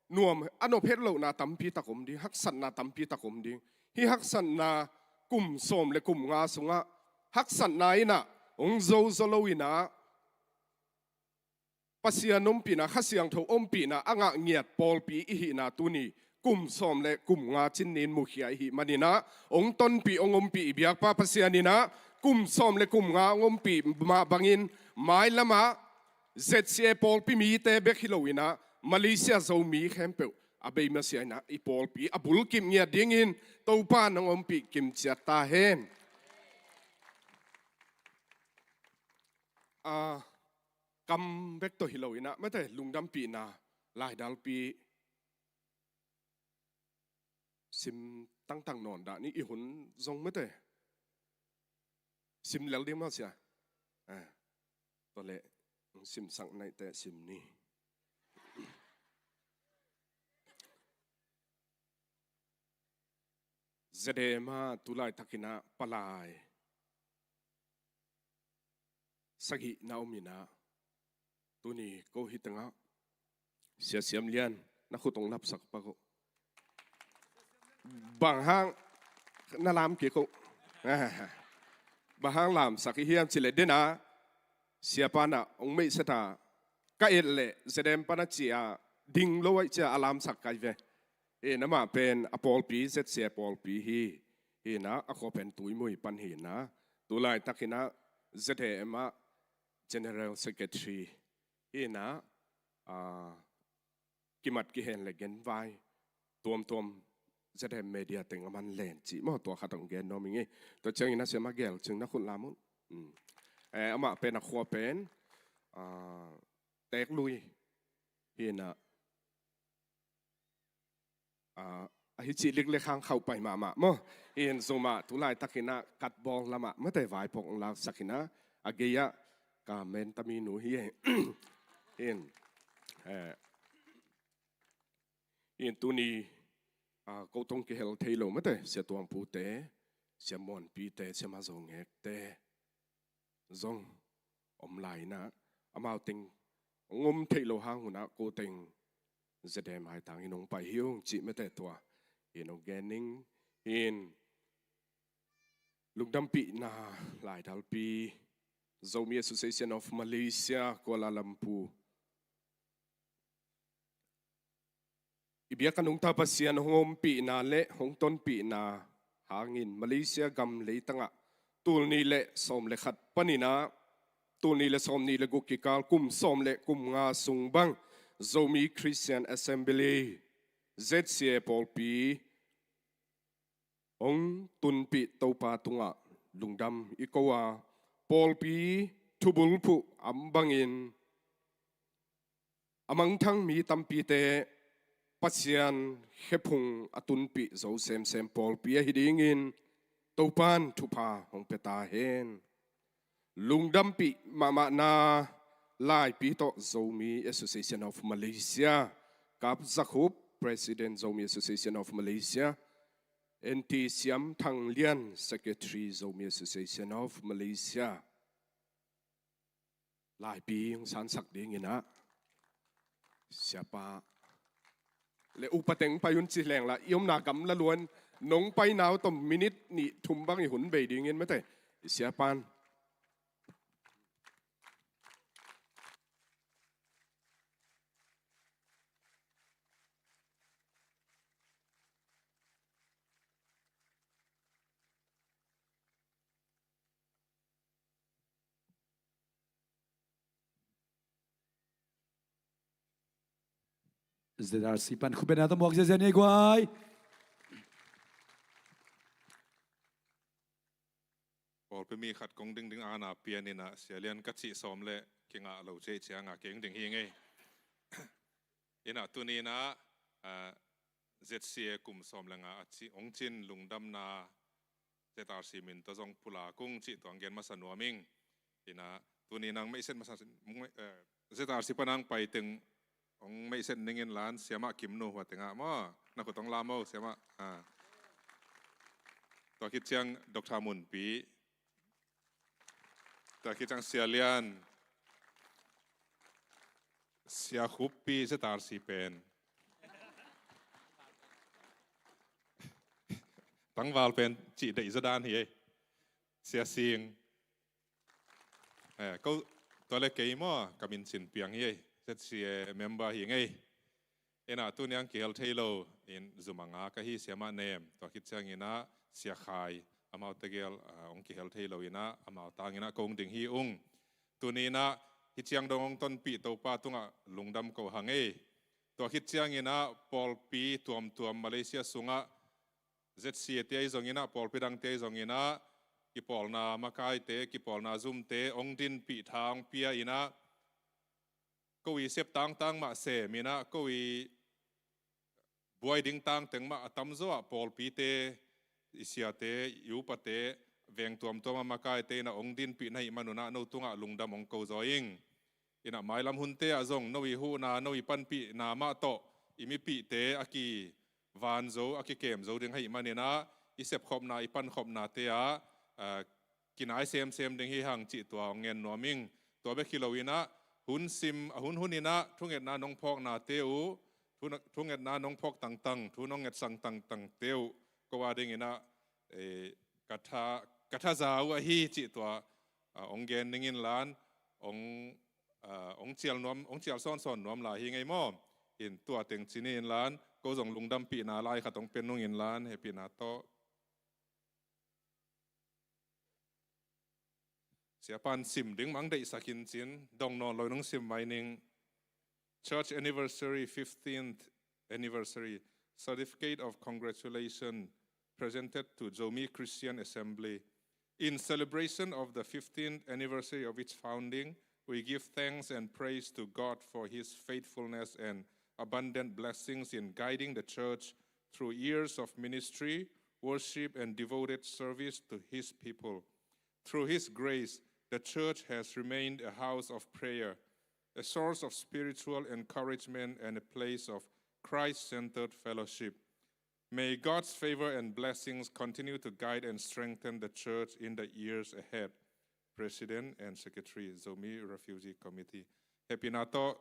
Nuam a nop het lohna tampi tak om ding, haksatna tampi tak om ding. Hih haksatna kum sawm le kum nga sungah haksatna inah hong zozo loinah Pasian ompihna, Kha Siangtho ompihna a ngah ngiat pawlpi i hihna tuni kum sawm le kum nga cinnin mukhia i hih maninah hong tonpih hong ompih i biakpa Pasian inah kum sawm le kum nga hong ompih mah bangin mailamah Z C A pawlpi mite bek hi loinah Malaysia Zomi khempeuh a bei masiah inah i pawlpi a bulkip ngiat dingin Topa in hong ompih kimciat ta hen. A kam bek tawh hi loinah mate, lungdampihna laidalpi sim tangtang nawn dah ni, i hun zong mate. Sim lel ding maw sia? Ah, tua leh simsak naih teh sim ni. Zedema tulaitakinah palai sagih na om inah, tuni ko hi tengah Sia Siam Lian na khut hong lapsak pak uh. Bang hang na lam kik uh. Bang hang lamsak i hiam cileh dena siapa inah hong meihseta ka et leh Zedem pana cia ding lo aih cia a lamsak kai ve. Hinah amah pen a pawlpi Z C A pawlpi hi. Hinah a khua pen Tuimui pan hinah tulaitakinah Z A M ah General Secretary hinah, a, kimat kihen le genvai tuamtuam Z A M media teng a man len cih maw, tua khat hong gen nuam ing ei. Tua ciangin a siam a gel cing na khut lam un. Mm. Eh, amah pen a khua pen, a, Teeklui hinah, a, hi cih liklek hang khauh pai mahmah maw. In zumah tu laitakinah katbawl lamah mate vaiphawk laksakinah a gei-ah ka mentami nu hi ei. In, eh, in tuni, ah, ko tawh kihel thei lo mate, Sia Tuangpute, Sia Muanpite, Sia Mazongekte zong om lai inah, amau teng hong om theih loh hang hunah ko teng ZM haitang in hong pai hi ung cih mate tua in hong gen ning. In lungdampihna laidalpi Zomi Association of Malaysia Kuala Lumpur i biak a nungta Pasian hong ompihna le hong tonpihna hangin Malaysia gam leitangah tul nih le sawm le khat paninah tul nih le sawm nih le guk kikal kum sawm le kum nga sung bang Zomi Christian Assembly, Z C A pawlpi hong tunpih Topa tungah lungdam i ko a, pawlpi thubulphuh am bangin a mangthang mi tampite Pasian khephung a tunpih zo semsem pawlpi ahi dingin Topan thupha hong pia ta hen. Lungdampih mahmahna laipi tawh Zomi Association of Malaysia, Kap Za Khup, President Zomi Association of Malaysia, N T Siam Thang Lian, Secretary Zomi Association of Malaysia. Laipi hong sansak dinginah siapa le upa teng pai un ci lengla i omna gam la luan nong paina uh tawh minute nih thum bang i hun bei dingin mate i siapan. Z R C pan khupbena tawh muak ziazia ni guai. Pawlpi mi khat kong dingding ana pianinah Sia Lian ka cih sawm le kingah lo ceh cianga keng ding hi ngei. Inah tuninah, ah, Z C A kum sawm le nga a ci, hong cin lungdamna Z R C min tawh zong pulak ung cih tuang gen masa nuam ing. Inah tuni nang meihset masa, eh, Z R C panang pai teng hong meihset ningin lan siamah Kim Nu hua tengah maw? Na khut hong lam o siamah. Ah. Tua khit ciang Doctor Munpi. Tua khit ciang Sia Lian. Sia Khuppi Z R C pen. Tangval pen cih deih zaw dan hi ei. Sia Sing. Eh, ko tua le kei maw ka min cin piang hi ei. Z C A member hi ngei. Inah tuniang kihel thei lo in zumanga ka hi siamah Nem. Tua khit cianginah Sia Khai. Amau tegel, ah, hong kihel thei lo inah amau tanginah kong ding hi ung. Tuninah hi ciang dong hong tonpih Topa tungah lungdam ko hang ei. Tua khit cianginah pawlpi tuamtuam Malaysia sungah Z C A te ahi zonginah pawlpi dangte ahi zonginah kipawlna makaite, kipawlna zumte hong dinpih tha hong pia inah ko i sep tangtang mah seminah ko i buai ding tangteng mah a tamzaw ah pawlpite, i siate, i upate, veng tuamtuam a makaite inah hong dinpih na hih manunah no tungah lungdam hong ko zaw ing. Inah mailam hunte ah zong no i huhna, no i panpihna mah tawh i mipihte a kivan zo, a kikem zo ding ahih maninah i sepkhopna, i pankhopnate ah, ah, kinai semsem ding hi hang cih tua hong ngen nuam ing. Tua bek hi lo inah hun sim, a hun hun inah thungetna nong phawknate uh, thu-, thungetna nong phawk tangtang, thu nong ngetsang tangtangte uh ko a dinginah, eh, ka tha, ka thaza uh ahi cih tua, ah, hong gen ningin lan hong, ah, hong cial nuam, hong cial sawnsawn nuam lai hi ngei maw? In tua teng cini in lan ko zong lungdampihna lai khat hong pia nungin lan hehpihna tawh. Siapan sim ding mang deihsak in cin, dong nawn lo nong sim mai ning. Church anniversary, fifteenth anniversary, certificate of congratulation presented to Zomi Christian Assembly. In celebration of the fifteenth anniversary of its founding, we give thanks and praise to God for his faithfulness and abundant blessings in guiding the church through years of ministry, worship, and devoted service to His people. Through His grace, the church has remained a house of prayer, a source of spiritual encouragement, and a place of Christ-centered fellowship. May God's favor and blessings continue to guide and strengthen the church in the years ahead. President and Secretary, Zomi Refugee Committee. Hehpihna tawh,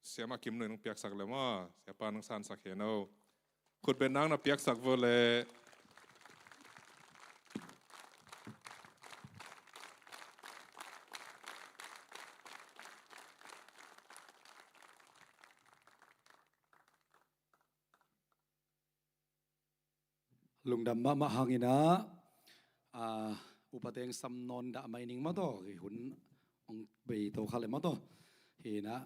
Siamah Kim Nu in hong piaksak le maw, Siapa in hong sansak hen aw. Khutbetna na piaksak vo le. Lungdam mahmah hangin ah, ah, upa teng sam nawn dah mai ning maw taw, hi hun hong bei to kha le maw taw. Hi na,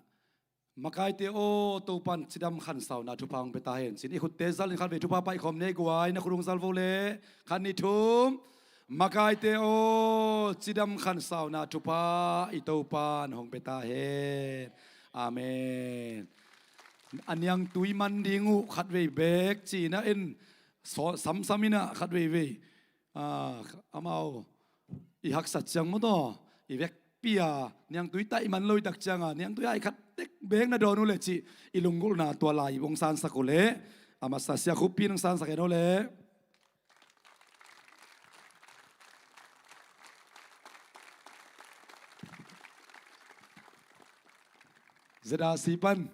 makaite aw, Topa'n cidam khansauna thupha hong pia ta hen cin, i khutte zal in khatvei thupha paih khawm ni ei guai, na khut hong zal vo le, khat nih thum. Makaite aw, cidam khansauna thupha i Topa'n hong pia ta hen. Amen. A niangtui man ding uh khatvei bek ci-in ah en, samsam in ah khatveivei, ah, amau i haksat ciang maw taw, i vekpi a niangtui taih man lo i tak ciang a, niangtui hai khat tek bek na dawn uh le cih i lunggulhna tua lai i bawngsansak uh le. A masa Sia Khup Pi in hong sansak hen aw le. Z R C pan.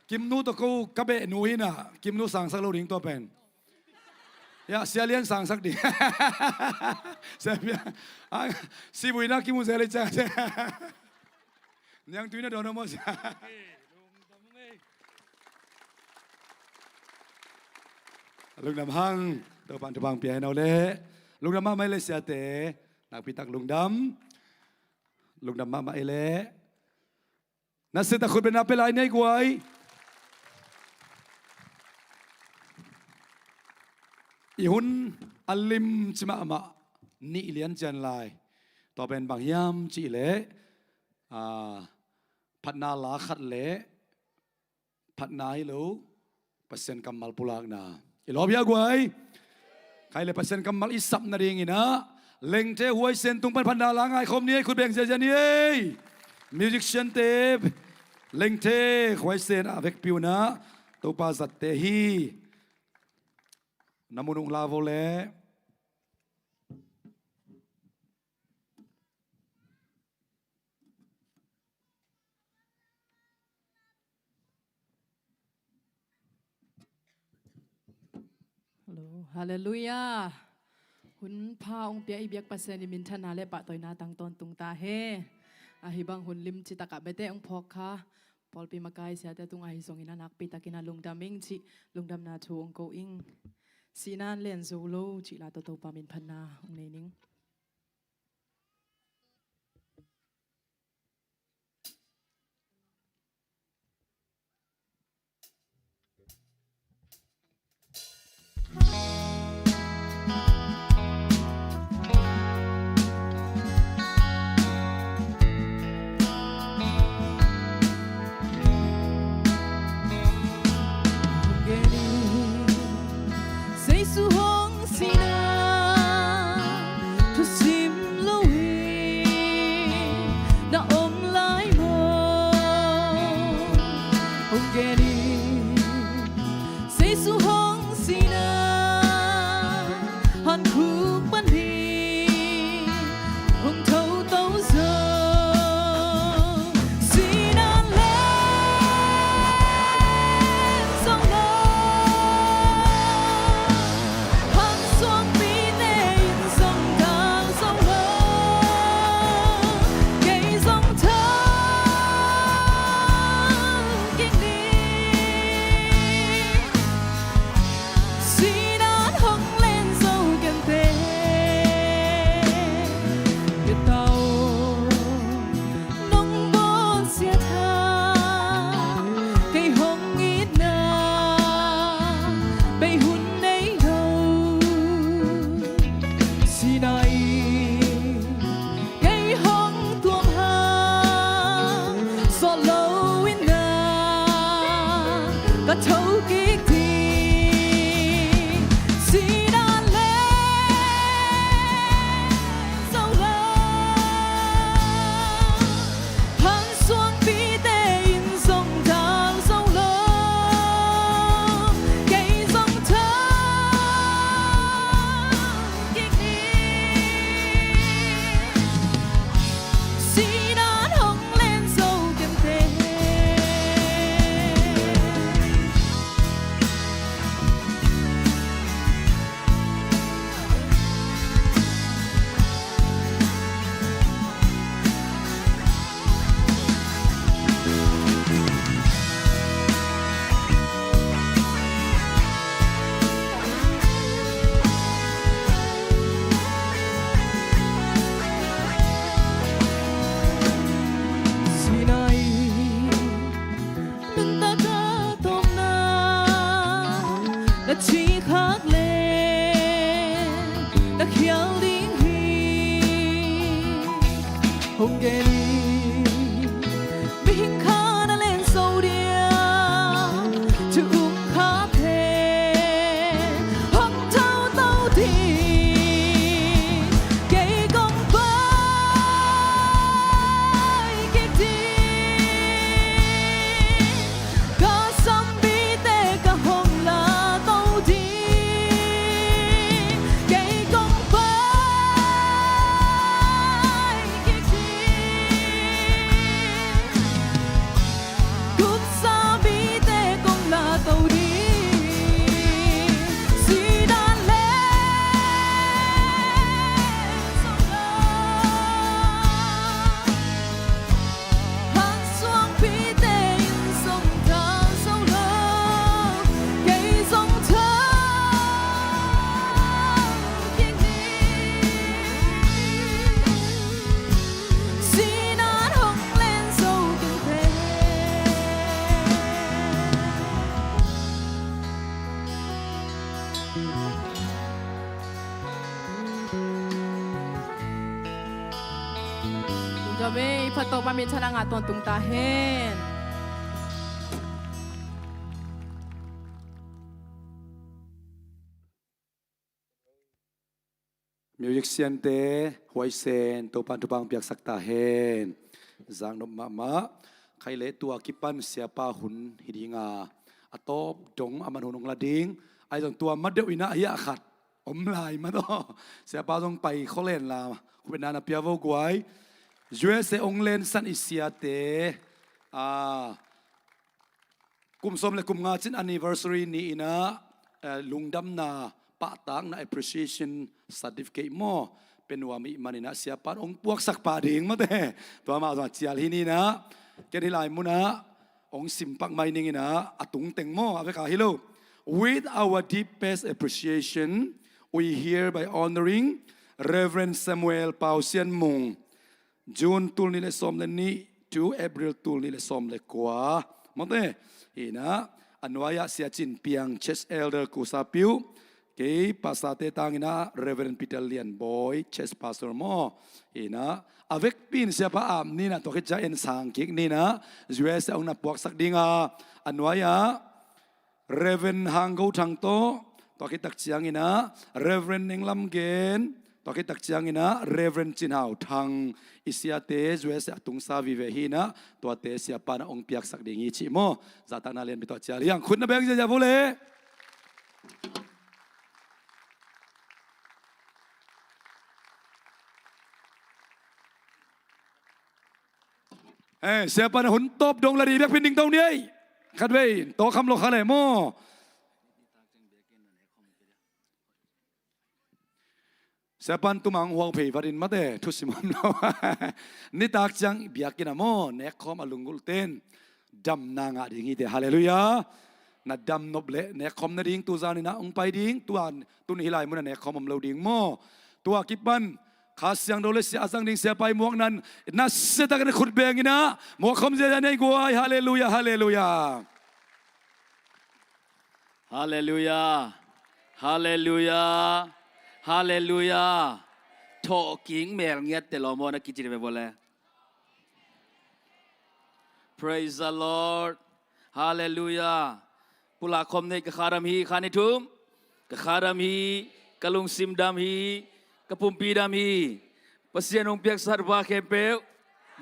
Kim Nu tawh ko ka beh nu hi na, Kim Nu sangsak lo ding tua pen. Ya, Sia Lian sangsak ding. Sia Lian. Ah, si vui na Kim Nu zel i ciang. Niangtui na dawn aw maw sia. Lungdam hang, Topa'n thupha hong pia hen aw le. Lungdam mahmah ei le siate, nakpi tak lungdam. Lungdam mahmah ei le. Nasia tak khutbetna pia lai ni ei guai. I hun a limci mahmah nih lian cian lai. Tua pen bang hiam cih leh, ah, phatna la khat le phatna hi lo, Pasian kammal pulakna. I lawp hia guai? Khai le Pasian kammal i sap nadingin ah, Lengthe huaisen tung pan phatna la ngaikhawm ni ei, khut beng ziazia ni ei. Musician te, Lengthe huaisen a vekpi un ah Topa zatte hi. Na mun ung la vo le. Hallo. Halleluiah. Hun pha hong pia i biak Pasian i minthanna le pahtawina tang tawntung ta hen. Ahi bang hun lim citak ah biate hong phawk kha, pawlpi makai siate tungah ahi zongin a nakpi takin a lungdam ing cih lungdamna thu hong ko ing. Sihna an len zo lo cih la tawh Topa min phatna hong nei ning. Jesu hong sihna thusim loin na om lai maw? Hong gen in. Jesu hong sihna hankhuk pan ding hong thoto zo. Sihna len zo lo, hang suang mite in zong dal zo lo, kei zong thang kik ding. Ka thokik ding, sihna len zo lo. Hansuangpite in zong dal zo lo. Kei zong thokik ding, sihna hong len zo kei. Sinai nuntak a tawpna na cih khak leh na khial ding hi. Hong gen in, mihing khat na len zo dia, thu um kha pen hong tho to ding. Kei kong pai kik ding, ka sampite ka hong la to ding. Kei kong pai kik ding, gupsa mite kong la to ding. Sihna len zo lo. Hansuangpite in zong dal zo lo. Kei zong thokik ding, sihna hong len zo kei pen. Lungdam ei, phat tawh pa min than a ngah tawntung ta hen. Music siante, huaisen, Topa'n thupha hong piaksak ta hen. Zaknop mahmah. Khai leh tua kipan siapa hun hi ding a, a tawp dong a man hun hong la ding. Ahi zong tua ma deuh in ah hiah khat om lai ma tawh. Siapa zong pai khawlen la, khupetna na pia vo guai. U S A hong lensan i siate, a, kum sawm le kum nga cin anniversary ni in ah, eh, lungdamna, pahtakna, appreciation certificate maw, pia nuam ih man in ah siapa'n hong puaksak pah ding mate. Tua mah zong a cial hi ni in ah, ken hih lai mun ah hong sim pak mai ning in ah, a tung teng maw, a vek a hi lo. With our deepest appreciation, we hereby honoring Reverend Samuel Pau Sian Mung, June tul nih le sawm le nih to April tul nih le sawm le kua. Mawte, hi in ah, a nuai-ah Sia Cin Piang, Church Elder, Kusa Piu, kei pastor-te tang in ah Reverend Peter Lian Bawi, Church Pastor maw. Hi in ah, a vekpi in siapa ap ni in ah, tua khit ciang en sang kik ni in ah, U S A hong na puaksak ding a, a nuai-ah Reverend Hang Go Thang tawh, tua khit tak ciang in ah Reverend Neng Lam Gen, tua khit tak ciang in ah Reverend Cin Hau Thang, i siate U S A a tungsa vive hi in ah, tuate siapa'n ah hong piaksak ding hi cih maw. Zahtakna lianpi tawh cial hi hang, khut na beng ziahziah vo le. Eh, siapa'n hun tawp dong la ding, biakpi'n ding to ni ei. Khatvei tawh kham lo kha le maw. Siapa'n tumang huang phei vat in mate, thusim om lo. Nitak ciang biakinn ah maw, nekkhawm a lunggulhte in damna ngah ding hi te. Halleluiah. Na dam nop leh nekkhawm nading tu zan in ah hong pai ding, tua tuni hih lai mun ah nekkhawm om lo ding maw. Tua kipan Kha Siangtho le sia a zang ding siapa i muakna in nasia takin khut beng in ah muak khawm ziahziah ni ei guai. Halleluiah, halleluiah. Halleluiah. Halleluiah. Halleluiah. Thawhkik mel ngiat te lawm aw, na kici ve vua le. Praise the Lord. Halleluiah. Pulak khawm ni ei. Ka kha dam hi. Kha ni thum. Ka kha dam hi. Ka lungsim dam hi. Ka pumpi dam hi. Pasian hong piaksa thupha khempeuh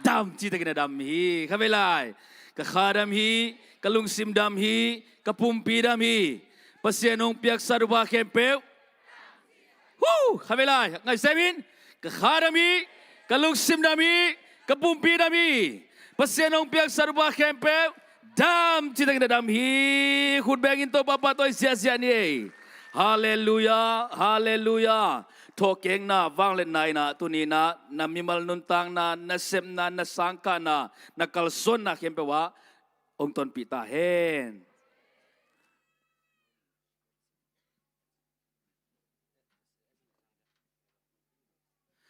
dam, citakin a dam hi. Kha vei lai. Ka kha dam hi. Ka lungsim dam hi. Ka pumpi dam hi. Pasian hong piaksa thupha khempeuh. Hu! Kha vei lai. Ngai sem in. Ka kha dam hi. Ka lungsim dam hi. Ka pumpi dam hi. Pasian hong piaksa thupha khempeuh dam, citakin a dam hi. Khut bengin Topa pahtawi ziahziah ni ei. Halleluiah, halleluiah. Thawhkikna, vangliatna in ah tuni in ah na mimal nuntakna, na sepna, na sangkahna, na kalsuanna khempeuh ah hong tonpih ta hen.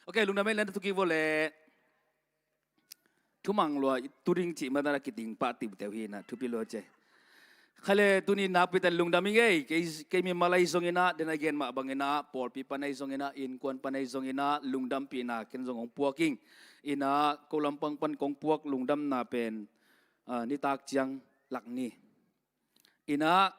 Ok, lungdam ei. Len tu kik vo le. Thumang lua tu ding cih mah na kiting pah tiuteu hi in ah, thupi lua ci. Kha le tuni nakpi takin lungdam ing ei. Kei, kei mimal ahi zongin ah, den a gen mah bangin ah, pawlpi pan ahi zongin ah, innkuan pan ahi zongin ah, lungdampihna ken zong hong puak ing. In ah ko lampang pan kong puak lungdamna pen, ah, nitak ciang lak ni. In ah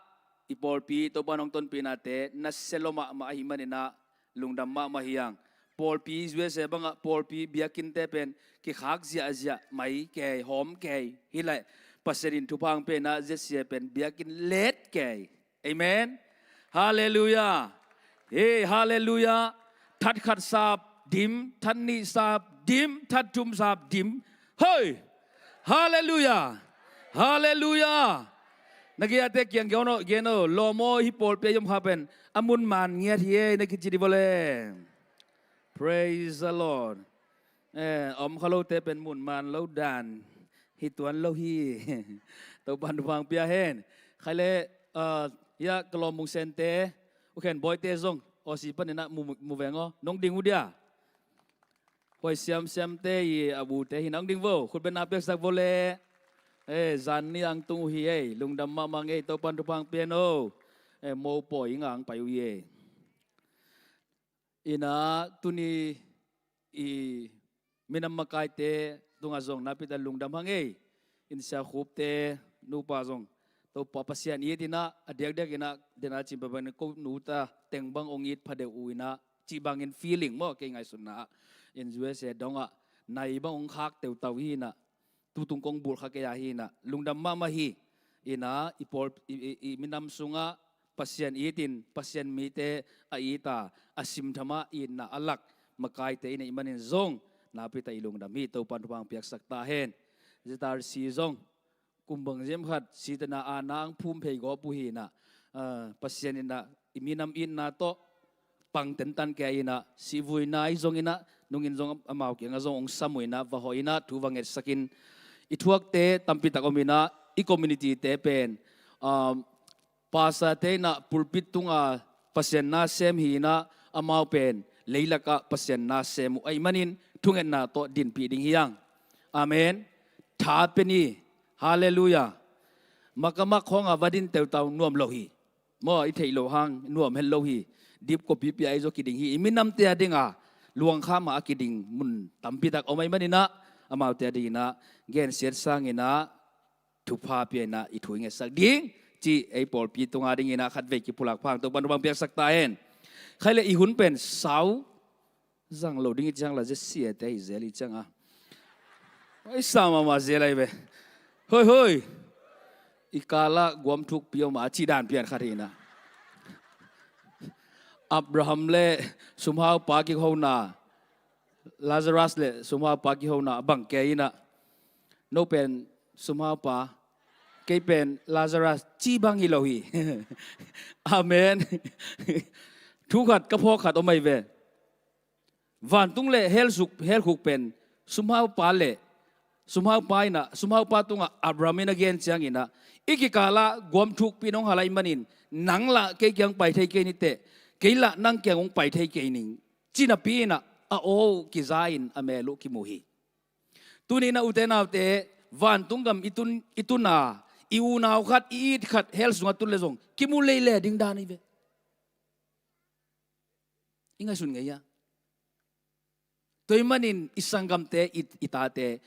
i pawlpi Topa in hong tonpihnate na sia lua mahmah ahih manin ah lungdam mahmah hi hang. Pawlpi U S A bangah pawlpi biakinnte pen kikhak ziahziah, mai kei, hawm kei hi leh, Pasian in thupha hong pia in ah, Z C A pen biakinn let kei. Amen. Halleluiah. Hey, halleluiah. That khat sap dim, that nih sap dim, that thum sap dim. Hoi! Halleluiah! Halleluiah! Na gei-ate kiang gen o, gen o, lawm aw, hih pawlpi a i om kha pen a mun man ngiat hi ei, na kici dih vo le. Praise the Lord. Eh, a om kha lote pen mun man lo dan hi tuan lo hi. Topa'n thupha hong pia hen. Khai le, ah, hia ka lawm Mung Sente, U Khen Bawite zong Aussie panin ah mu, mu veng aw. Nong ding uh dia. Huai siamsiamte i a bute hi in ah, hong ding vo, khut beng na piaksak vo le. Eh, zan ni ang tung uh hi ei, lungdam mahmah ing ei, Topa'n thupha hong pia hen o. Eh, mopawi ing a hong pai uh hi ei. In ah tuni i minam makaite tungah zong nakpi takin lungdam hang ei. In Sia Khupte nupa zong Topa Pasian it in ah, a diakdiak in ah, den a cin pah bangin ko nu ta teng bang hong it pha deuh uh in ah, cih bangin feeling maw, kei ngaihsutna ah. In U S A dongah nai bang hong khak teutau hi in ah, tutung kong bulh kha kei a hi in ah, lungdam mahmah hi. In ah i pawl, i, i, i minam sungah Pasian it in, Pasian mite a it a, a simtham a itna a lak makaite i neih manin zong nakpi takin i lungdam hi. Topa'n thupha hong piaksak ta hen. Zeta si zong kum bang ziam khat sitena a nang phum phei gawp uh hi in ah, ah, Pasian in ah i minam itna tawh pang tentan kei in ah, sihvuina ahi zongin ah, nungin zong amau kiangah zong hong sam uh in ah, va hawh in ah, thu va ngetsak in, i thuakte tampi tak om in ah, i community-te pen, um, pastorte in ah pulpit tunga Pasian na sem hi in ah, amau pen leilakah Pasian na sem uh ahih manin thungetna tawh dinpih ding hi hang. Amen. Tha pe ni. Halleluiah. Makamak khawngah va din teutau nuam lo hi. Maw, i theih loh hang nuam het lo hi. Dipkua pipi ah i zaw kiding hi. I minamte a dinga luangkham a kiding mun tampi tak om ahih manin ah, amaute a dingin ah gensiat sangin ah thupha pia in ah i thu i ngetsak ding cih ei pawlpi tunga dingin ah khatvei kipulak phang, Topa'n thupha hong piaksak ta hen. Khai le i hun pen sau zang lo ding i ciang la, zia siate hi zel i ciang a. Oi, sa mahmah zel ahi ve. Hoi, hoi. I kalah guam thukpi om a, cih dan pian khat hi in ah. Abraham le sumhaupa kihona, Lazarus le sumhaupa kihona a bang kei in ah. No pen sumhaupa, kei pen Lazarus, cih bang hi lo hi. Amen. Thu khat ka phawk khat om ahi ve. Vantung le hell suk, hell khuk pen sumhaupa le, sumhaupa in ah, sumhaupa tungah Abraham in a gen ciangin ah, i kikalah guam thukpi nong hal ahih manin, nang lah kei kiang pai thei kei ni teh, kei lah nang kiang hong pai thei kei ning, ci napi in ah, a aw uh kiza in a mel uh kimu hi. Tuni in ah ute naute, vantung gam i tun, i tun a, i unau khat, i it khat hell sungah tun le zong kimu leilei ding dan hi ve. I ngaihsun ngei a. Tua ahih manin i sanggamte, i, i tate,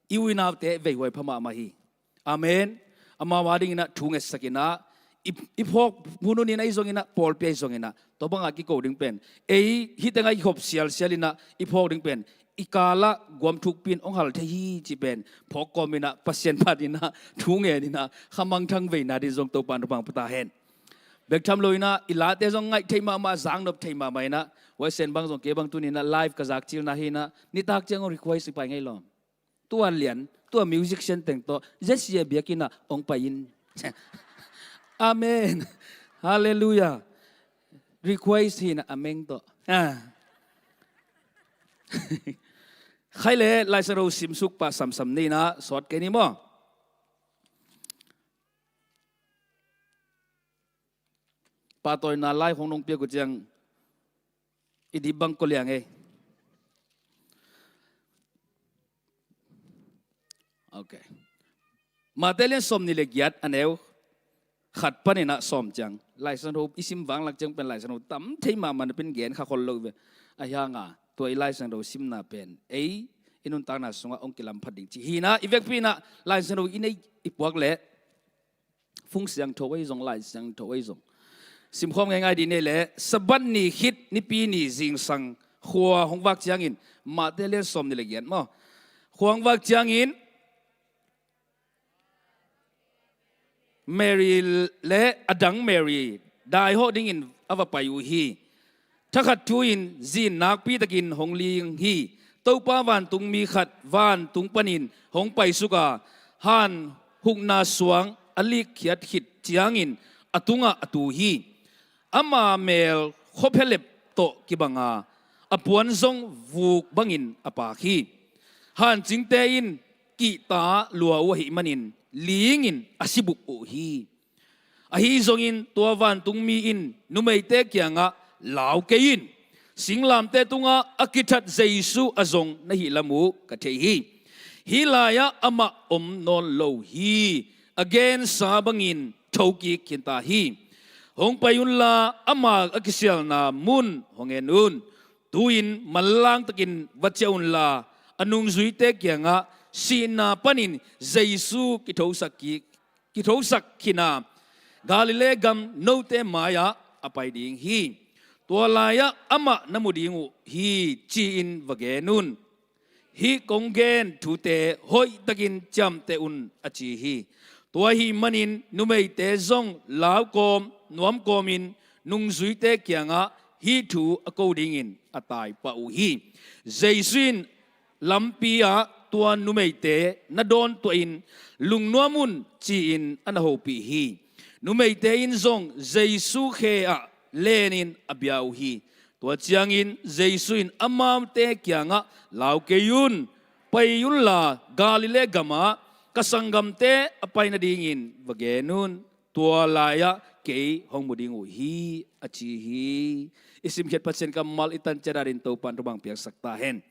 i u i naute veihuai pha mahmah hi. Amen. Amau a dingin ah thu ngetsak in ah, i, i phawk hun hun in ah, i zong in ah, pawlpi ah i zong in ah, tua bangah kiko ding pen, ei hih tengah i hop sialsial in ah i phawk ding pen, i kalah guam thukpi in hong hal thei hi cih pen phawk kawm in ah, Pasian phat in ah, thu ngen in ah, khamangthang veina ding zong Topa in thupha pia ta hen. Bek tham lo in ah, i late zong ngaih thei mahmah, zaknop thei mahmah in ah, huaisen bang zong kei bang tuni in ah live ka zak cilna hi in ah, nitak ciang hong request i pai ngei lawm. Tua lian, tua musician teng tawh, Jesse a biakinn ah hong pai in. Amen. Halleluiah. Request hi in ah, a meng tawh. Ah. Khai le, Laisiangtho simsuk pah samsam ni in ah, sawt kei ni maw. Pahtawina lai hong nong piak uh ciang, i dip bang kua liang ei. Ok. Mate lian sawmnih le giat, a neu khat panin ah sawm ciang. Laisiangtho i sim vanglak ciang pen Laisiangtho tam thei mahmah napi in gen kha khol lo ve. Ahi hang a, tua i Laisiangtho simna pen ei i nuntakna sungah hong kilam phat ding cih hi in ah, i vekpi in ah Laisiangtho i nei i puak leh, Phung Siangtho ahi zong, Lai Siangtho ahi zong, simkhawm ngeingai dih ni leh, Sabbath ni khit Nipi ni zingsang khua hong vak ciangin, Mate lian sawmnih le giat maw. Khua hong vak ciangin, Mary le a dang Mary daihawh dingin a va pai uh hi. Thakhat thu-in zi in nakpi takin hong ling hi. Topa vantungmi khat vantung panin hong paisuk a, han hukna suang a likkhiat khit ciangin a tungah a tu hi. Ama mel khuaphialep tawh kibang a, a puan zong vuk bangin a paak hi. Hancingte in kihta lua uh ahih manin lingin a sibup uh hi. Ahi zongin tua vantungmi in numeite kiangah, "Lau kei in. Singlamteh tungah a kithat Jesu a zong na hihlam uh ka thei hi. Hih lai-ah amah om nawn lo hi. A gensa bangin thokik khinta hi. Hong pai unla, ama a kisialna mun hong en un. Tu-in manlang takin va ciah unla, a nungzuite kiangah, 'Sihna panin Jesu kithosak kik, kithosak khin a, Galilee gam note mai-ah a pai ding hi. Tua lai-ah amah na mu ding uh hi,' ci-in va gen un. Hih kong gen thute hoihtakin ciamteh un," a ci hi. Tua ahih manin numeite zong lau kawm nuam kawmin nungzuite kiangah hih thu a ko dingin a taipah uh hi. Jesu in lampi-ah tua numeite na dawntuahin, "Lungnuam un," ci-in a na hopih hi. Numeite in zong Jesu khe-ah lenin a bia uh hi. Tua ciangin Jesu in amaute kiangah, "Lau kei un. Pai unla, Galilee gamah ka sanggamte a pai nadingin va gen un. Tua lai-ah kei hong mu ding uh hi," a ci hi. I simkhiat Pasian kammal i tan ciat adingin Topa in thupha piaksak ta hen.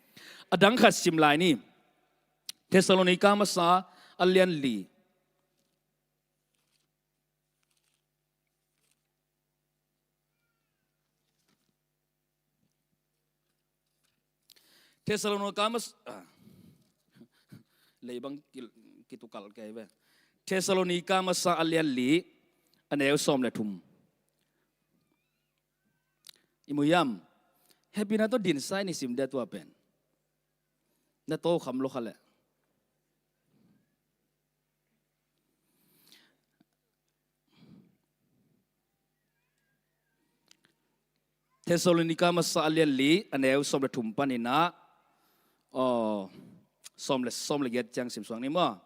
A dang khat sim lai ni. Thessalonika masa a lian li. Thessalonika mas-, ah. Leibang ki-, kitukal kei ve. Thessalonika masa a lian li, a neu sawm le thum. I mu hiam? Hehpihna tawh dinsa in i sim dia tua pen. Na to kham lo kha leh. Thessalonika masa a lian li, a neu sawm le thum panin ah, aw, sawm le, sawm le giat ciang sim suak ni maw.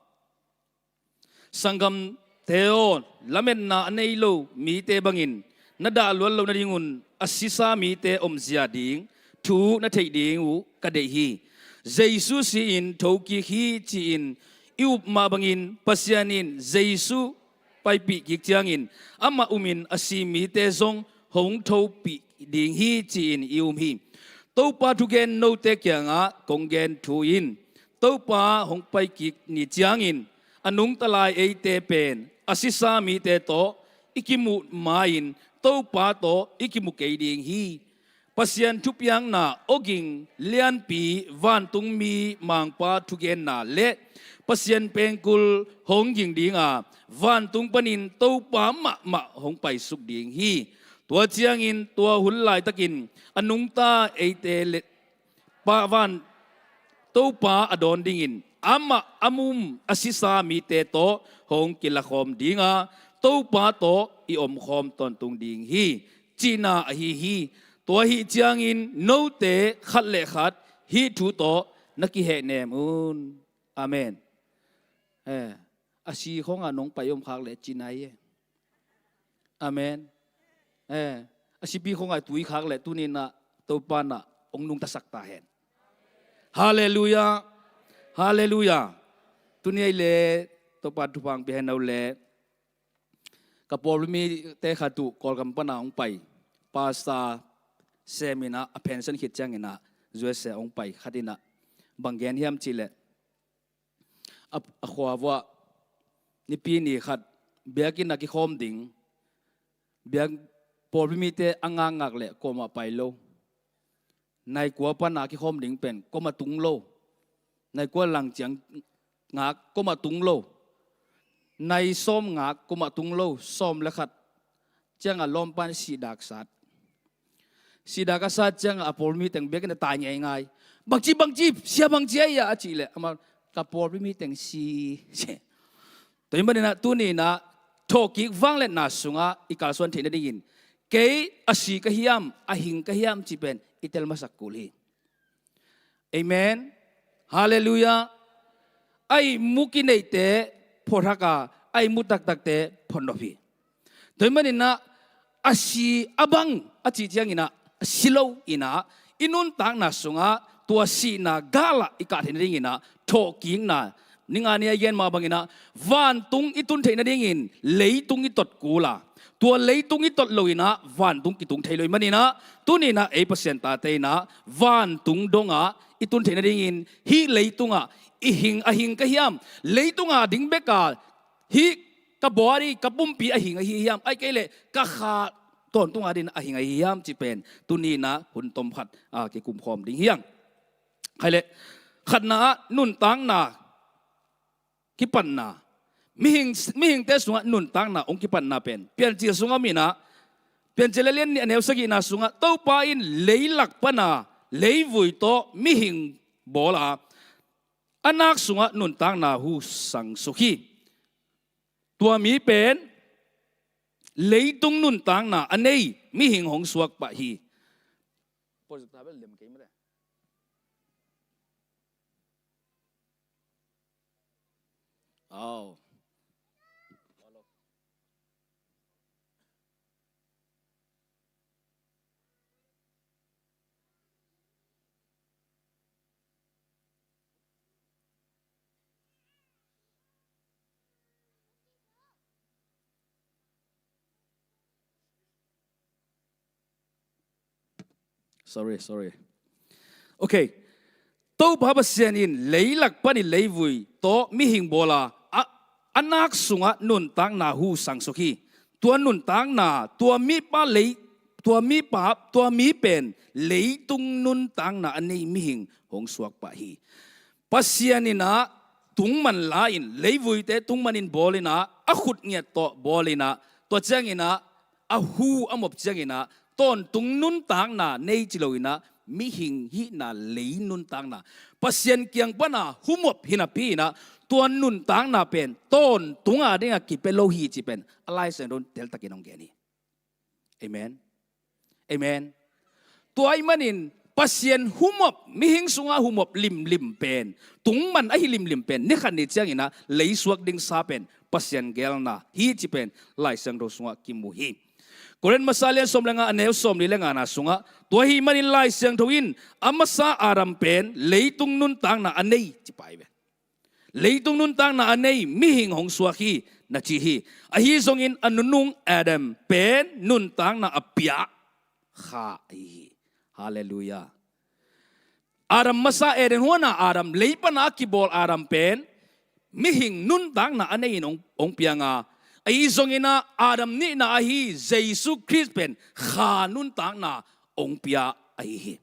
Sanggamte aw, lametna a nei lo mite bangin na dahluat loh nadingun a sisa mite omzia ding thu na theih ding uh ka deih hi. Jesu si-in thokik hi ci-in i up mah bangin Pasian in Jesu paipih kik ciangin amah umin a si mite zong hong thopih ding hi ci-in i um hi. Topa thugen note kiangah kong gen thu in, Topa hong paikik ni ciangin a nungta lai eite pen a sisa mite tawh i kimuh ma-in Topa tawh i kimu kei ding hi. Pasian thupiakna awging lianpi, vantung mi mangpa thugenna le Pasian pengkul hong ging dinga, vantung panin Topa mahmah hong paisuk ding hi. Tua ciangin tua hun laitakin a nungta eite le pa van Topa a dawn dingin amah a mum a sisa mite tawh hong kilakhawm dinga, Topa tawh i omkhawm tawntung ding hi, cihna ahi hi. Tua ahih ciangin note khat le khat hih thu tawh na kihehnem un. Amen. Eh, a si khawngah nong pai om khak leh cina hi e. Amen. Eh, a sipi khawngah tui khak leh tuninah Topa nah hong nungtasak ta hen. Halleluiah. Halleluiah. Tuni ahi le Topa thupha pia hen aw le. Ka pawlpi mite khat uh Kawlgam pana hong pai, pastor sem inah a pension khit cianginah U S A hong pai khat inah bang gen hiam cihleh, a, a khua vuah nipi ni khat biakinn a kikhawm ding, biak pawlpi mite a ngakngak leh kuamah pai lo. Nai kua pana kikhawm ding pen kuamah tung lo. Nai kua lang ciang ngak kuamah tung lo. Nai sawm ngak kuamah tung lo. Sawm le khat ciangah lawmpan sihdaksat. Sihdak a sat ciangah a pawlpi mi teng biakinn a tai ngeingai. Bangci, bangci, sia bangci ahi a, a cih leh amah, ka pawlpi mi teng si. Tua hi maninah tuninah thawhkik vangliatna sungah i kalsuan theih nadingin kei a si ka hiam, a hing ka hiam cih pen i tel masak kul hi. Amen. Halleluiah. A ihmu kineihte phuathak a, a ihmu taktakte phuanop hi. Tua hi maninah a si a bang a cih cianginah a si lo inah i nuntakna sungah tua sihna galah i kah theih nadinginah thawhkikna, ninga ni a i gen mah banginah vantung i tun theih nadingin leitung i tot kul a, tua leitung i tot loinah vantung kitung thei lo hi maninah tuninah ei Pasian tate inah vantung dongah i tun theih nadingin hih leitungah i hing, a hing ka hiam, leitunga ding beka hih ka body, ka pumpi a hing ahi hiam, ahih kei leh ka kha tawntunga ding a hing ahi hiam cih pen tuninah hun tom khat, ah, kikumkhawm ding hi hang. Khai leh khatna ah nuntakna kipatna, mihing, mihingte sungah nuntakna hong kipatna pen Piancil sungah om inah, Piancil a lian nih a neu sagihna sungah Topa in leilak pana leivui tawh mihing bawl a, a nak sungah nuntakna hu sangsuk hi. Tua mi pen leitung nuntakna a nei mihing hong suak pah hi. Projector bel lem kei mah le. Aw. Sorry, sorry. Okay. Topa Pasian in leilak panin leivui tawh mihing bawl a, a, a nak sungah nuntakna hu sangsuk hi. Tua nuntakna, tua mipa lei, tua mipa, tua mi pen leitung nuntakna a nei mihing hong suak pah hi. Pasian inah tungman la-in, leivuite tungmanin bawl inah, a khut ngiat tawh bawl inah, tua cianginah a hu a mop cianginah tawntung nuntakna nei ci loinah mihing hihna lei nuntakna, Pasian kiang pana humop hi napi inah tua nuntakna pen tawntunga dingah kipia lo hi cih pen a Lai Siangtho in teltakin hong gen hi. Amen. Amen. Tua ahih manin Pasian humop, mihing sungah humop limlim pen, tungman ahi limlim pen, ni khat ni cianginah leisuak ding sa pen Pasian geelna hi cih pen Lai Siangtho sungah kimu hi. Korin masa lian sawm le nga a neu sawmli le ngana sungah, tua ahih manin Lai Siangtho in a masa Adam pen leitung nuntakna a nei ci pai ve. Leitung nuntakna a nei mihing hong suak hi na ci hi. Ahi zongin a nunung Adam pen nuntakna a piak kha ahi hi. Halleluiah. Adam masa, Eden huana Adam, lei pana a kibawl Adam pen mihing nuntakna a nei-in hong, hong piang a, ahi zongin ah Adam nihna ahi Jesu Khrist pen kha nuntakna ong pia ahi hi.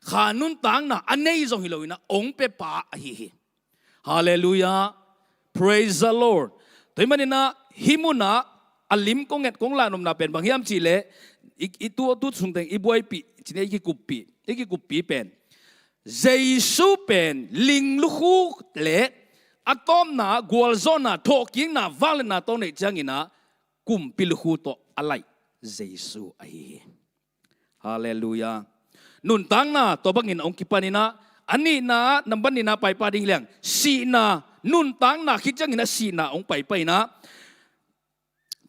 Kha nuntakna a nei zong hi lo in ah ong pia pa ahi hi. Halleluiah. Praise the Lord. Tua ahih manin ah hih mun ah a lim kong nget kong lah nopna pen bang hiam cih leh i, i tu, tu sungteng i buaipih cih leh i kikuppih, i kikuppih pen Jesu pen ling lukhu le a tawpna, gualzawhna, thawhkikna, vangliatna tawh neih ciangin ah kumpi lukhu tawh a laih Jesu ahi hi. Halleluiah. Nuntakna tua bangin hong kipan in ah a nihna, nambat nihna paipa ding hi leng sihna, nuntakna khit ciangin ah sihna hong paipa in ah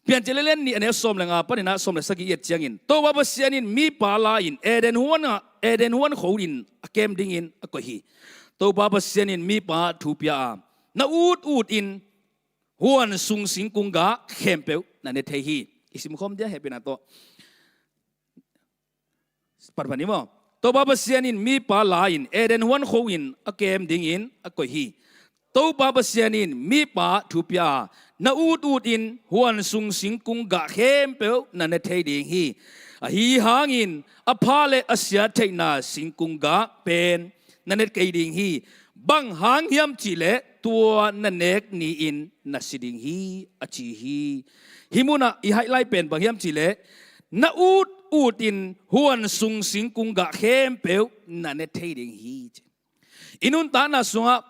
Piancil a lian nih a neu sawm le nga panin ah sawm le sagih i et ciangin Topa Pasian in mipa la-in Eden huan ah, Eden huan khuaun a kem dingin a koih hi. Topa Pasian in mipa thu pia a, na ut utin huan sung singkung gah khempeuh na ne thei hi. I simkhawm dia hehpihna tawh. Pan pan ni maw. Topa Pasian in mipa la-in Eden huan khuaun a kem dingin a koih hi. Topa Pasian in mipa thu pia a, na ut utin huan sung singkung gah khempeuh na ne thei ding hi. Ahi hangin a pha le a sia theihna singkung gah pen na ne kei ding hi. Bang hang hiam cih leh tua na nek ni-in na si ding hi, a ci hi. Hih mun ah i highlight pen bang hiam cih leh na ut utin huan sung singkung gah khempeuh na ne thei ding hi, ci. I nuntakna sungah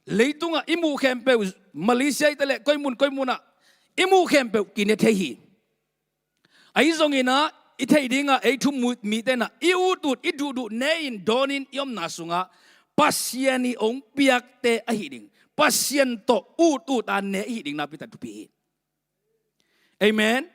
leitungah i muh khempeuh, Malaysia hi ta leh koi mun koi mun ah i muh khempeuh kine thei hi. Ahi zongin ah i theih dingah ei thu mu mite in ah i ut ut, i duhduh ne-in dawnin i omna sungah Pasian i hong piakte ahi ding, Pasian tawh ut ut a ne i hih ding nakpi tak thupi hi. Amen.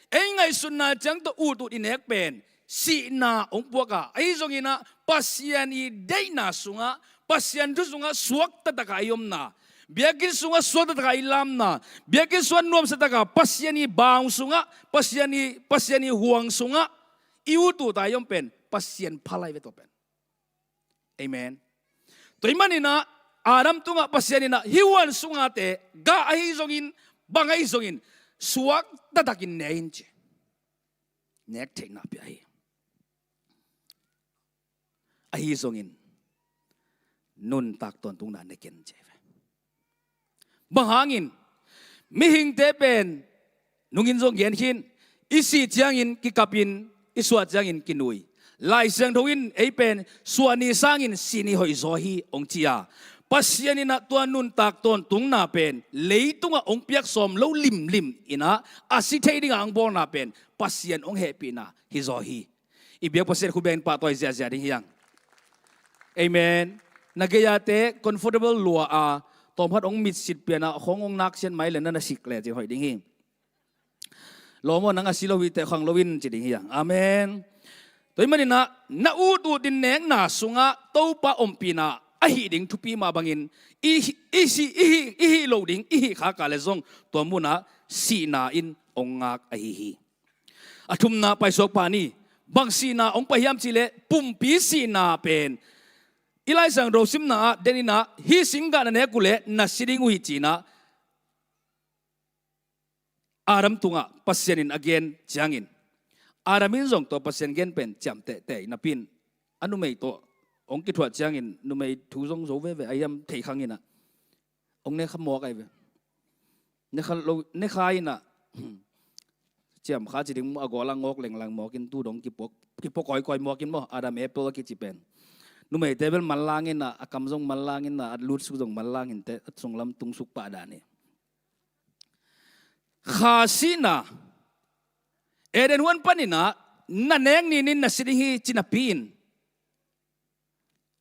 Ei ngaihsutna ciang tawh ut ut i nek pen sihna hong puak a, ahi zongin ah Pasian i deihna sungah, Pasian thu sungah suakta tak a i omna, biakinn sungah suakta tak a i lamna, biakinn sungah nuamsa tak a Pasian i baung sungah, Pasian i, Pasian i huang sungah i ut ut a i om pen Pasian pha lai ve tua pen. Amen. Tua ahih manin ah Adam tungah Pasian in ah hih huan sungate gah ahi zongin, bang ahi zongin suakta takin ne in, ci. Nek theihna pia hi. Ahi zongin nuntak tawntungna ne ken, ci. Bang hangin? Mihingte pen nungin zong gen khin, i sih ciangin kikapin, i suah ciangin kinui. Lai Siangtho in ei pen suah ni sangin sih ni hoih zaw hi hong ci a, Pasian in ah tua nuntak tawntungna pen leitungah hong piak sawm lo limlim in ah a si thei dingah hong bawlna pen Pasian hong hehpihna hi zaw hi. I biak Pasian khut bengin pahtawi ziahziah ding hi hang. Amen. Na gei-ate comfortable lua a, tawmkhat hong mitsit pian a, khong hong naksiat mai le na na sik le cin hoih ding hi. Lawm aw, nang a si lo hi teh khang lo in ci ding hi hang. Amen. Tua ahih manin ah na ut utin nekna sungah Topa ompihna ahi ding thupi mah bangin i, i, si, i, hih, i hih loh ding, i hih khak a leh zong tua munah sihna in hong ngak ahi hi. A thumna paisuak pah ni. Bang sihna hong pai hiam cih leh pumpi sihna pen i Lai Siangtho simna ah den in ah hih singgah na nek uh leh na si ding uh hi ci-in ah Adam tungah Pasian in a gen ciangin Adam in zong tua Pasian gen pen ciamteh teh napi in a numei tawh hong kithuah ciangin numei thu zong zo veve a hiam thei khang in ah hong ne kha mawk ahi ve. Ne kha lo, ne kha in ah ciam kha ci ding maw, a gawl a ngawk lenglang mawk in tu dong kipuak, kipuak kawikawi mawk in maw, Adam apple a kici pen. Numeite bel manlang in ah, a kam zong manlang in ah, a lutsuk zong manlang in teh a sunglam tungsuk pah dan hi. Kha sihna, Eden huan panin ah na nek ni-in na si ding hi ci napi in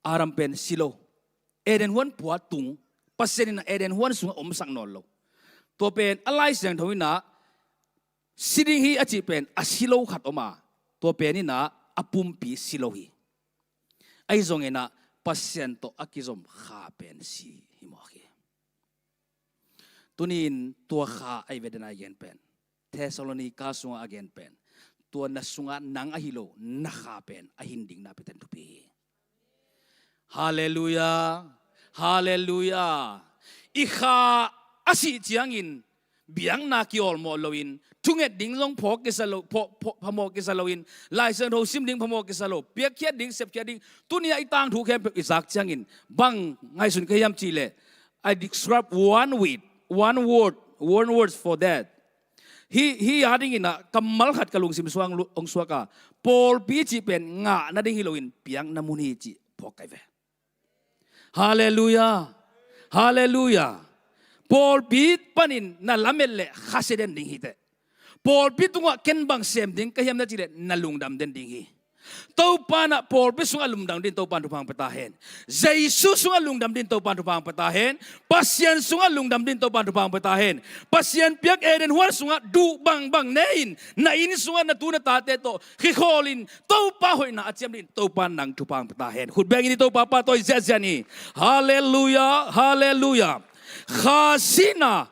Adam pen si lo. Eden huan pua tung, Pasian in ah Eden huan sungah omsak nawn lo. Tua pen a Lai Siangtho in ah si ding hi a cih pen a si lo khat om a, tua pen in ah a pumpi si lo hi. Ahi zongin ah Pasian tawh a kizom kha pen si hi mawk hi. Tuni-in tua kha ahi ve, den a i gen pen, Thessalonica sungah a gen pen, tua na sungah nang ahi lo na kha pen a hin ding nakpi tak thupi hi. Halleluiah. Halleluiah. I kha a sih ciangin Biakna kiawlmawh loin, thunget ding zong phawk kisa lo, pha-, pha-, phamawh kisa loin, Lai Siangtho sim ding phamawh kisa lo, piakkhiat ding, sepkhiat ding, tuni-ah i tangthu khempeuh i zak ciangin bang ngaihsun ka hiam cih leh, I describe one with, one word, one word for that. Hih, hih a dingin ah kammal khat ka lungsim sung hong suak a, pawlpi cih pen ngah nading hi loin piakna mun hi cih phawk ka hi ve. Halleluiah. Halleluiah. Pawlpi panin na lamet leh khasia den ding hi teh. Pawlpi tungah ken bang sem ding ka hiam na cih leh na lungdam den ding hi. Topa in ah pawlpi sungah lungdam dingin Topa in thupha hong pia ta hen. Jesu sungah lungdam dingin Topa in thupha hong pia ta hen. Pasian sungah lungdam dingin Topa in thupha hong pia ta hen. Pasian piak Eden huan sungah duh bangbang ne-in, na inn sungah na tu na tate tawh khikhawl in Topa hoihna a ciam dingin Topa in nang thupha hong pia ta hen. Khut bengin i Topa pahtawi ziahziah ni. Halleluiah, halleluiah. Kha sihna.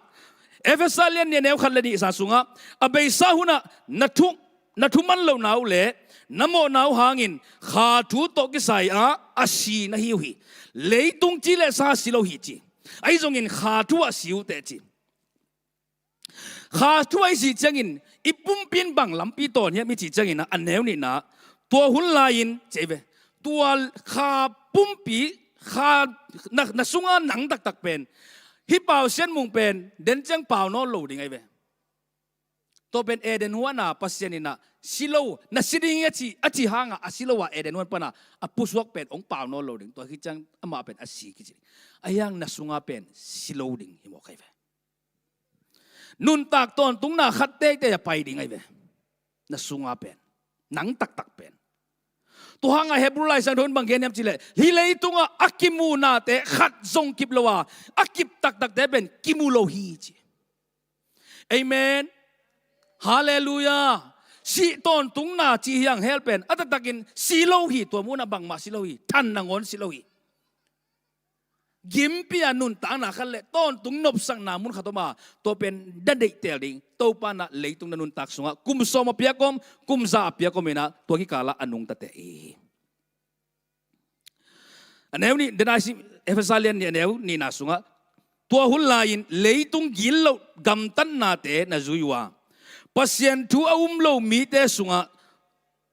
Efesa lian nih, a neu khat le nih, sa sungah, a beisa hunah na thu, na thuman lohna uh le na mawhna uh hangin kha thu tawh kisai-a a si na hi uh hi. Leitung ci le sa si lo hi ci. Ahi zongin kha thu ah si uh teh ci. Kha thu ah i sih ciangin i pumpi in bang lampi tawn hiam i cih ciangin ah, a neu nihna, tua hun lai-in ci hi ve. Tua kha pumpi, kha na, na sunga nang taktak pen, hih pau sian mung pen den ciang pau nawn lo ding ahi ve. Tua pen Eden huan a Pasian in ah si lo, na si ding hi a ci, a ci hangah a si lo a Eden huan pan a a pusuak pen hong pau nawn lo ding. Tua khit ciang amah pen a si kici ding. Ahi hang na sunga pen si lo ding hi mawk ahi ve. Nuntak tawntungna khat teitei a pai ding ahi ve. Na sunga pen, nang taktak pen. Tua hangah Hebrew Lai Siangtho in bang gen hiam cih leh, hih leitungah a kimu nate khat zong kip lo a, a kip taktakte pen kimu lo hi ci. Amen. Halleluiah. Sih tawntungna ci hi hang, hell pen a taktakin si lo hi, tua munah bangmah si lo hi, than nangawn si lo hi. Gimpi a nuntakna khat le tawntung nopsakna mun khat om a, tua pen na deihtel ding. Topa in ah leitung na nuntak sungah kum sawm a piak om, kum za a piak om in ah, tua kikalah a nungta teh hi. A neu nih, den a i sim, Efesa lian nih, a neu nihna sungah, tua hun lai-in leitung gitloh gamtatnate na zui uh a, Pasian thu a um lo mite sungah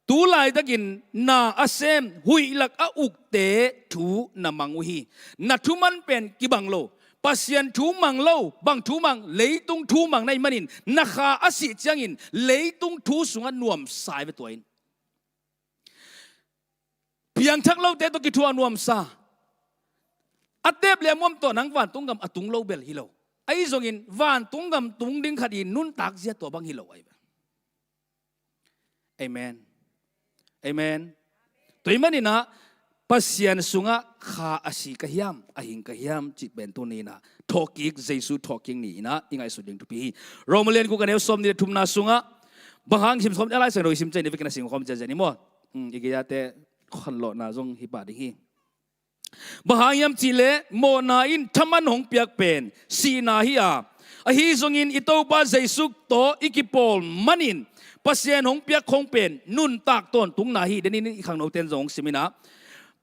tu laitakin na a sem, huih lak a ukte thu na mang uh hi. Na thuman pen kibang lo. Pasian thu mang lo, bang thu mang, leitung thu mang na hih manin na kha a sih ciangin leitung thu sungah nuamsa hi ve tua in. Piangthak lote tawh kithuah nuamsa. A tep le a muam tawh nang vantung gam a tung lo bel hi lo. Ahi zongin vantung gam tung ding khat i nuntak zia tua bang hi lo ahi ve. Amen. Amen. Tua ahih manin ah Pasian sungah kha a si ka hiam, a hing ka hiam cih pen tuni in ah thawhkik, Jesu thawhkik ni in ah i ngaihsut ding thupi hi. Roma lian guk, a neu sawmnih le thumna sungah, bang hang sim khawm, a Lai Siangtho i sim ciangin i vekin a sim khawm ziahziah ni maw. Hmm, i gei-ate khanlawhna zong hi pah ding hi. Bang hang hiam cih leh mawhna in thaman hong piak pen sihna hi a, ahi zongin i Topa Jesu tawh i kipawl manin Pasian hong piak khong pen nuntak tawntungna hi. Denin i khangnote in zong hong sim in ah,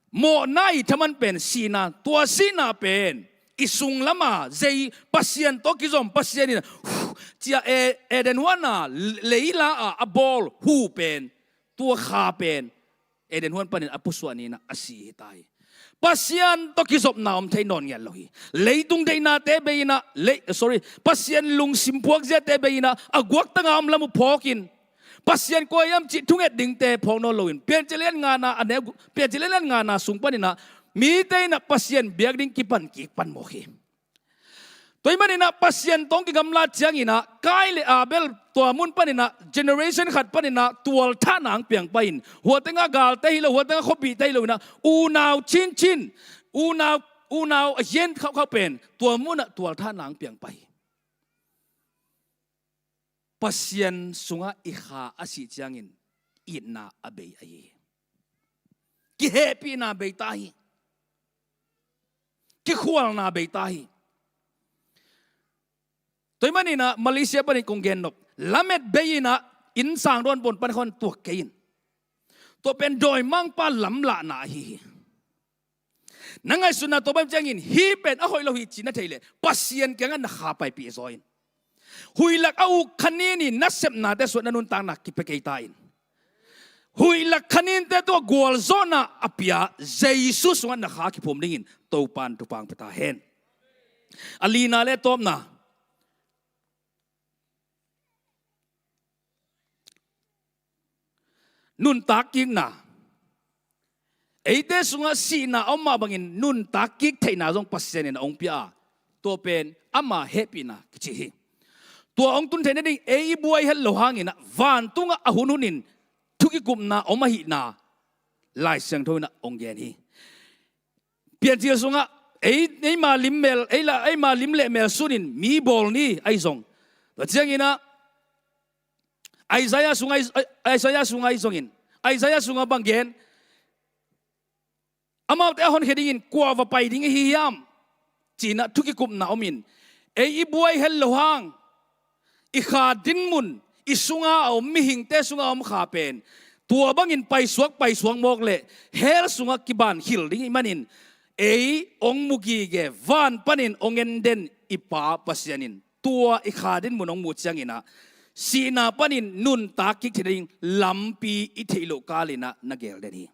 mawhna i thaman pen sihna, tua sihna pen i sunglam a zei Pasian tawh kizom, Pasian in, huh, ci a, E-, Eden huan a leila a a bawl hu pen, tua kha pen Eden huan panin a pusuah ni in ah a si hi ta hi. Pasian tawh kizopna om thei nawn ngiat lo hi. Leitung deihnate bei in ah, lei-, sorry, Pasian lungsim phuakziate bei in ah, a guaktanga om lam uh phawkin, Pasian kua hiam cih thunget dingte phawk nawn loin, Piancil lian ngana, a neu, Piancil lian ngana sung panin ah mite in ah Pasian biak ding kipan kik pan mawk hi. Tua ahih manin ah Pasian tawh hong kigamlat ciangin ah Kain le Abel tua mun panin ah generation khat panin ah tualthahna hong piang pah in, hua tengah galte hi lo, hua tengah khuapihte hi lo in ah, unau cincin, unau, unau a hian khauhkhauh pen tua mun ah tualthahna hong piang pah hi. Pasian sungah i kha a sih ciangin itna a bei ahi hi. Kihehpihna bei ta hi. Kikhualna bei ta hi. Tua ahih manin ah Malaysia panin kong gen nop, lamet bei in ah innsang dawn pawn pan khawng tuak kei in. Tua pen dawimangpa lamlahna ahi hi. Na ngaihsutna tawh bang ciangin hih pen a hoih lo hi ci na theih leh Pasian kiangah na kha paipih zaw in. Huih lak a uk khanin i nasepnate sungah na nuntakna kipia kei ta in. Huih lak khaninte tungah gualzawhna a pia Jesu sungah na kha kiphum dingin Topan thupha pia ta hen. A lina le tawpna, nuntak kikna. Eite sungah sihna a om mah bangin nuntak kik theihna zong Pasian in a hong pia a, tua pen ama hehpihna kici hi. Tua hong tun theih nading ei i buai het loh hangin ah vantungah a hunhunin thukikupna om ahihna Lai Siangtho in ah hong gen hi. Piancil sungah ei, eima lim mel, ei la, eima lim le mel sunin mi bawl ni ahi zong. Tua ciangin ah Isaiah sungah, Isaiah sungah ahi zongin, Isaiah sungah bang gen, amaute a honkhia dingin kua va pai ding ahi hiam? Ci-in ah thukikupna omin, ei i buai het loh hang, i kha dinmun, i sunga a om mihingte sunga a om kha pen tua bangin paisuak paisuak mawk leh hell sungah kiban khil ding ahih manin, ei hong mu gige, van panin hong en den i Pa Pasian in tua i kha dinmun hong muh ciangin ah sihna panin nuntak kik theih ding lampi i theih loh kalin ah na gel den hi.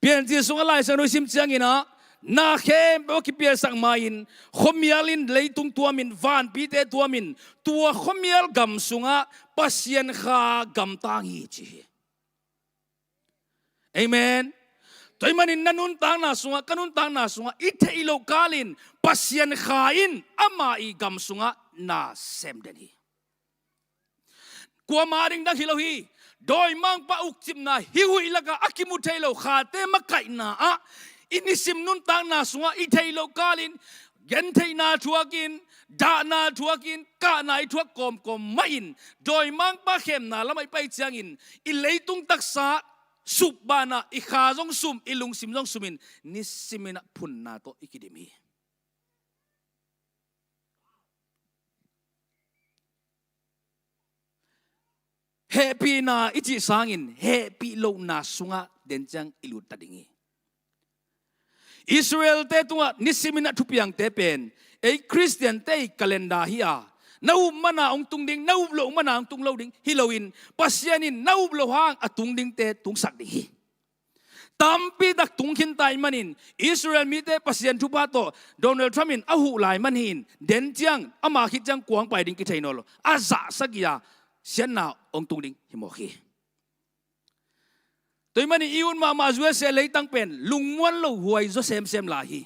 Piancil sungah Lai Siangtho i sim ciangin ah na khempeuh a kipiasak ma-in, khuamial in leitung tuamin, vanpite tuamin, tua khuamial gam sungah Pasian kha gamtang hi ci hi. Amen. Tua ahih manin na nuntakna sungah, ka nuntakna sungah i theih loh kalin Pasian kha in ama i gam sungah na sem den hi. Kuama ding dang hi lo hi. Dawimangpa ukcipna hih huih lakah a kimu thei lo khate makaihna ah i nisim nuntakna sungah i theih loh kalin gentheihna thuakin, dahna thuakin, kahna i thuak kawmkawm mahin, dawimangpa khemna lamah i pai ciangin i leitung taksa sup banah i kha zong sum, i lungsim zong sumin nisimin ah phunna tawh i kidim hi. Hehpihna i cih sangin hehpih lohna sungah den ciang i lut ta ding hi. Israel-te tungah nisimin ah thupiangte pen ei Khristian-te i calendar hi a, na up mana hong tung ding, na up loh mana hong tung lo ding hi loin, Pasian in na up loh hang a tung dingte tungsak ding hi. Tampi tak tung khin ta ahih manin Israel mite Pasian thupha tawh Donald Trump in a huh lai man hi-in, den ciang ama khit ciang kua hong pai ding kithei nawn lo, a zahsak hi a, siatna hong tung ding hi mawk hi. Tua ahih manin i ut mahmah U S A leitang pen lungmuan lo huai zaw semsem lai hi.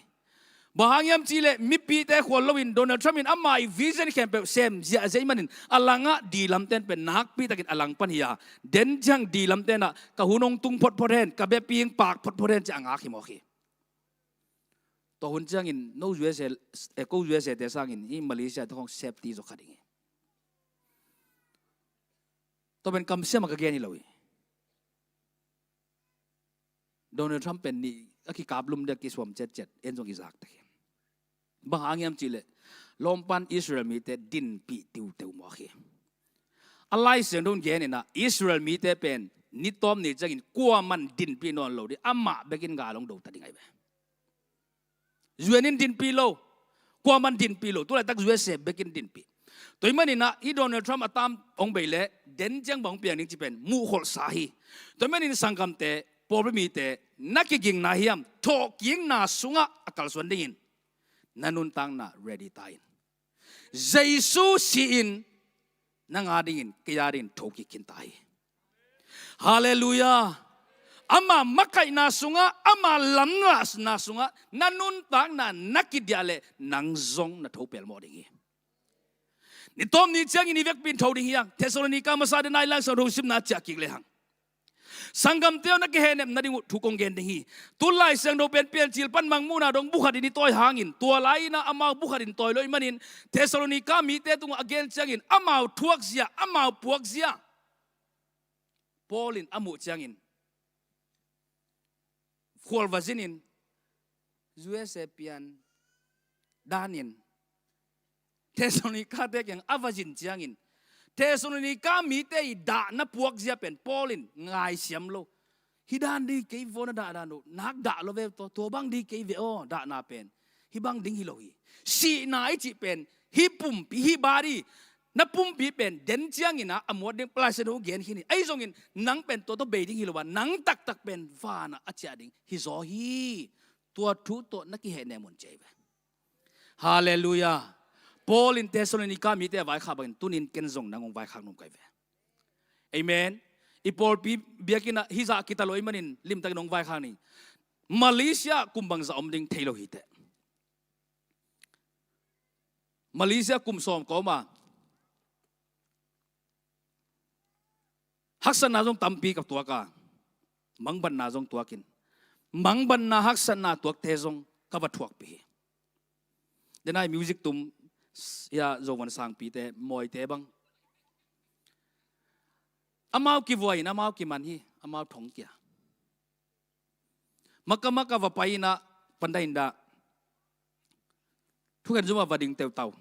Bang hang hiam cihleh mipite khual loin Donald Trump in ama i vision khempeuh sem ziahziah ahih manin a langah dilamten pen nakpi takin a lang pan hi a, den ciang dilamten ah ka hun hong tung photphot hen, ka biapi hong paak photphot hen ci a ngak hi mawk hi. Tua hun ciangin no U S A, eh, ko U S A-te sangin hih Malaysia-te khawng safety zaw kha ding hi. Tua pen kamsiam a ka gen hi lo hi. Donald Trump pen nih a kikaplum dek kisuam ciatciat, en zong i zak tak hi. Bang hang hiam cihleh lawmpan Israel mite dinpih tiuteu mawk hi. A Lai Siangtho in gen in ah Israel mite pen ni tawp ni ciangin kuaman dinpih nawn lo ding, amah bekin gal hong do ta ding ahi ve. U N in dinpih lo, kuaman dinpih lo, tu laitak U S A bekin dinpih. Tua ahih manin ah hih Donald Trump a tam hong bei leh den ciang bang hong piang ding cih pen muhkholhsa hi. Tua ahih manin sanggamte, pawlpi mite, na kigingna hiam, thawhkikna sungah a kalsuan dingin na nuntakna ready ta in. Jesu si-in nang a dingin, kei a dingin thokik khin ta hi. Halleluiah. Ama makaihna sungah, ama lamlahna sungah na nuntakna na kidiah leh nang zong na tho pelmawh ding hi. Ni tawp ni ciangin i vekpi in tho ding hi hang. Thessalonica masa den a i Lai Siangtho simna ciah kik lehang, sanggamte aw, na kihehnep nading uh thu kong gen ding hi. Tu Lai Siangtho pen Piancil pan Mangmuhna dong bu khatin i tawi hangin, tua lai-in ah amau bu khatin tawi lo ahih manin Thessalonica mite tungah a gen ciangin amau thuakzia, amau puakzia Paul in a muh ciangin khual va zinin, U S A pian danin Thessalonica-te kiang a va zin ciangin, Thessalonica mite i dahna puakzia pen Paul in ngaisiam lo. Hih dan ding kei vaw na dah dan uh, nak dah lo ve, tua, tua bang ding kei ve aw, dahna pen hih bang ding hi lo hi. Sihna i cih pen Hih pumpi, hih body, na pumpi pen den ciangin ah a muat ding Pasian in hong gen khin hi. Ahi zongin nang pen tua tawh bei ding hi lo a, nang taktak pen vanah a ciah ding hi zaw hi. Tua thu tawh na kihehnem un ci hi ve. Halleluiah. Paul in Thessalonica mite a vaikhak bangin tuni-in ken zong nang hong vaikhak nuam ka hi ve. Amen. I pawlpi biakinn ah hih zah kita lo ahih manin limtakin hong vaikhak ni. Malaysia kum bangzah om ding thei lo hi teh. Malaysia kum sawm ka om a, haksatna zong tampi ka tuak a, mangbatna zong tuak in, mangbatna haksatna tuakte zong ka va thuakpih hi. Denai music tum, ya, Zovan sangpite, Mawite bang, amau kivuai in, amau kiman hi, amau thong kia. Maka maka va pai in ah, pandai in dah, thukhen zum ah va ding teutau.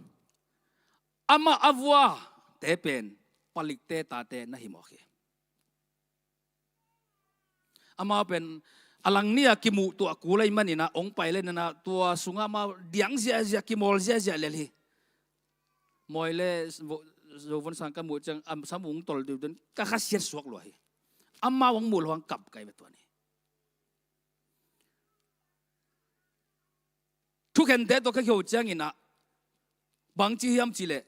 Amah a vua te pen palikte tate na hi mawk hi. Amau pen a lang ni-a kimuh tuah kul ahih manin ah hong pai leh na, tua sungah amau diang ziahziah, kimawl ziahziah lel hi. Mawi le Zo-, Zovan sang ka muh ciang, a sam ung tol diu den, ka khasiat suak lua hi. Amau hong muh lo hang kap ka hi ve tua ni. Thukhente tawh ka kiho ciangin ah bang ci hiam cih leh,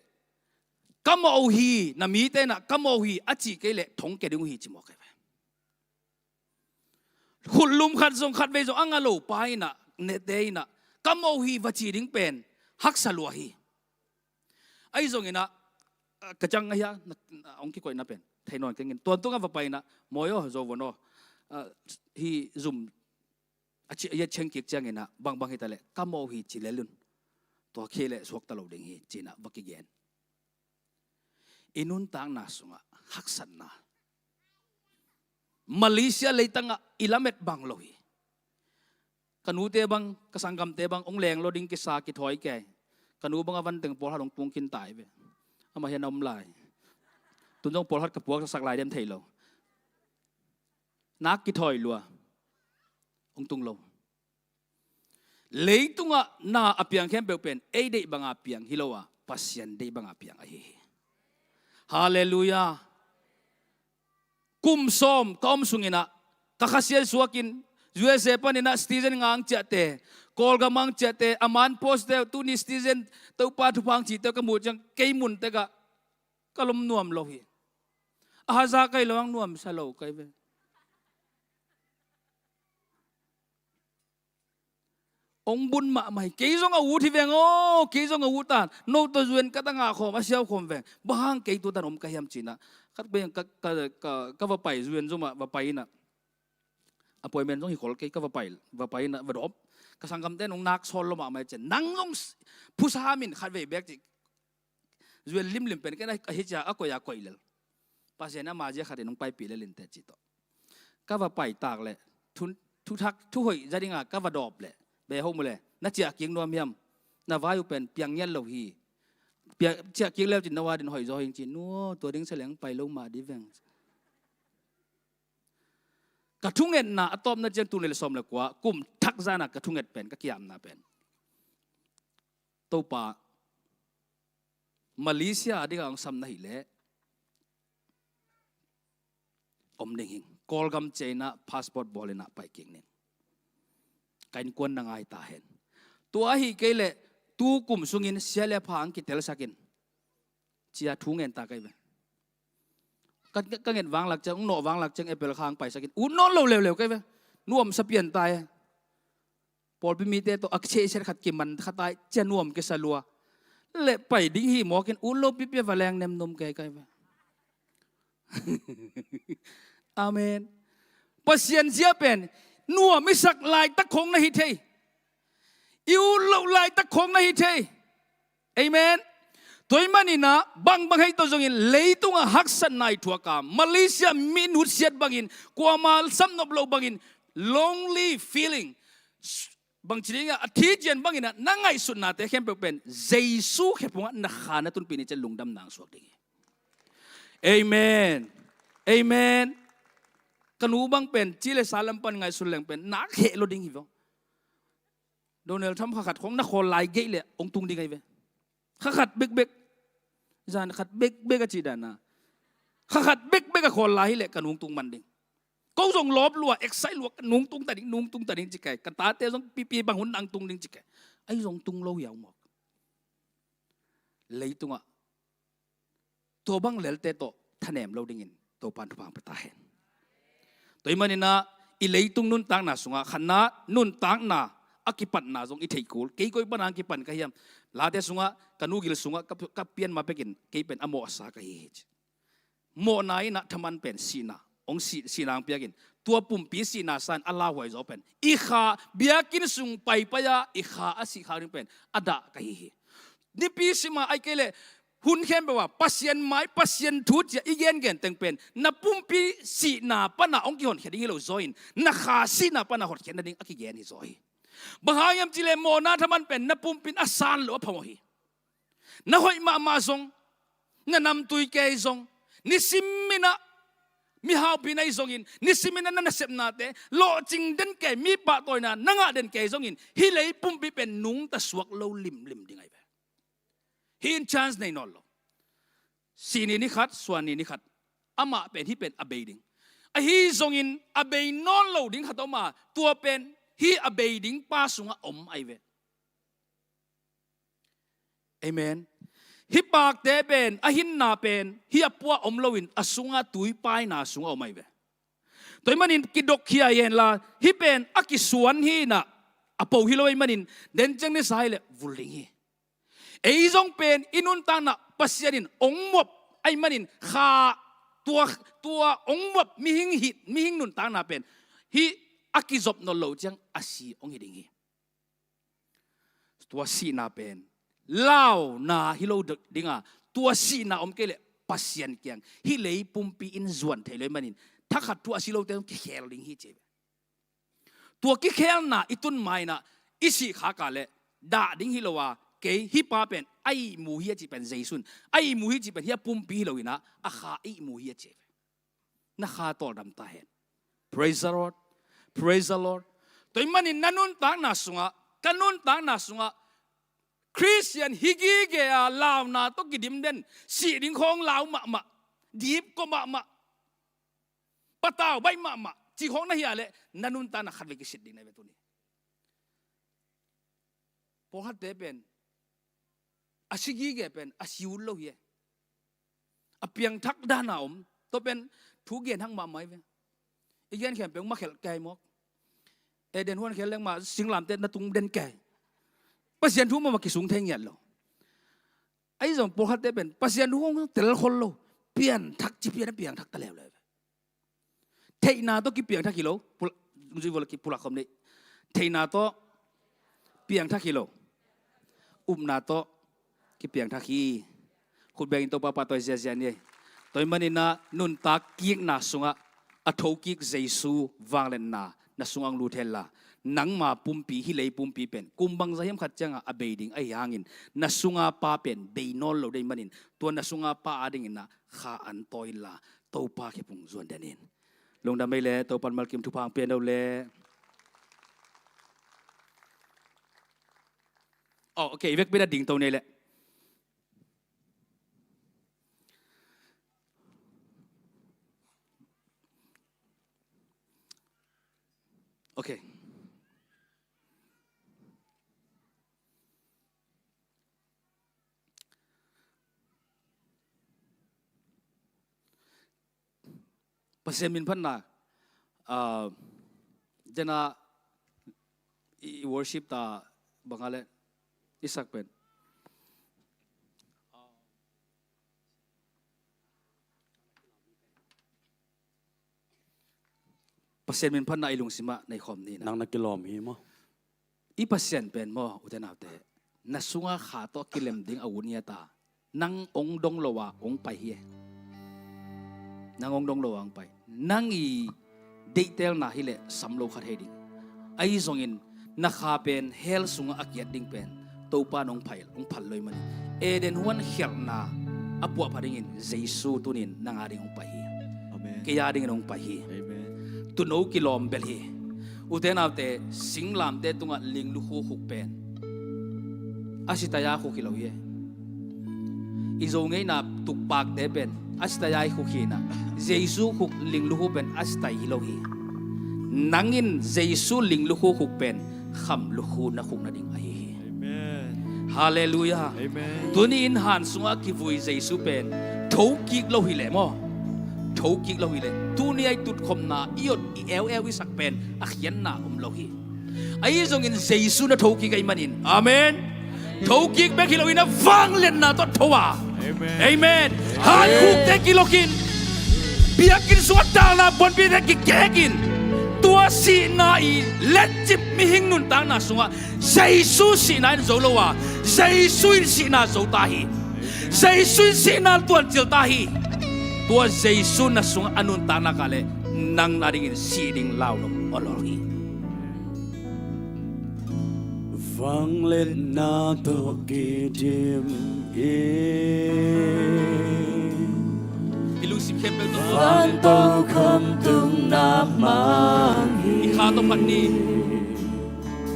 ka mawh uh hi, na mite in ah ka mawh uh hi a cih kei leh thong kia ding uh hi ci mawk ka hi ve. Khutlum khat zong, khatvei zong a ngah lo pa in ah, nete in ah, ka mawh uh hi va ci ding pen haksa lua hi. Ahi zongin ah, ka ciang ahi a, na, na, hong kikoihna pen thei nawn keng in. Tua tungah va pai in ah, Mawi aw, Zovan aw, ah, hih zum a ci, a ciang kik ciangin ah, bangbang hi ta leh ka mawh uh hi ci lel un. Tua khit leh suakta lo ding hi ci-in ah va kigen. I nuntakna sungah haksatna, Malaysia leitangah i lamet bang lo hi. Ka nute bang, ka sanggamte bang hong leng lo ding kisa kithawi kei. Ka nu bang a van teng pawlkhat hong tung khin ta hi ve. Amah hian a om lai. Tun zong pawlkhat ka puaksak lai diam thei lo. Nak kithawi lua. Hong tung lo. Leitungah na a piang khempeuh pen ei deih banga piang hi lo a, Pasian deih banga piang ahi hi. Halleluiah. Kum sawm ka om sungin ah ka khasiat suakin, U S A panin ah citizen ngah hong ciahte, Kawlgam ngah hong ciahte, a man post te, tuni citizen, Topa thupha hong cihte ka muh ciang kei mun tekah ka lom nuam lo hi. A haza ka hih lo hang nuamsa lo ka hi ve. Hong bun mahmah hi. Kei zong a ut hi veng aw, kei zong a ut ta. No tawh U N ka ta ngah khawm, a siau khawm veng. Bang hang kei tu tan om ka hiam ci-in ah, khat vei ka, ka, ka, ka va pai, U N zum ah va pai in ah, appointment zong hi khol kei, ka va pai, va pai in ah va dawp. Ka sanggamte in hong nak sawl lo mahmah hi ci-in, nang zong s-, phusa ham in khat vei bek ci. U N limlim pen ken a, a hi cia a koih a koih lel. Pasian in ama zia khat in hong paipih lel in teh ci tawh. Ka va pai tak leh, thu, thuthak, thuhoih za dinga ka va dawp leh, be hoh mu leh, na ciah kik nuam hiam? Na vai uh pen piang ngiat lo hi. Pia-, ciah kik leu cin na vai din hoih zaw hi ci. Nu aw, tua ding sa leng pai lo mah di veng. Ka thungetna a tawpna ciang tul nih le sawm le kua, kum thak zan a ka thunget pen, ka kiamna pen, Topa, Malaysia a dingah hong sam na hih leh om ding hing. Kawlgam ciah in ah passport bawl in ah pai kik ning. Ka innkuan na ngai ta hen. Tua ahih kei leh tu kum sungin sia le pha hong kitelsak in, ci-a thu ngen ta ka hi ve. Ka, ka nget vanglak ciang, hong nawh vanglak ciang April kha hong paisak in, ut nawn lo leuleu ka hi ve. Nuamsa pian ta e. Pawlpi mite tawh a kichehsiat khat kiman kha ta e, ci-a nuam kisa lua. Leh pai ding hi mawk in, ut lo pipi a va leng nemnom kei ka hi ve. Amen. Pasian zia pen nuam i sak laitak khong na hi thei. I ut loh laitak khong na hi thei. Amen. Tua ahih manin ah bangbang hei tawh zongin leitungah haksatna i thuak a, Malaysia mi nutsiat bangin, kuama samnop loh bangin, lonely feeling, bangci dingah, a thi cian bangin ah na ngaihsutnate khempeuh pen Jesu khe phungah na kha na tunpih ni ciang lungdam nang suak ding hi. Amen. Amen. Ka nu bang pen ci le sa lam pan ngaihsun leng pen nak heh lo ding hi vong. Donald Trump kha khat khong na khawl lai geih leh hong tung ding ahi ve. Kha khat bekbek, zan khat bekbek a cih dan a, kha khat bekbek a khawl lai hileh ka nungtung man ding. Ko zong lawp lua, excite lua, ka nungtung ta ding, nungtung ta ding ci kei. Ka tate zong pipi bang hun nang tung ding ci kei. Ahi zong tung lo hiau mawk. Leitungah tua bang lelte tawh thanem lo dingin Topan thupha pia ta hen. Tua ahih manin ah i leitung nuntakna sungah khatna nuntakna a kipatna zong i theih kul. Kei koi pana kipan ka hiam? Late sungah, ka nu gil sungah ka, ka pian ma pekin kei pen a mawhsa ka hi hi ci. Mawhna in ah thaman pen sihna, hong sih, sihna hong piakin, tua pumpi sihna san a lauhuai zaw pen i kha, biakinn sung paipai a i kha a sih khak ding pen a dah ka hi hi. Nipi sima ahih kei leh hun khempeuh ah Pasian mai, Pasian thu ci-a i gengen teng pen na pumpi sihna pana hong kihonkhia ding hi lo zaw in, na kha sihna pana hotkhiatna ding a kigen hi zaw hi. Bang hang hiam cih leh mawhna thaman pen na pumpi in a san lo a phamawh hi. Na hoih mahmah zong, na namtui kei zong, nisim in ah mi haupi na hih zongin, nisim in ah na nasepnate lawhcing den kei, mi pahtawina na ngah den kei zongin, hih lei pumpi pen nungta suak lo limlim ding ahi ve. Hih in chance nei nawn lo. Sihni ni khat, suanni ni khat, amah pen hih pen a bei ding. Ahi zongin a bei nawn lo ding khat a om a, tua pen hih a bei ding pa sungah om ahi ve. Amen. Hih pakte pen, a hinna pen hih a puah om loin a sungah tuipaina sungah om ahi ve. Tua ahih manin kidokkhia hi henla, hih pen a kisuan hi in ah, a po hi lo ahih manin, den ciang ni sa hileh vul ding hi. Ei zong pen i nuntakna Pasian in hong muap ahih manin kha, tua, tua hong muap mihing hih, mihing nuntakna pen hih a kizop nawn lo ciang a si hong hi ding hi. Tua sihna pen launa hi lo ding a, tua sihna om kei leh Pasian kiang hih lei pumpi in zuan thei lo ahih manin, thakhat thu a si lote zong kikhel ding hi ci ve. Tua kikhelna i tun ma in ah i sih khak a leh dah ding hi lo a, kei hih pa pen a ihmu hi a cih pen Jesu in a ihmu hi cih pen hih a pumpi hi lo in ah, a kha ihmu hi a ci ve. Na kha tawldam ta hen. Praise the Lord. Praise the Lord. Tua ahih manin na nuntakna sungah, ka nuntakna sungah Khristian hi gige a, launa tawh kidim den, sih ding khawng lau mahmah, dipkua mahmah, patau baih mahmah cih khawng na hih a leh na nuntakna khatvei kisit ding na hi ve tuni. Pawlkhatte pen a si gige pen a si ut lo hi e. A piangthak dan a om. Tua pen thu gen hak mahmah hi ve. I gen khempeuh ma khelh kei mawk. Eden huan khel leng mah singlamteh na tung den kei. Pasian thu mahmah kisung thei ngiat lo. Ahi zong pawlkhatte pen Pasian thu hong tel khol lo. Pianthak ci pian a piangthak ta leuleu hi ve. Theihna tawh kipiangthak hi lo. Pul-, zui vawh la kipulak khawm ni. Theihna tawh piangthak hi lo. Upna tawh kipiangthak hi. Khut bengin Topa pahtawi ziazia ni. Tua ahih manin ah nuntak kikna sungah a thokik Jesu vangliatna na sungah hong lut henla, nangma pumpi, hih lei pumpi pen kum bangzah hiam khat ciangah a bei ding ahih hangin, na sunga pa pen bei nawn lo ding ahih manin, tua na sunga pa adingin ah kha an tawi inla, Topa kiang phung zuan den in. Lungdam ei le, Topan malkim thupha hong pia in o le. Oh, okay, i vekpi in ah dingto ni ei le. Okay. Pasian min phatna, ah, dena i, i worship ta bang a le i sak pen. Pasian min phatna i lungsimah nei khawm ni na. Nang na kilawm hi maw? I Pasian pen maw, ute naute, na sunga kha tawh kilem ding a ut ngiat a, nang hong dong lo a hong pai hi e. Nang hong dong lo a hong pai. Nang i deihtelna hi leh sam lo kha thei ding. Ahi zongin na kha pen hell sungah a kiat ding pen Topa in hong phal, hong phal lo ahih manin, Eden huan khialhna a puahpha dingin Jesu tunin nang ading hong pai hi. Amen. Kei adingin hong pai hi. Amen. Tuuno kilawm bel hi. Ute naute, singlamteh tungah ling lukhu khuk pen a sitaya khuk hi lo hi e. I Zo ngeina tukpakte pen a style khuk hi na, Jesu khuk linglukhu pen a style hi lo hi. Nang in Jesu linglukhu khuk pen kham lukhu na khuk nading ahi hi. Amen. Halleluiah. Amen. Tuni in han sungah kivui Jesu pen thokik lo hi leh maw, thokik lo hi leh, tuni a i tutkhopna, i ot, i eu eu i sak pen a khiatna om lo hi. Ahi zongin Jesu na thokik ahih manin, amen, thokik bek hi loin a vangliatna tawh tho a. Amen. Amen. Hankhukte kilokin, biakinn sungah dalna puanpite kikekin, tua sihna i letcip mihing nuntakna sungah Jesu sihna in zo lo a, Jesu in sihna zo ta hi. Jesu in sihna tuancil ta hi. Tua Jesu na sungah a nuntakna kah leh nang na dingin sih ding lau lo, aw lo hi. Vangliatna tawh kidim in, i lungsim khempeuh tawh, vantokhom tungah mang hi. I kha tawh phat ni.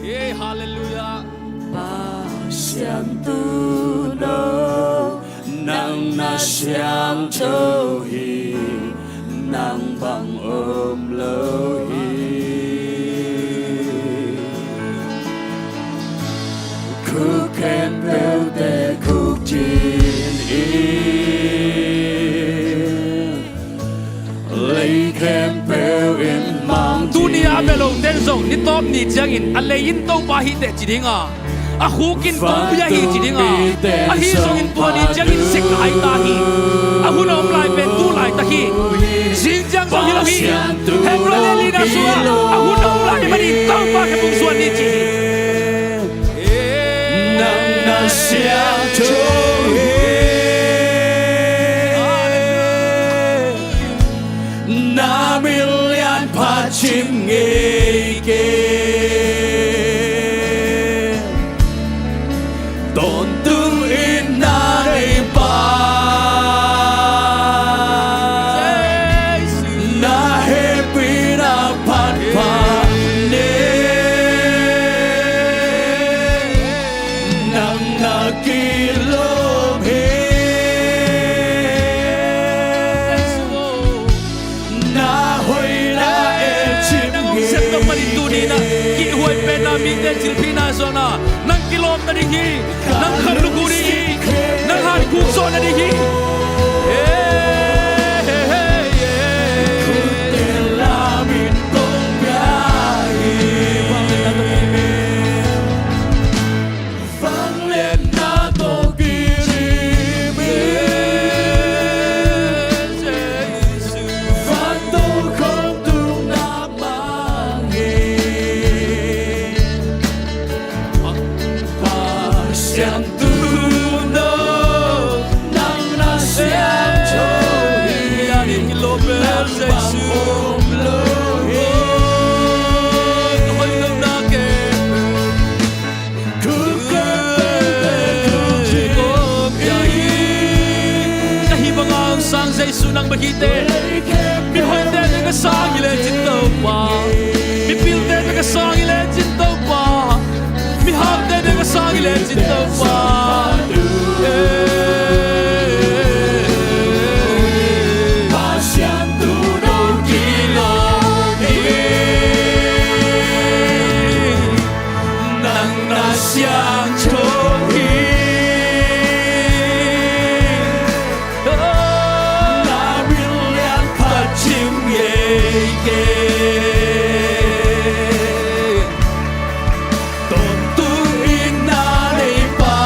Hey, halleluiah. Pasian tuuno, nang na siangtho hi, nang bang om lo hi. Khuk khempeuhte khuk cin in, lei khempeuh in mang. Tuni a bia lote in zong ni tawp ni ciangin a lei in Topa hi teh ci ding a, a khuk in kong bia hi ci ding a, ahi zongin tua ni ciangin sik a hai ta hi. A hun a om lai pen tu laitak hi. Zing ciang zong hi lo hi. Hebrew le lina sungah a hun a om lai manin Topa khe phung suan ni ci hi. Nang na siangtho hi. Na min lianpha cim ngei kei. Tawntung in na neipa, na hehpihna phat pha ni. Nang na kilawm hi. Na hoihna e cim ngei kei. Kihhuai penna mite cilphihna zawhna nang kilawm nading hi. Nang kham lukhu ding hi. Nang hankhuk zawh nading hi. Hey, hey, hey, hey. Khut teng lam in kong bia hi. Vangliatna tawh kidim in, vantokhom tungah mang in. Pasian tuuno, nang na siangtho hi. Nang bang om lo hi. Ka hih banga hong sang Jesu nang bek hi teh. Mihoihte teh ka sang hi lecin Topa, mipilte teh ka sang hi lecin Topa, mihaute teh ka sang hi lecin Topa. Pasian tuuno kilawm hi. Nang na siangtho hi. Na min lianpha cim ngei kei. Tawntung in na neipa,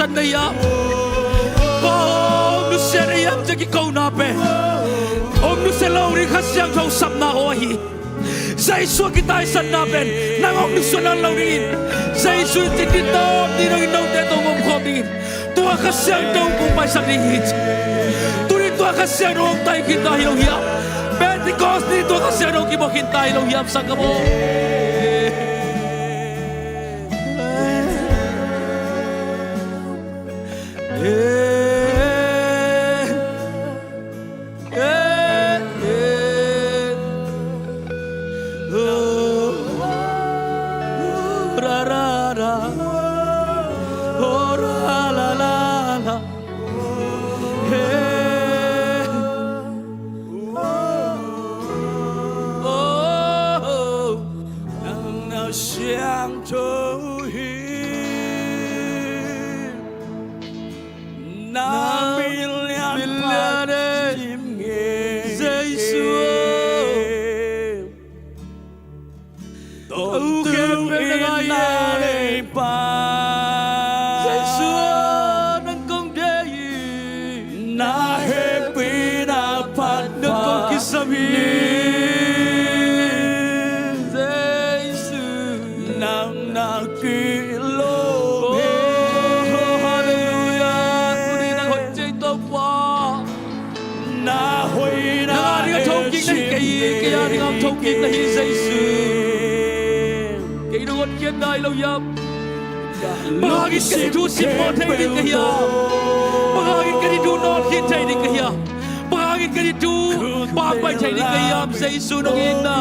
Taisan na hiam? Kua hong nusia na hiam ci-a kikona pen hong nusia lo ding Kha Siangtho sapna aw ahi. Jesu a kitaisanna pen nang hong nusia nawn lo dingin, Jesu in ci, ni tawp ni dongin note tawh hong omkhawm dingin tua Kha Siangtho hong paisak ding hi ci. Tuni tua Kha Siangtho hong tai khin ta hi lo hiam? Pentecost ni tua Kha Siangtho hong kibawl khin ta hi lo hiam, sanggam aw? Nang na siangtho hi. Na min lian phat cim ngei. Jesu. Tawntung in na nei pa. Jesu, nang kong deih hi. Na hehpihna phat nang kong kisam hi. Jesu. Nang na kilawm hi. Oh, halleluiah. Tuni nang hoih ci-in Topa. Na hoihna nang a ding a thokik na hi kei hi. Kei a ding a thokik na hi Jesu. Kei nong hotkhiat nai lo hiam? Bang hangin ka ding thu simmawh thei ding ka hiam? Bang hangin ka ding thu nawn khin thei ding ka hiam? Bang hangin ka ding thu pakpai thei ding ka hiam? Jesu nong itna.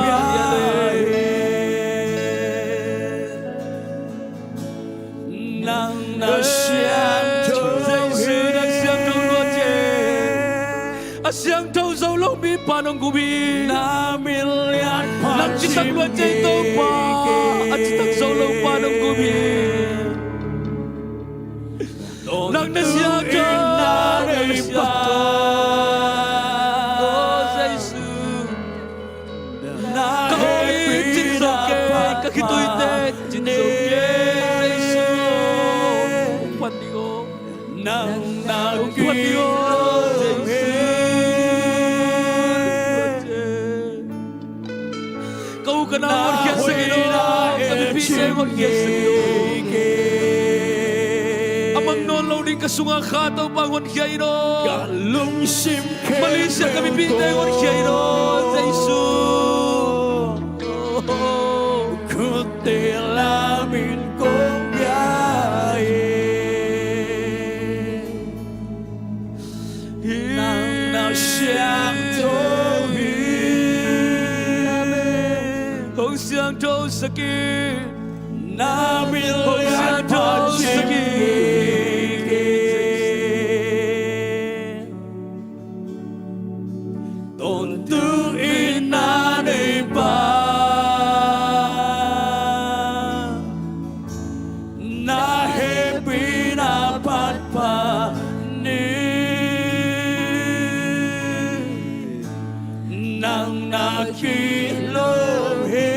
Nang na siangtho hi. Jesu nang siangtho lua ci. A siangtho zo lo mipa nong gum hi. Na min lian phat cim ngei. Nang citak lua ci Topa. A citak zo lo pa nong gum hi. Nang na siangtho, nang na siangtho. Oh, Jesu. Ka hong it cin zo kei, ka khitui teh cin zo kei, Jesu. Hong phat ding aw. Nang na hong phat ding aw, Jesu. Ka u ka nau honkhiat sak in aw, ka mipihte honkhiat sak in aw. A mang nawn lo ding ka sunga Kha Topa hong honkhiat in aw. Malaysia ka mipihte hong honkhiat in aw, Jesu. Khutte lam in kong pia hi. Nang na siangtho hi. Hong siangtho sak in. Na min lian phat cim ngei. Tawntung in na nei pa. Na hehpihna phat pha ni. Nang na kilawm hi.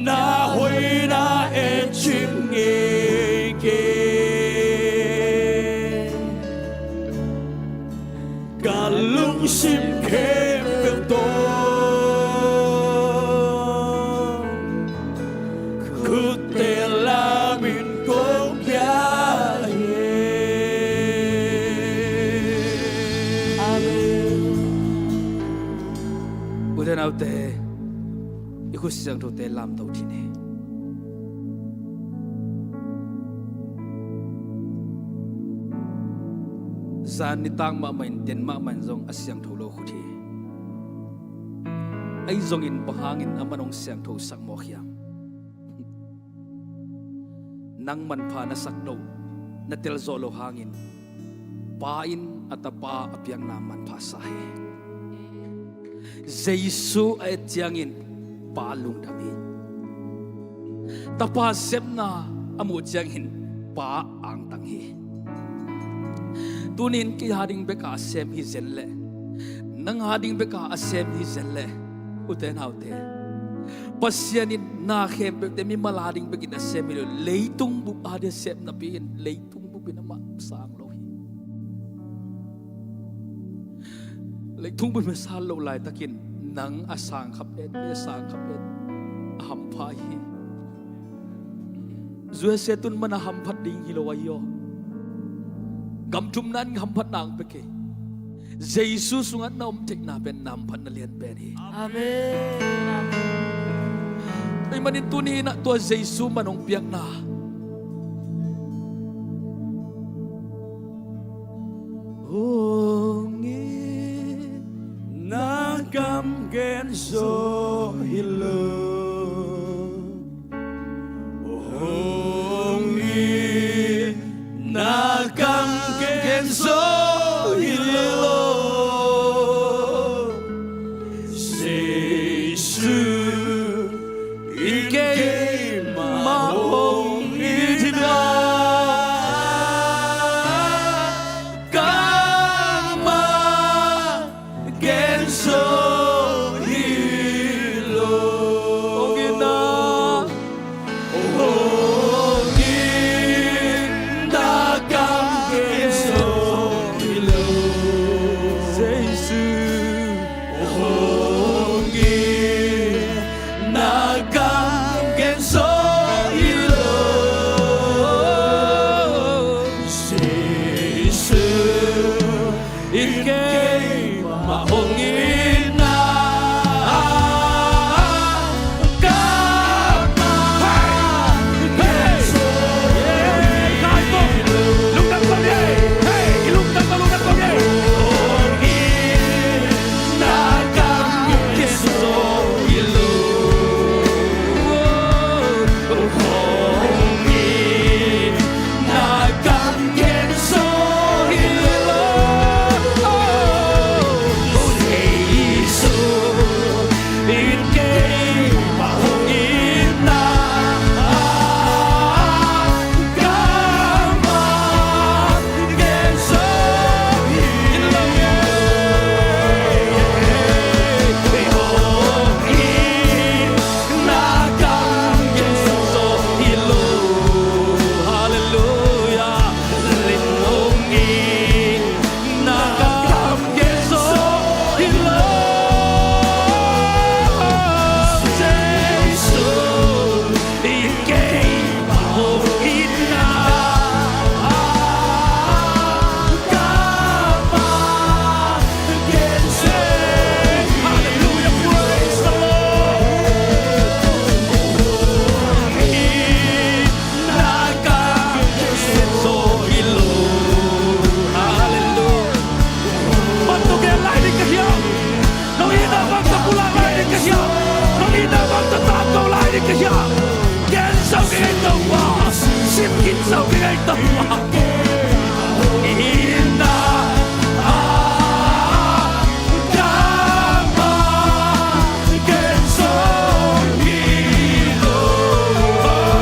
Na hoihna et cim ngei kei. Ka lungsim khempeuh tawh khutte lam in kong pia hi. Amen. U te nau te, i khut siangthote lamto dih ni. Zan nitak mahmah in, den mahmah in zong a siangtho lo khut hi. Ahi zongin bang hangin aman hong siangtho sak mawk hiam? Nang manpha na sak loh, na tel zawh loh hangin Pa in a Tapa a piakna manpha sa hi. Jesu a et ciangin Pa lungdam hi. Tapa sepna a muh ciangin Pa angtang hi. Tunin kei a ding beka a sem hi zen leh, nang a ding beka a sem hi zen leh, u te nau te, Pasian in na khempeuhte mimal a ding bekin a sem hi lo. Leitung bup a dia sem napi in leitung bup in amah sang lo hi. Leitung bup in a sang lo laitakin nang a sang khap et, a sang khap et a hampha hi. U S A tun man a hamphat ding hi lo ahi aw. Gam thumna in hamphatna hong pia kei. Jesu sungah na om theihna pen na hamphatna lian pen hi. Amen. Amen. Tua ahih manin tuni in ah tua Jesu man hong piakna hong it, na kam gen zo hi lo. Hong it, na kam gen zo hi lo. Jesu in keimah hong it na, kamah gen zo hi lo. Hong it na, hong it na, kam gen zo hi lo. Jesu, hong it na, kam gen zo hi lo. Jesu in keimah hong it na, kamah gen zo. Hong it na, kam gen zo hi lo. Hong it na, kam gen zo hi lo. Jesu in keimah hong it na, kamah gen zo hi lo. Hong it na, kam gen zo hi lo. Halleluiah. Len hong it na, kam gen zo hi lo. Jesu in keimah hong it na, kamah gen zo. Hallelujah, praise the Lord. Hong it na, kam gen zo hi lo. Hallelujah. Bang tawh gen lai ding ka hiam? Nong itna bang tawh pulak lai ding ka hiam? Nong itna bang tawh tangko lai ding ka hiam? Gen zo kei, Topa. Sim khin zo kei, Topa. Hong it na, kamah gen zo hi lo. Hong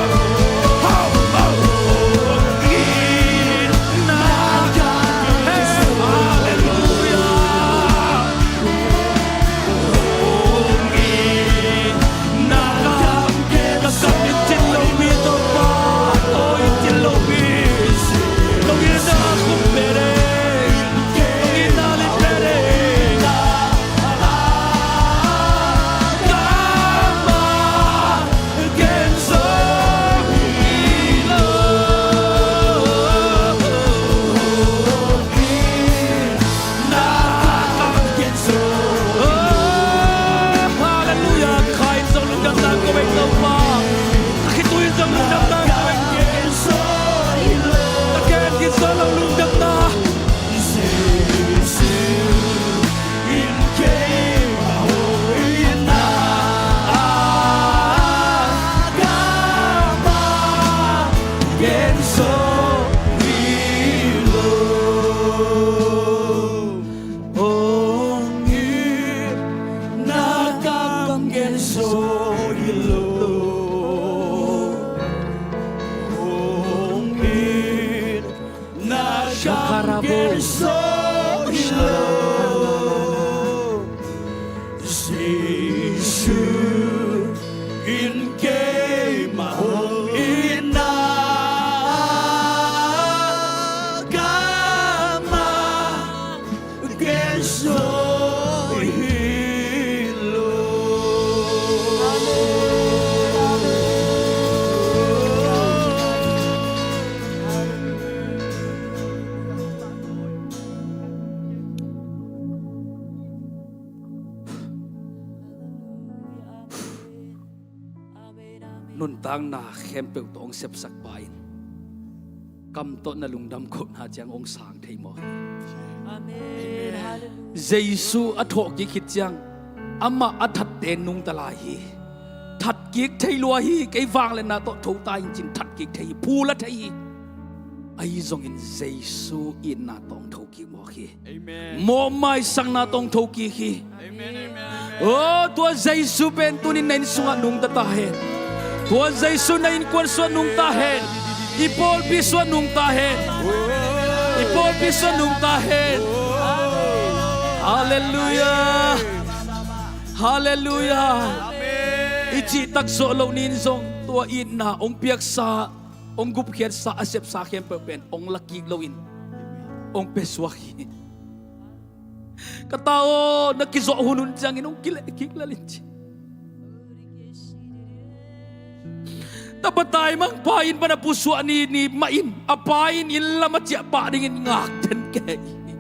it na, kam gen zo. Hallelujah. Hong it na, kam gen zo. Ka kam in cin lo mi, Topa, aw in cin lo mi. nuntakna khempeuh tawh hong sepsak pa in kam tawh na lungdam kohna ciang hong sang thei mawk hi. Amen. Hallelujah. Jesu a thawhkik khit ciang amah a thatte nungta lai hi. Thatkik thei lua hi. Kei vangliatna tawh tho ta in ci-in thatkik thei hi. Phul a thei hi. Ahi zongin Jesu itna tawh hong thokik mawk hi. Amen. Mawhmaisakna tawh hong thokik hi. Amen, amen, amen. Oh, tua Jesu pen tuni-in na inn sungah nungta ta hen. Tua Jesu na innkuan sungah nungta hen. I pawlpi sungah nungta hen. I pawlpi sungah nungta hen. Halleluiah. Halleluiah. Amen. I cihtak zawh loh ni-in zong tua itna hong piaksa, hong gupkhiatsa, a sepsa khempeuh pen hong lakik loin hong piasuak hi. Ka ta aw, na kizawh hunhun ciangin hong kilehkik lel in ci. Tapa taimangpa inn pan a pusuah ni, ni mah in a pa in inn lam a ciah pah dingin ngak den kei hi.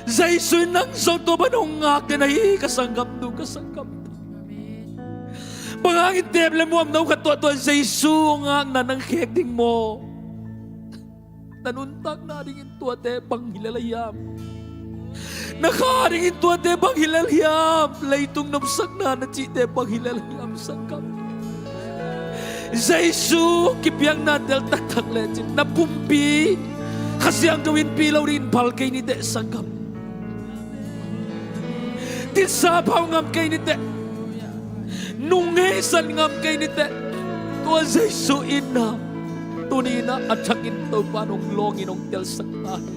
Jesu in nang zong tua pan hong ngak den ahi, ka sanggamnu, ka sanggampa. Bang hangin teep le muam no khat tawh tua Jesu hong ngakna nang khek ding maw? Na nuntakna dingin tuate bang hi lel a hiam? Na kha dingin tuate bang hi lel hiam? Leitung nopsakna na cihte bang hi lel a hiam, sanggam? Jesu kipiakna tel taktak lecin na pumpi Kha Siangtho innpi lo dingin phal kei ni teh, sanggam. Tinsa phau ngam kei ni teh. Nung heisan ngam kei ni teh. Tua Jesu itna tuni-in ah a thakin Topa in hong lawngin hong telsak ta hi.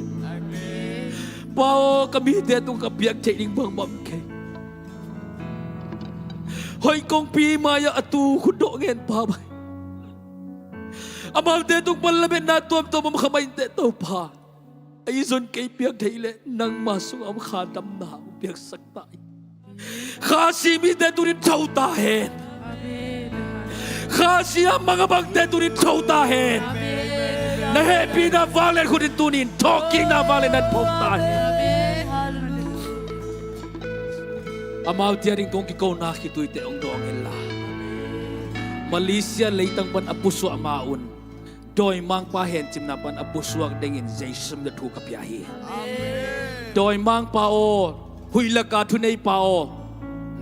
Pa aw, ka mite tung ka piak theih ding bangmah om kei. Hoih kongpi mai-ah a tu khutdawh ngen pa mai. Amaute tung pan lametna tuamtuam om kha mai in teh, Topa. Ahi zong kei piak theih leh nangma sungah om kha damna hong piaksak ta in. Khasi mite tuni-in tho ta hen. Khasi a mang a bangte tuni-in tho ta hen. Na hehpihna vanglian khut in tuni-in thawhkikna vangliatna in phawk ta hen. Amaute ading tung kikona khituite hong dawng hen la, Malaysia leitang pan a pusuah ma-un dawimangpa hencimna pan a pusuak dingin Jesu min tawh thu ka pia hi. Amen. Dawimangpa aw, huih laka thuneipa aw,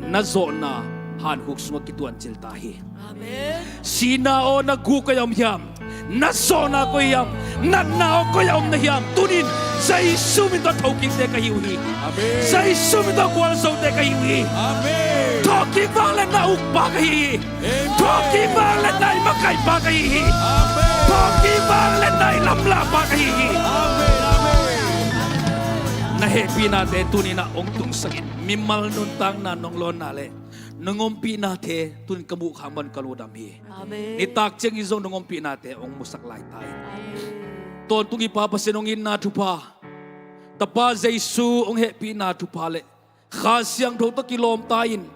na zawhna hankhuk sungah kituancil ta hi. Amen. Sihna aw, na guk koi-ah om hiam? Na zawhna koi hiam? Natna aw, koi-ah om na hiam? Tuni-in Jesu min tawh thokikte ka hi uh hi. Amen. Jesu min tawh gualzote ka hi uh hi. Amen. Thawhkik vangliatna ukpa ka hi hi. Amen. Thawhkik vangliatna i makaihpa ka hi hi. Amen. Thawhkik vangliatna i lamlahpa ka hi hi. Amen, amen. Na hehpihnate tuni-in ah hong tungsak in, mimal nuntakna nong lawnna le nong ompihnate tuni-in ka muh khak man ka lungdam hi. Amen. Nitak ciangin zong nong ompihnate hong musak lai ta in. Amen. Tawntung i Pa Pasian hong itna thupha, Tapa Jesu hong hehpihna thupha le Kha Siangtho tawh kilawm ta in,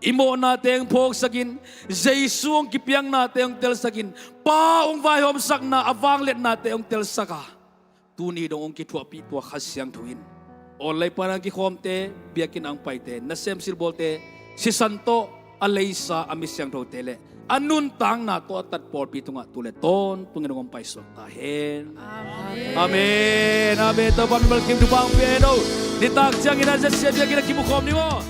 i mawhnate hong phawksak in, Jesu hong kipiaknate hong telsak in, Pa hong vaihawmsakna a vangliatnate hong telsak a, tuni dong hong kithuahpih tua Kha Siangtho in online pan a kikhawmte, biakinn a hong paite, nasem silbawlte, sisan tawh a leisa a mi siangthote le a nuntakna tawh a tat pawlpi tungah tu le tawntungin hong om paisuak ta hen. Amen. Amen. Amen. Topa mimal kim thupha hong pia hen aw. Nitak ciangin a Z C A biakinn ah kimukhawm ni maw?